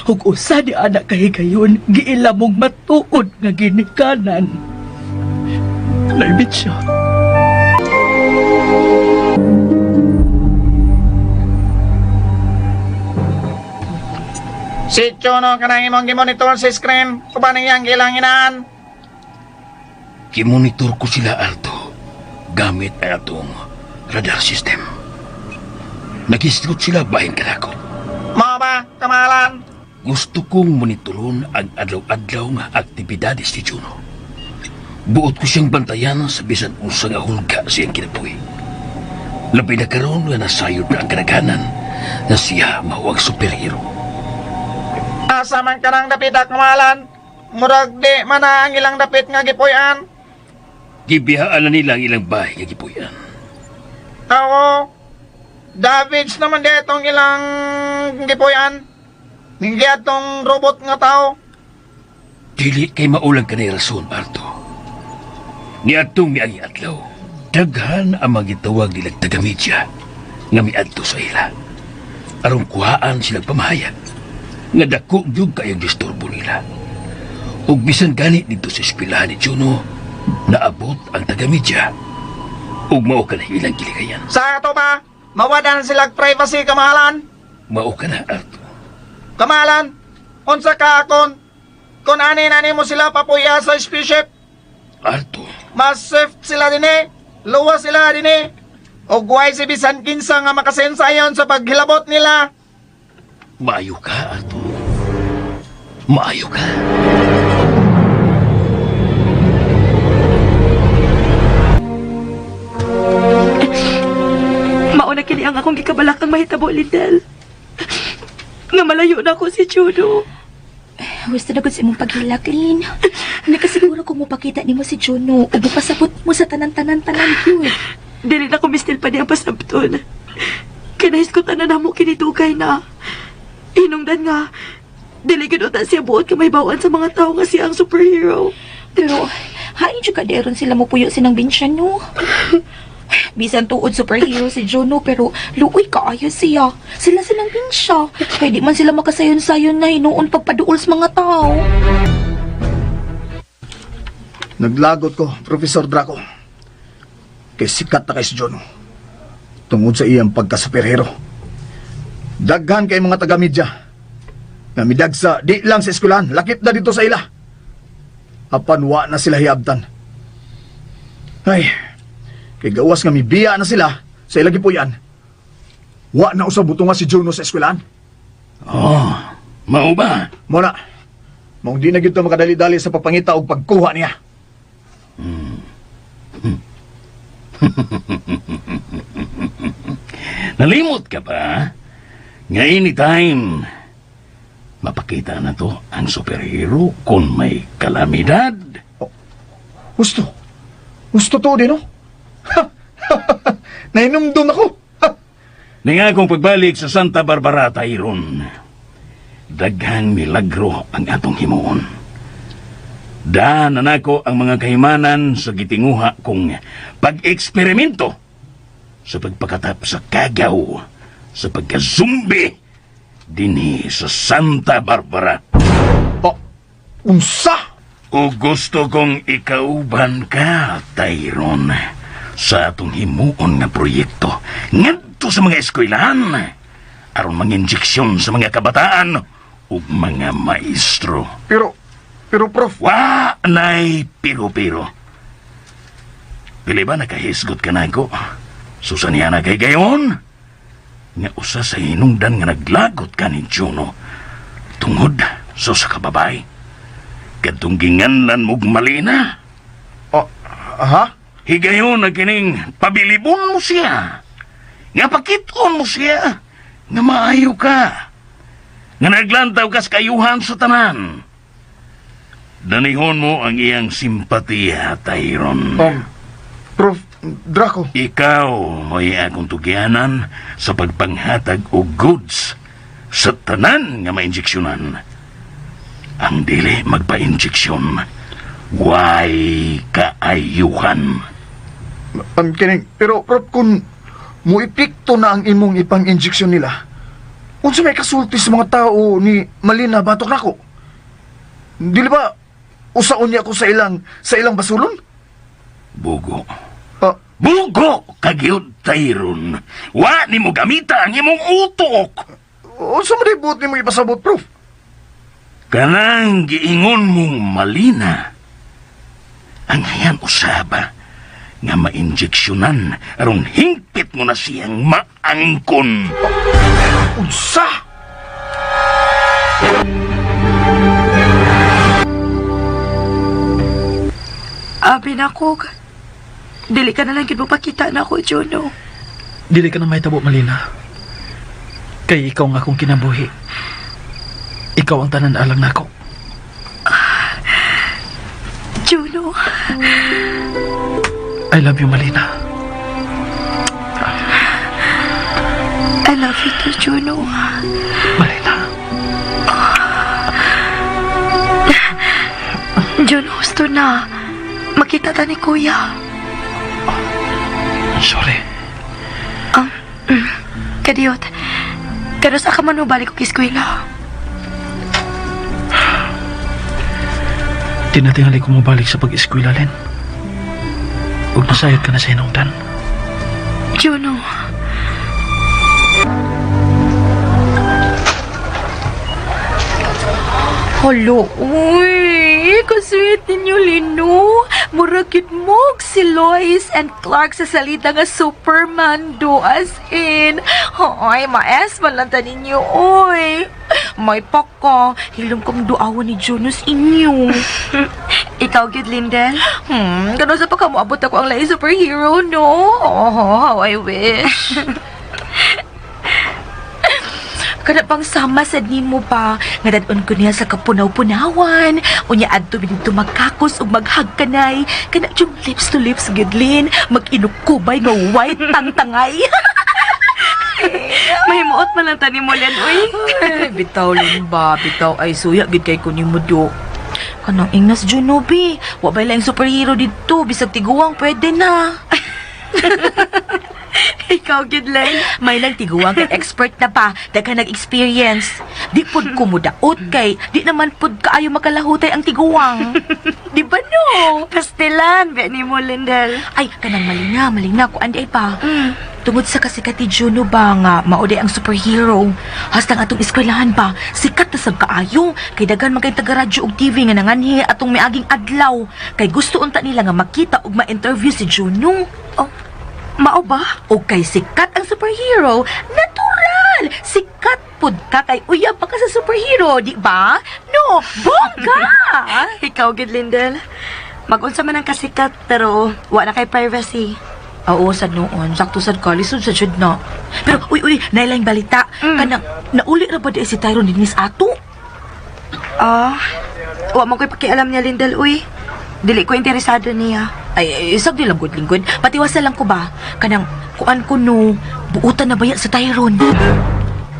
Ug usa ni anak kahigayon, giila mong matuod nga ginikanan. Nay Bensia. Si Chono kanang imong gimonitor sa screen. Uban iyang gilanginan. Kimonitor ko sila, Alto, gamit ang atong radar system. Nagisgot sila bahin kanako. Mao ba, kamahalan? Gusto kong monitoron ang adlaw-adlaw nga aktibidades ni Juno. Buot ko siyang bantayan sa bisan unsa nga hulga siyang kinabuhi. Labi na karon nga nasayod na ang kadaghanan na siya mao ang superhero. Asa man kanang dapit kamahalan? Murag di man na ang ilang dapit nga gipuy-an. Gibihaan na nila ang ilang bahay nga gipuy-an. Oo. Davids naman ditong ilang gipuy-an. Ninggiyad tong robot nga tao. Dili kay maulang kanay rason, Arto. Niadtong miagi adlaw, daghan ang mga gitawag nilang taga-media nga miadto sa ila. Aron kuhaan silang pamahayag nga dako gyud kayong disturbo nila. Ug bisan gani dito sa eskwelahan ni Juno, naabot ang taga-media ug mao ka na ilang gilikayan. Sa ato ba? Mawadan sila privacy kamahalan. Mao ka na, Arto. Kamahalan, unsa ka akon? Kung ani nani mo sila papuya sa spaceship, Arto, mas safe sila dinhi, luwas sila dinhi. Og way si bisan kinsa nga makasensayon sa paghilabot nila. Maayo ka, Arto. Maayo ka. Mauna kini ang akong gikabalakang mahitabo, Lindel. Nga malayo na ako si Juno. Gusto na gud sa imong paghilak, Lin. Nakasiguro kung mopakita nimo si Juno ug mopasabot mo sa tanan-tanan-tanan gyud. Dili na ko mistil pa niya pasabton. Kinahis ko tanan namo kinidugay na. Inungdan nga, dili gyud uta siya buot ka may bawaan sa mga tao nga siya ang superhero. Pero hain jud ka deron sila mopuyo sinang binsyan no. Bisan tuod superhero si Juno pero luoy kaayo siya. Sila silang binsya. Kay di man sila makasayon-sayon na hinuon pagpaduol sa mga tao. Naglagot ko, Professor Draco. Kay sikat na kay si Jono. Tungod sa iyang pagka-superhero. Daghan kay mga taga-media. Nga midagsa, di lang sa eskwelahan, lakip na dito sa ila. Apan wa na sila hiabtan. Ay, kay gawas nga mibiya na sila sa ila gipuy-an. Wa na usab butunga si Juno sa eskwelahan. Oh, mao ba? Mo na. Maong di na gyud ta makadali-dali sa pagpangita og pagkuha niya. Nalimot ka ba? Nga anytime, mapakita na to ang superhero kung may kalamidad. Oh, gusto. Gusto to din, no? Nainumdum ako. Ninga akong pagbalik sa Santa Barbara, Tyron. Daghang milagro ang atong himuon. Daan na nako ang mga kahimanan sa gitinguha kong pag-eksperimento sa pagpakatap sa kagaw, sa pagkazumbi dinhi sa Santa Barbara. Oh, unsa? O gusto kong ikauban ka, Tyron, sa atong himuon nga proyekto ngadto sa mga eskwelahan aron manginjeksyon sa mga kabataan ug mga maestro. Pero Prof, Wa nay pero-pero. Dili ba nakahisgot ka na ako? Susan na kay gayon? Nga usa sa hinungdan nga naglagot ka ni Juno tungod sa usa ka babae. Kadtong ginganlan mog malina. Oh, ha? Higayon na kining pabilibon mo siya. Nga pakiton mo siya. Nga maayo ka. Nga naglantaw ka sa kayuhan sa tanan. Danihon mo ang iyang simpatiya, Tyron. Prof, Draco. Ikaw mo'y akong tugyanan sa pagpanghatag og goods sa tanan nga mainjeksyonan. Ang dili magpa-injeksyon, way kaayuhan. Ang kining, pero Prof, kung muipikto na ang imong ipang-injeksyon nila, unsa may kasulti sa mga tao ni Malina batok nako? Dili ba usaon niya ko sa ilang basulon? Bugo. Bugo kagyud Tyron. Wa nimo gamita ang imong utok. Unsa man buot nimo ipasabot, Prof? Kanang giingon mong Malina. Ang hayan usaba nga mainjeksyonan aron hingpit mo na siyang maangkon. Unsa? Abi na ko, dili ka na lang gid mo pakita na ako, Juno. Dili ka na mahitabo, Malina. Kay ikaw nga akong kinabuhi. Ikaw ang tanan alang nako. Juno. I love you, Malina. I love you too, Juno. Malina. Juno, gusto na. Makita ta ni Kuya. Sorry. Kadiyot. Pero sa ka man mo balik ko eskwela? Tinatingali ko mabalik sa pag-eskwela, Len. Huwag nasayod ka na sa hinungdan. Juno. Halo, uy, kasweet ninyo, Lino. Murag gyud mo si Lois and Clark sa salita nga Superman do as in. Hoy, maes man lang ta ninyo, uy. May paka, hilom kong duawan ni Jonas inyo. Ikaw gyud, Lindel. Kano sa pagka moabot ako ang laing superhero, no? Oh, how I wish. Kana pang sama sad nimo pa nga dad-on ko niya sa kapunaw-punawan. Unya adto didto magkakos ug maghagkanay. Kana yung lips to lips gyud, Lin. Mag-inukubay nga white tangtangay. Mahimuot man lang tani mo, Len, uy. Ay, bitaw Lin ba, bitaw ay suya gid kay ko nimo do. Kanang ingnas Junobi, wa bay laing superhero didto bisag tiguang pwede na. Ikaw gyud, Len. May lang tiguang kay expert na pa, daghan nag-experience. Di pud ko mudaot kay di naman pud kaayo makalahutay ang tiguang. Di ba no? Pastilan, be ni mo, Lindel. Ay, kanang malina, malina ko andi ay pa. Tungod sa kasikat ni Juno ba nga mao ang superhero. Hastang atong eskwelahan pa, sikat na sab kaayo kay daghan man kay taga radyo ug TV nga nanganhi atong miaging adlaw. Kay gusto unta nila nga makita ug ma-interview si Juno. Oh, mao ba? O kay sikat ang superhero, natural! Sikat pud ka kay uyab pa ka sa superhero, di ba? No, bongga! Ikaw gyud, Lindel. Mag-unsa man ang kasikat pero wa na kay privacy. Oo, sad noon. Sakto sad ka. Lisod sa jud na. Pero, uy, uy, nailang balita. Kanang, nauli ra ba di si Tyron dinis ato? Ah, wa man ko'y pakialam niya, Lindel, uy. Dili ko interesado niya. Ay, ay sag di lang good lingkod. Patiwasa lang ko ba? Kanang, kuan ko no, buutan na baya sa Tyron.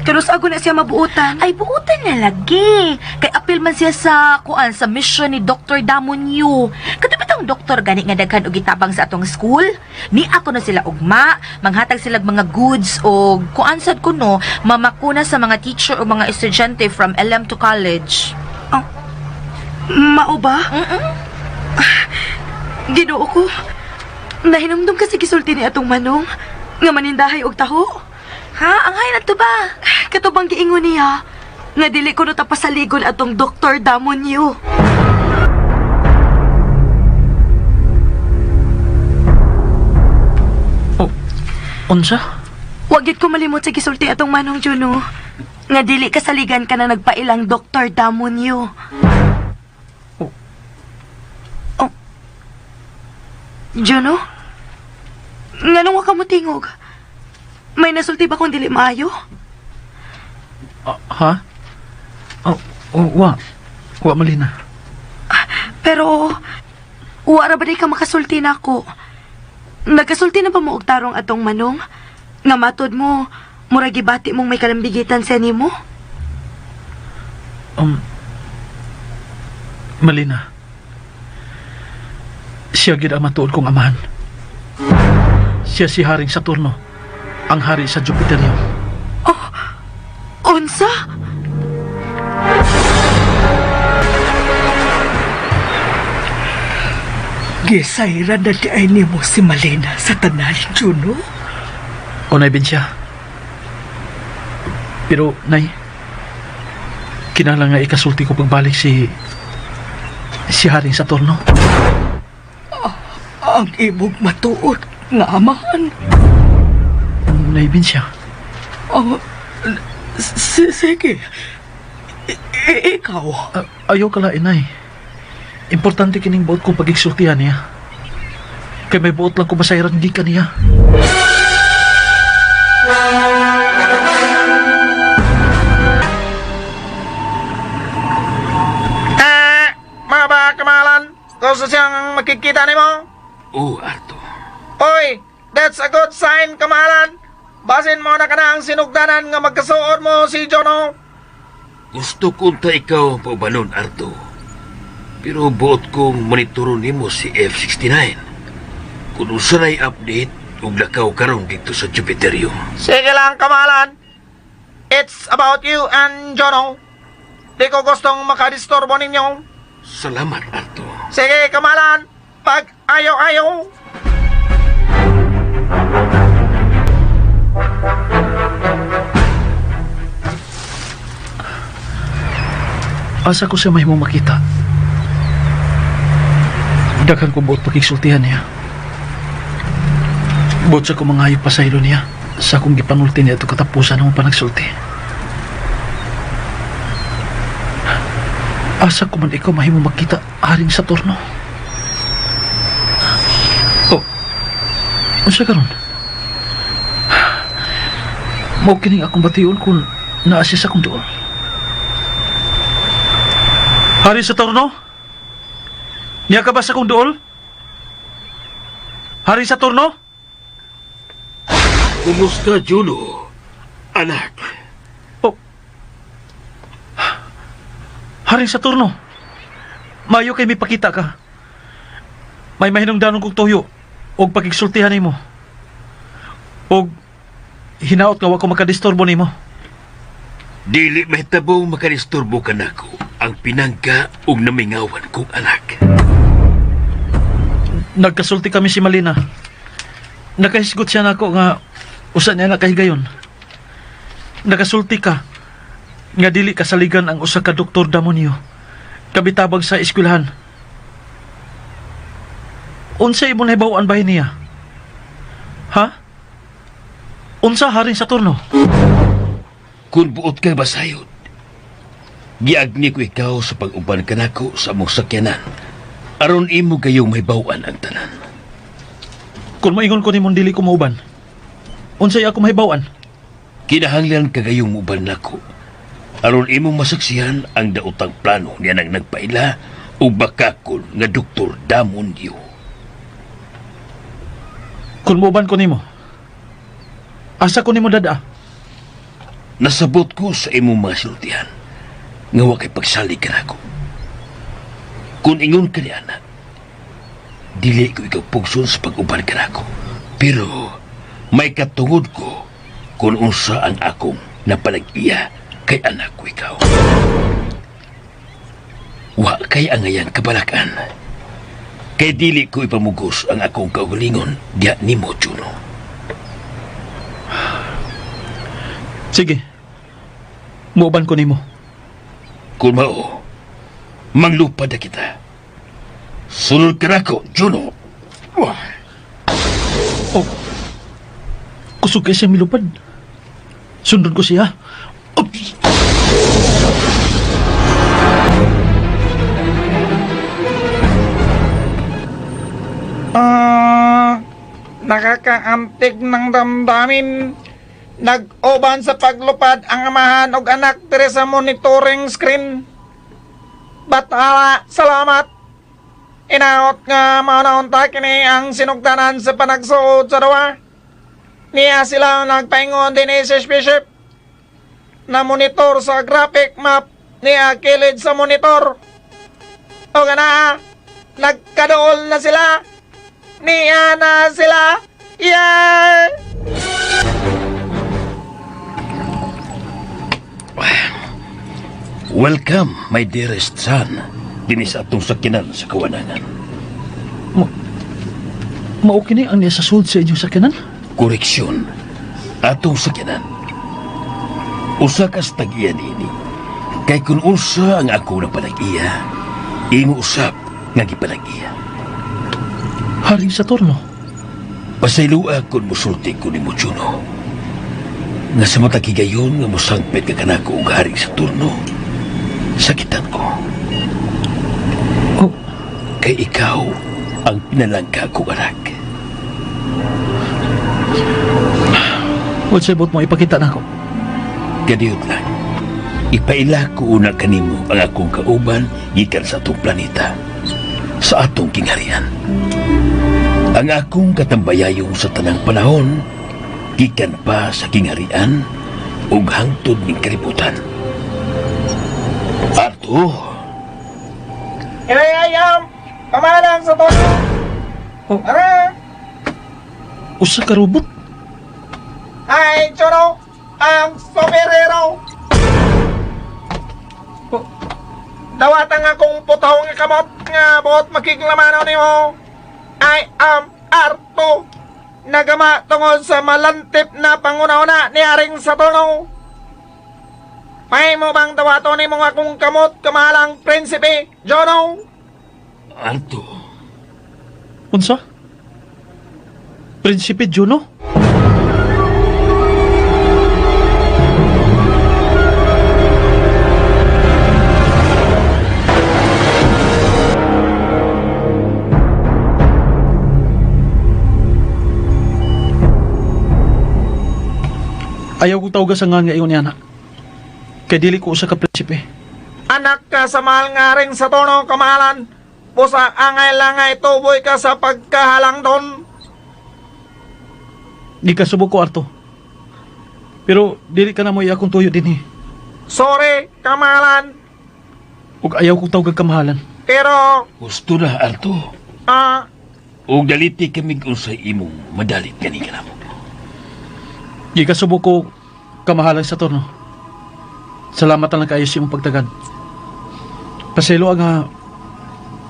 Pero sa na siya mabuutan. Ay, buutan na lagi. Kay apil man siya sa, kuan, sa mission ni Dr. Damon Yu. Kato bitong doktor gani nga daghan og gitabang sa atong school? Ni ako na sila ugma, manghatag sila mga goods o kuan sad kuno, mamakuna sa mga teacher o mga estudyante from LM to college. Oh, mao ba? Ginoo ko. Nahinumdum kasi gisulti ni atong manong nga manindahay og taho. Ha? Ang hay na to ba? Katubang giingon niya nga dili ko no tapasaligon atong Dr. Damon Yu. Oh, unsa? Wa gyud ko malimot sa gisulti atong manong Juno. Nga dili kasaligan ka na nagpailang Dr. Damon Yu. Oh. Oh. Juno? Nganong wa ka mo tingog? May nasulti ba kung dili maayo? Ha? Oh, oh, wa. Wa, Malina. Pero, wa ra ba di ka makasulti na ako? Nagkasulti na ba mo og tarong atong manong? Nga matod mo, murag gibati mong may kalambigitan sa nimo? Malina. Siya gid ang matuod kong amahan. Siya si Haring Saturno, ang hari sa Jupiterium. Oh, unsa? Gisayra na di ay nimo si Malina sa tanan, Juno. O, Nay siya. Pero, Nay, kinahanglan nga ikasulti ko pagbalik si Haring Saturno. Ang imong matuod nga amahan. Nay siya. Oh, sige. Ikaw. Ayaw ka lain, Nay. Importante kining buot kong pag-igsultihan niya. Kay may buot lang ko masayran gikan niya. Eh, mga ba kamahalan? Gusto siyang makikita nimo? Oh, Arto. Oy, that's a good sign, kamahalan. Basin mo na ka na ang sinugdanan nga magkasuod mo si Jono. Gusto kong ta ikaw ang paubanon, Arto. Pero buot kong monitoro nimo si F-69. Kung usa na'y update, ug lakaw karon dito sa Jupiterium. Sige lang, kamahalan. It's about you and Jono. Di ko gustong makadisturbo ninyo. Salamat, Arto. Sige, kamahalan. Pag ayaw-ayaw. Asa ko siya mahimong makita. Daghan ko buot pakigsultihan niya. Buot sa ko mga pasaylo niya sa akong gipanulti niya ito katapusan ng panagsulti. Asa ko man ikaw mahimong makita aring sa turno. Oh, unsa karon? Mao kining akong bation kung naa siya sa akong duol. Hari sa turno? Niya ka ba sa kong duol? Hari sa turno? Kumusta, Juno? Anak. Oh. Hari sa turno. Mayo kay mipakita ka. May mahinungdanon kong tuyo og pagigsultihan nimo. Og hinaot nga wa ko makadisturbo nimo. Dili mahitabong makadisturbo ka nako ang pinangga ug namingawan kong anak. Nagkasulti kami si Malina. Nakahisgot siya nako nga usa niya nakahigayon. Nakasulti ka nga dili kasaligan ang usa ka doktor Damonio. Kabitabag sa eskwelahan. Unsa imong nahibaw-an bahin niya? Ha? Unsa haring sa turno? Kung buot ka basayod, giagni ko ikaw sa pag-uban kanako sa among sakyanan. Aron imo kayong may bawan ang tanan. Kung maingon ko nimong dili ko mauban, unsay ako mahibaw-an? Kinahanglan ka gayong muban nako. Aron imong masaksihan ang daotang plano niya nang nagpaila o bakakon nga Doktor Damondio. Kung muuban ko nimo, asa ko nimo dada? Nasabot ko sa imong mga sinultihan nga wa kay pagsalig kanako. Kung ingon ka ni anak, dili ko ikaw pugson sa pag-uban kanako. Pero may katungod ko kung unsa ang akong napalag-iya kay anak ko ikaw. Wa kay angayan kabalakan. Kay dili ko ipamugos ang akong kaugalingon diya nimo, Juno. Sige. Muuban ko nimo. Kung mao, manglupad na kita. Sunod ka nako, Juno. Oh. Kusog kay siya milupad. Sundon ko siya. Oops! Ah, nakakaantig ng damdamin. Nag-uban sa paglupad ang amahan og anak dire sa monitoring screen. Batala, salamat. Inaot nga maunaon ta kini ang sinugdanan sa panagsuod sa duwa. Niya sila nagpaingon din sa spaceship. Na monitor sa graphic map niya kilid sa monitor. O gana, nagkadool na sila. Niya na sila. Yeah! Welcome, my dearest son. Dini sa atong sakyanan sa kawanangan. Mao kini ang niya sa sulod sa inyong sakyanan? Koreksyon. Atong sakyanan. Usa ka sa tag-iya niini. Kay kun unsa ang ako na panag-iya, imo usap nga gipanag-iya. Haring sa turno. Pasaylua kun musulti ko nimo, Juno. Nga sa matag higayon nga musangpit ka kanako og haring sa turno, sakitan ko. Oh. Kay ikaw ang pinalangka ko, anak. What's about mo ipakita na ako? Kadiyot lang. Ipaila ko una kanimo ang akong kauban gikan sa atong planeta, sa atong kingharian. Ang akong katambayayong sa tanang panahon gikan pa sa kingharian ug hangtod ning kalibutan. Arto, Here I am! Pamalang sa tono! Oh. Ara! Usa ka robot? Ay, Choro! Ang superhero! Oh. Dawatan nga kong putaw nga kamot nga buot makiglamano nimo. I am Arto! Nagama tungod sa malantip na panguna-una ni Aring Saturno. May mo bang dawato ni mga akong kamot kamahalang prinsipe, Jono? Arto, Unsa? Prinsipe Juno? Ayaw ko tawag sa nga ingon niya na. Kay dili ko usa ka prinsipe. Anak ka sa mahal nga ring sa tono, kamahalan. Pusa angay langay tuboy ka sa pagkahalang doon. Di ka subo ko, Arto. Pero dili ka na mo akong tuyo dinhi. Sorry, kamahalan. Ug ayaw ko tawag kamahalan. Pero, gusto na Arto. Ug daliti kami unsay imong madalit kani kanamo. Di ka subo ko kamahalan sa torno. Salamat na lang kayo sa imong pagtagad. Paselo ang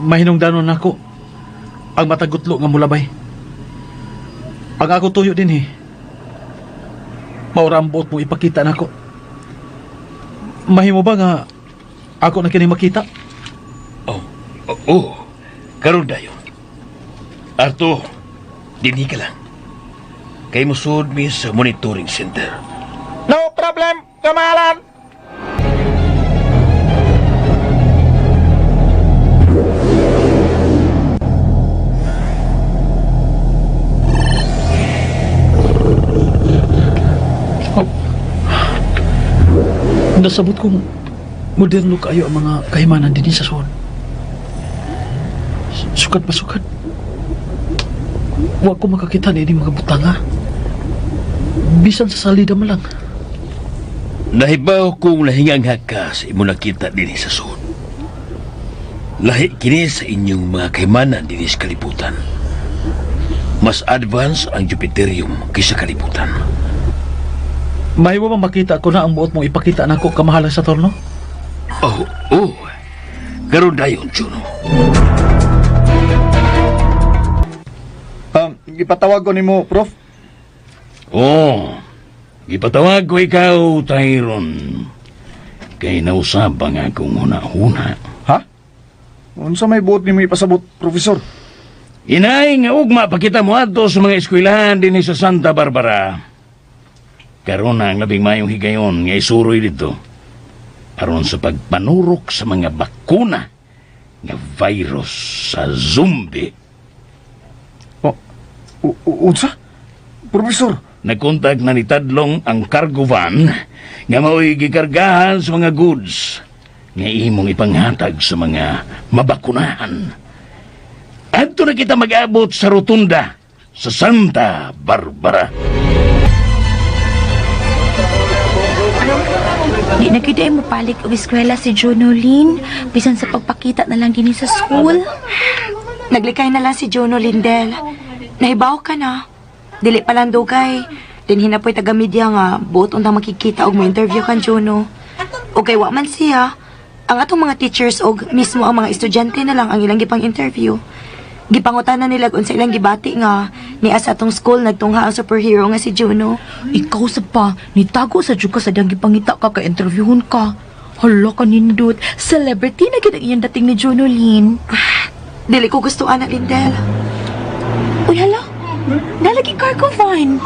mahinungdanon nako ang matagutlo nga mulabay. Ang ako tuyo dinhi. Maura ang buot mo ipakita nako. Mahimo ba nga ako na kini makita? Oh, oh, oh. Karon dayon. Arto, dinhi ka lang. Kay musud mi sa monitoring center. No problem, kamahalan. Oh. Nasabot kong moderno kayo ang mga kahimanan din sa suon. Sukad pa sukad. Wa ko makakita ni mga butanga. Bisan sa salida man lang. Nahibaw kong nahingang ka sa imo nakita dinhi sa suod. Lahi kini sa inyong mga kahimanan dinhi sa kalibutan. Mas advance ang Jupiterium kaysa kalibutan. Mahimo ba makita ko na ang buot mong ipakita nako kamahalan sa torno? Oh, oh. Karon dayon, Juno. Ipatawag ko nimo, Prof. Oh, ipatawag ko ikaw, Tyron. Kay nausab ang akong huna-huna. Ha? Unsa may buot nimo ipasabot, Profesor? Inay nga ugma pakita mo adto sa mga eskwelahan dinhi sa Santa Barbara. Karon na ang labing mayong higayon nga isuroy dito. Aron sa pagpanurok sa mga bakuna nga virus sa zombie. Oh, unsa? Profesor? Nagkontak na ni Tadlong ang cargo van nga mao'y gikargahan sa mga goods nga imong ipanghatag sa mga mabakunahan. Adto na kita mag-abot sa rotunda sa Santa Barbara. Di na gyud ay mopalik og eskwela si Juno, Lynn. Bisan sa pagpakita na lang gini sa school. Naglikay na lang si Juno, Lindel. Nahibaw ka na. Dili pa lang dugay. Dinhi na po'y taga-media nga buot untang makikita og mo interview kan Juno. O kay wa man siya. Ang atong mga teachers og mismo ang mga estudyante na lang ang ilang gipang interview. Gipangutana nila kung sa ilang gibati nga niya sa atong school nagtungha ang superhero nga si Juno. Ikaw sa pa, nitago sa jud ka sa diyang gipangita ka kay interviewon ka. Hala ka nindot, celebrity na gid ang iyang dating ni Juno, Lynn. Dili ko gusto ana, Lindel. Uy, hala. Nalagi cargo van.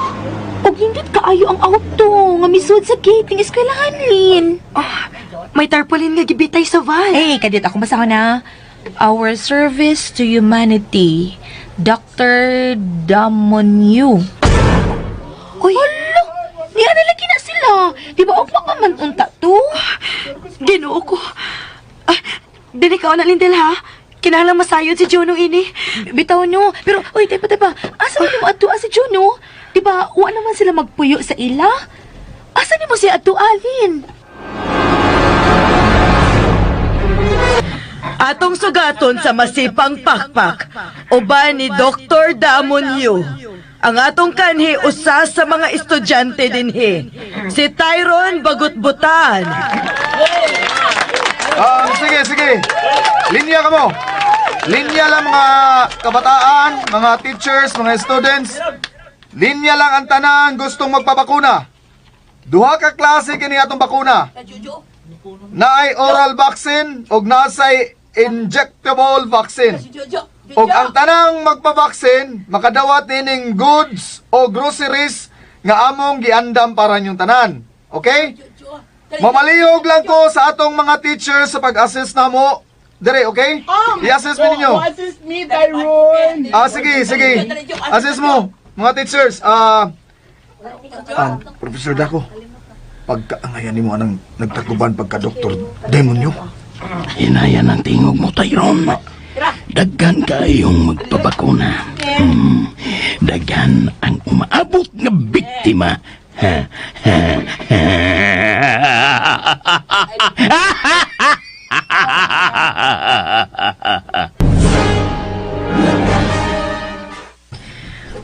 Og nindot kaayo ang auto nga misud sa gate ng eskwelahan, Lynn. Oh, may tarpaulin nga gibitay sa van. Eh, kadit ako masahon na. Our service to humanity. Dr. Damonyu. Uy! Hala! Niya na lagi na sila. Di ba ugma pa man unta to? Ginoo ko. Ah, dili ka na Lindel ha. Kinahanglan masayod si Juno ini. Bitaw no. Pero, uy, tepa, tepa. Asa man mo atua si Juno? Di ba, wa naman sila magpuyo sa ila? Asa nimo siya atua, Lin? Atong sugaton sa masipang pakpak, uban ni Dr. Damon Yu. Ang atong kanhi usa sa mga estudyante dinhi, si Tyron Bagutbutan. Sige, sige. Linya ka mo. Linya lang mga kabataan, mga teachers, mga students. Linya lang ang tanan gustong magpabakuna. Duha ka klase kini atong bakuna. Naay oral vaccine ug nasay injectable vaccine. Ug ang tanang magpabaksin makadawat nining goods o groceries nga among giandam para inyong tanan. Okay? Mamalihog lang ko sa atong mga teachers sa pag-assess namo. Dire, okay? I-assess mo ninyo. Assist me, Tyrone! Ah, sige, sige. Assess mo, mga teachers. Professor Dako, pagkaangayan nimo anang nagtaguban pagka-doktor demonyo. Hinayan ang tingog mo, Tyrone. Daghan kayong magpabakuna. Daghan ang umaabot nga biktima. Ha, ha, ha.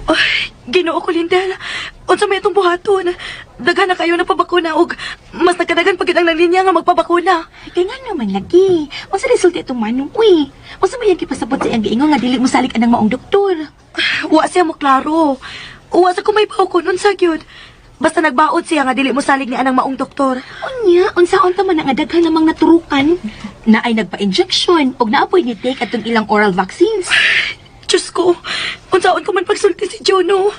Ay, Ginoo ko Lindel. Unsa may itong buhaton? Daghan na kayo na pabakuna og mas nagkadagan pa gid ang linya nga magpabakuna. Kay nga naman lagi. Unsa resulta itong manong, uy? Unsa may iyang gipasabot sa iyang giingon nga dili mo salig anang maong doktor? Wa siya mo klaro. Wa sa kumay pa ko nun sa gyud. Basta nagbaod siya nga dili mo salig ni anang maong doktor. Unya, unsaon ta man nga daghan namang naturukan na ay nagpa-injection og naapoy ni take atong ilang oral vaccines. Diyos ko, unsaon ko man pagsulti si Juno.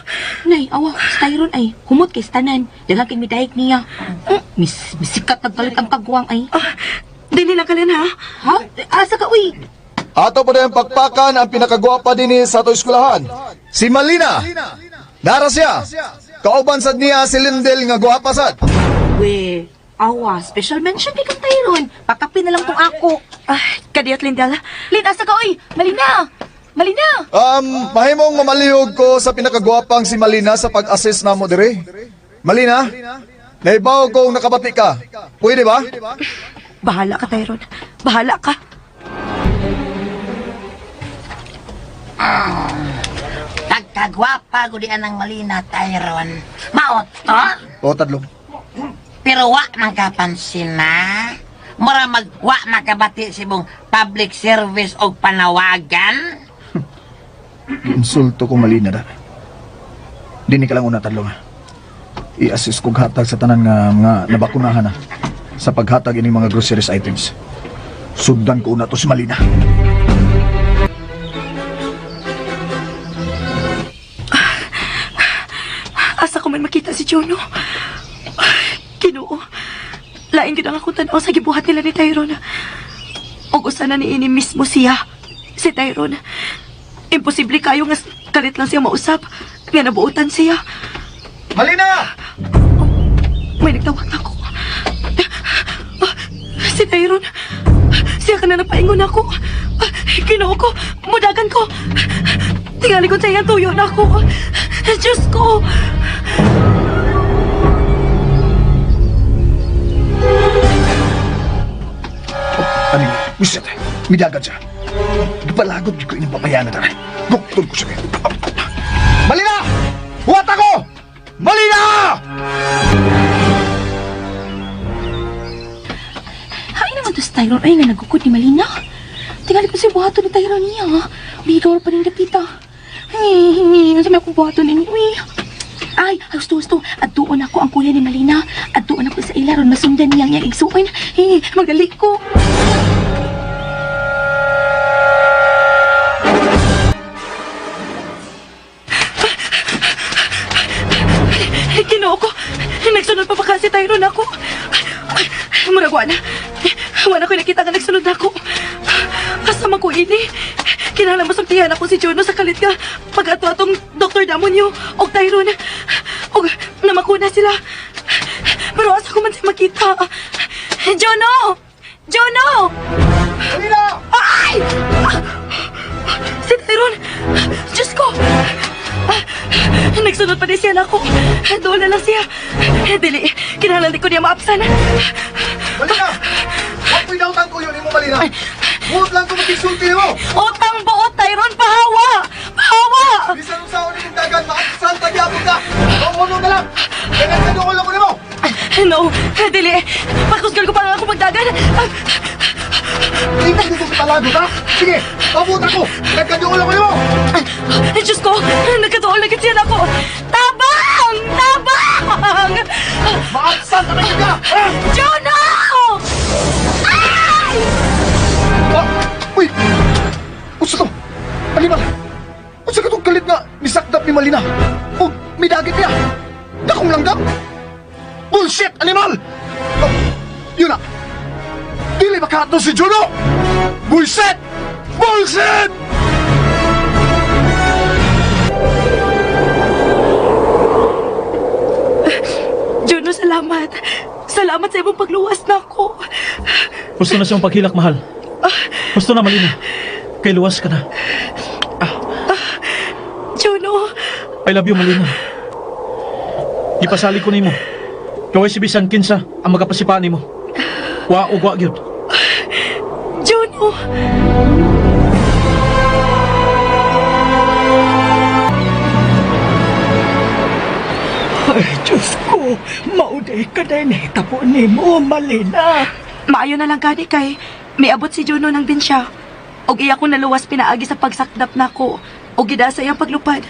Nay, awa, si Tyron ay humot kay tanan. Daghan kay midayek niya. Mis misikat nagpalit ang kagwang ay. Ah, dili lang kalin ha. Ha? Asa ka uy? Ato pa rin pakpakan ang pinakagwapa din sa ato eskwelahan. Si Malina. Nara siya. Kauban sad niya si Lindel nga gwapa sad. We, awa, special mention kay kang Tyron. Pakapi na lang tong ako. Ay, kadiyot Lindel. Lin, asa ka uy? Malina! Malina! Mahimong mamalihog ko sa pinakagwapang si Malina sa pag-assess namo dire. Malina, naibaw kong nakabati ka. Pwede ba? Bahala ka, Tyron. Bahala ka. Pagkagwapa ko di anang Malina, Tyron. Maot to? O, tadlong. Pero wa man kapansin na. Mura mag wa makabati si mong public service og panawagan. Insulto ko Malina da. Dini ka lang una tadlong ha. I-assist kog hatag sa tanan nga mga nabakunahan ha. Sa paghatag ining mga groceries items. Sundan ko una to si Malina. Asa ko man makita si Juno. Ay, Ginoo. Lain gid ang akong tan-aw sa gibuhat nila ni Tyrone. Og usa na niini mismo siya, si Tyrone. Imposible kayo nga kalit lang siya mausap, nga nabuotan siya. Malina! May nagtawag na ako. Ah, si Tyrone. Siya ka na napaingon ako. Ah, Ginoo ko, mudagan ko. Tingali ko sa iyang tuyo na ako. Diyos ko! Ano yun? Wisit. Midagan siya. Gipalagot ko inyong papayanan na. Buktol ko siya. Malina! Huwat ako! Malina! Hain naman to si Tyron ay nga nagukod ni Malina. Tingali ko siya buhaton ni Tyron niya. Bigawar pa rin dapita. Ay, ano sa may akong buhaton ni Uy. Ay, gusto, gusto. At doon ako ang kuya ni Malina. At doon ako sa ilaron. Masundan niya ang iyang igsuon. Eh, magdali ko. Ay, Ginoo ko. Nagsunod pa pa kasi Tyron ako. Ay, murag wa na. Wala ko nakita nga nagsunod ako. Asa man ko ini. Kinahanglan masultihan ako si Juno sa kalit ka. Pag-ato atong Dr. Damonyo og Tyrone. Og namakuna sila. Pero asa ko man siya makita. Juno! Juno! Malina! Ay! Si Tyrone! Diyos ko! Nagsunod pa din siya nako. Doon na lang siya. Dili, kinahanglan di ko niya maapsan. Malina! Wapoy daw ko yun, imo Malina. Buot lang ko magkisulti nimo. Utang buot, Tyrone! Pahawa! Pahawa! Bisan unsaon nimong dagan, maapsan ta gyapon ka. Mamuno na lang. Kaya nagkaduol ako nimo. No, dili. Pakusgan ko pa nga ako magdagan. Di mo ko talago ta. Sige, pabot ako. Nagkaduol ako nimo. Diyos ko, nagkaduol na siya nako. Tabang! Tabang! Maapsan ta na ka. Juno! Ay! Ah, uy! Unsa to? Animal! Unsa ka tong kalit nga nisakdap ni Malina? Og midagit niya! Dakong langgam! Bullshit, animal! Oh, yun na! Dili makahatno si Juno! Bullshit! Bullshit! Juno, salamat. Salamat sa imong pagluwas nako. Gusto na siyang paghilak, mahal. Gusto na, Malina. Kay luwas ka na. Juno, I love you, Malina. Ipasali ko nimo. Kaway si bisan kinsa ang magapasipaan nimo. Wa og wa gyud. Juno. Ay, Diyos ko, mauday ka na nahitabo nimo, Malina. Maayo na lang gani kay miabot si Juno ng binsya. Og iya ko naluwas pinaagi sa pagsakdap nako og gidasa iyang paglupad.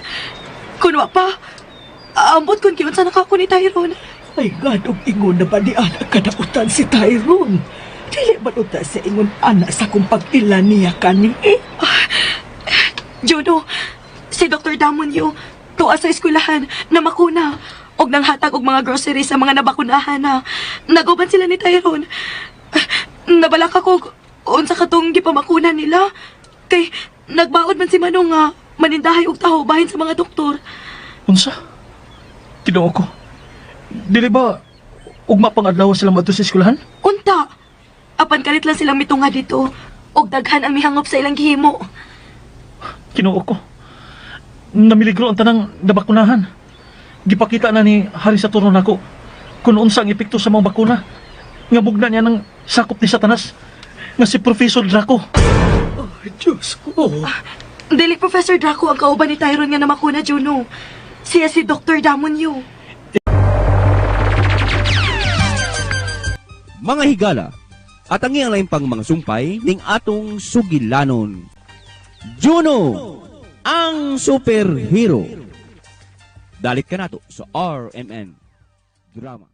Kun wa pa, ambot kun giunsa na kako ni Tyrone. Ay, nganong ingon na ba ni anak kadautan si Tyrone? Dili ba uta sa ingon anak sa kung pag-ila niya kani? Eh? Juno, si Dr. Damonyo, tuwa sa eskwelahan na makuna og nanghatag og mga groceries sa mga nabakunahan na naguban sila ni Tyrone. Nabalak ako unsa katong gipamakuna nila kay nagbaod man si Manong nga manindahay og taho bahin sa mga doktor. Unsa? Tinoo ko. Dili ba ugma pang adlaw sila moadto sa eskwelahan? Unta. Apan kalit lang silang mitunga dito og daghan ang mihangop sa ilang gihimo. Kinoo ko. Namiligro ang tanang nabakunahan. Gipakita na ni Hari Saturno nako kung unsa ang epekto sa mga bakuna. Nga bugna niya ng sakop ni Satanas nga si Professor Draco. Ay, Diyos ko. Dili Professor Draco ang kauban ni Tyrone nga namakuna Juno. Siya si Dr. Damonyo. Mga higala, at ang iyang lain pang mga sumpay ning atong sugilanon. Juno, ang superhero. Dalit ka nato sa RMN Drama.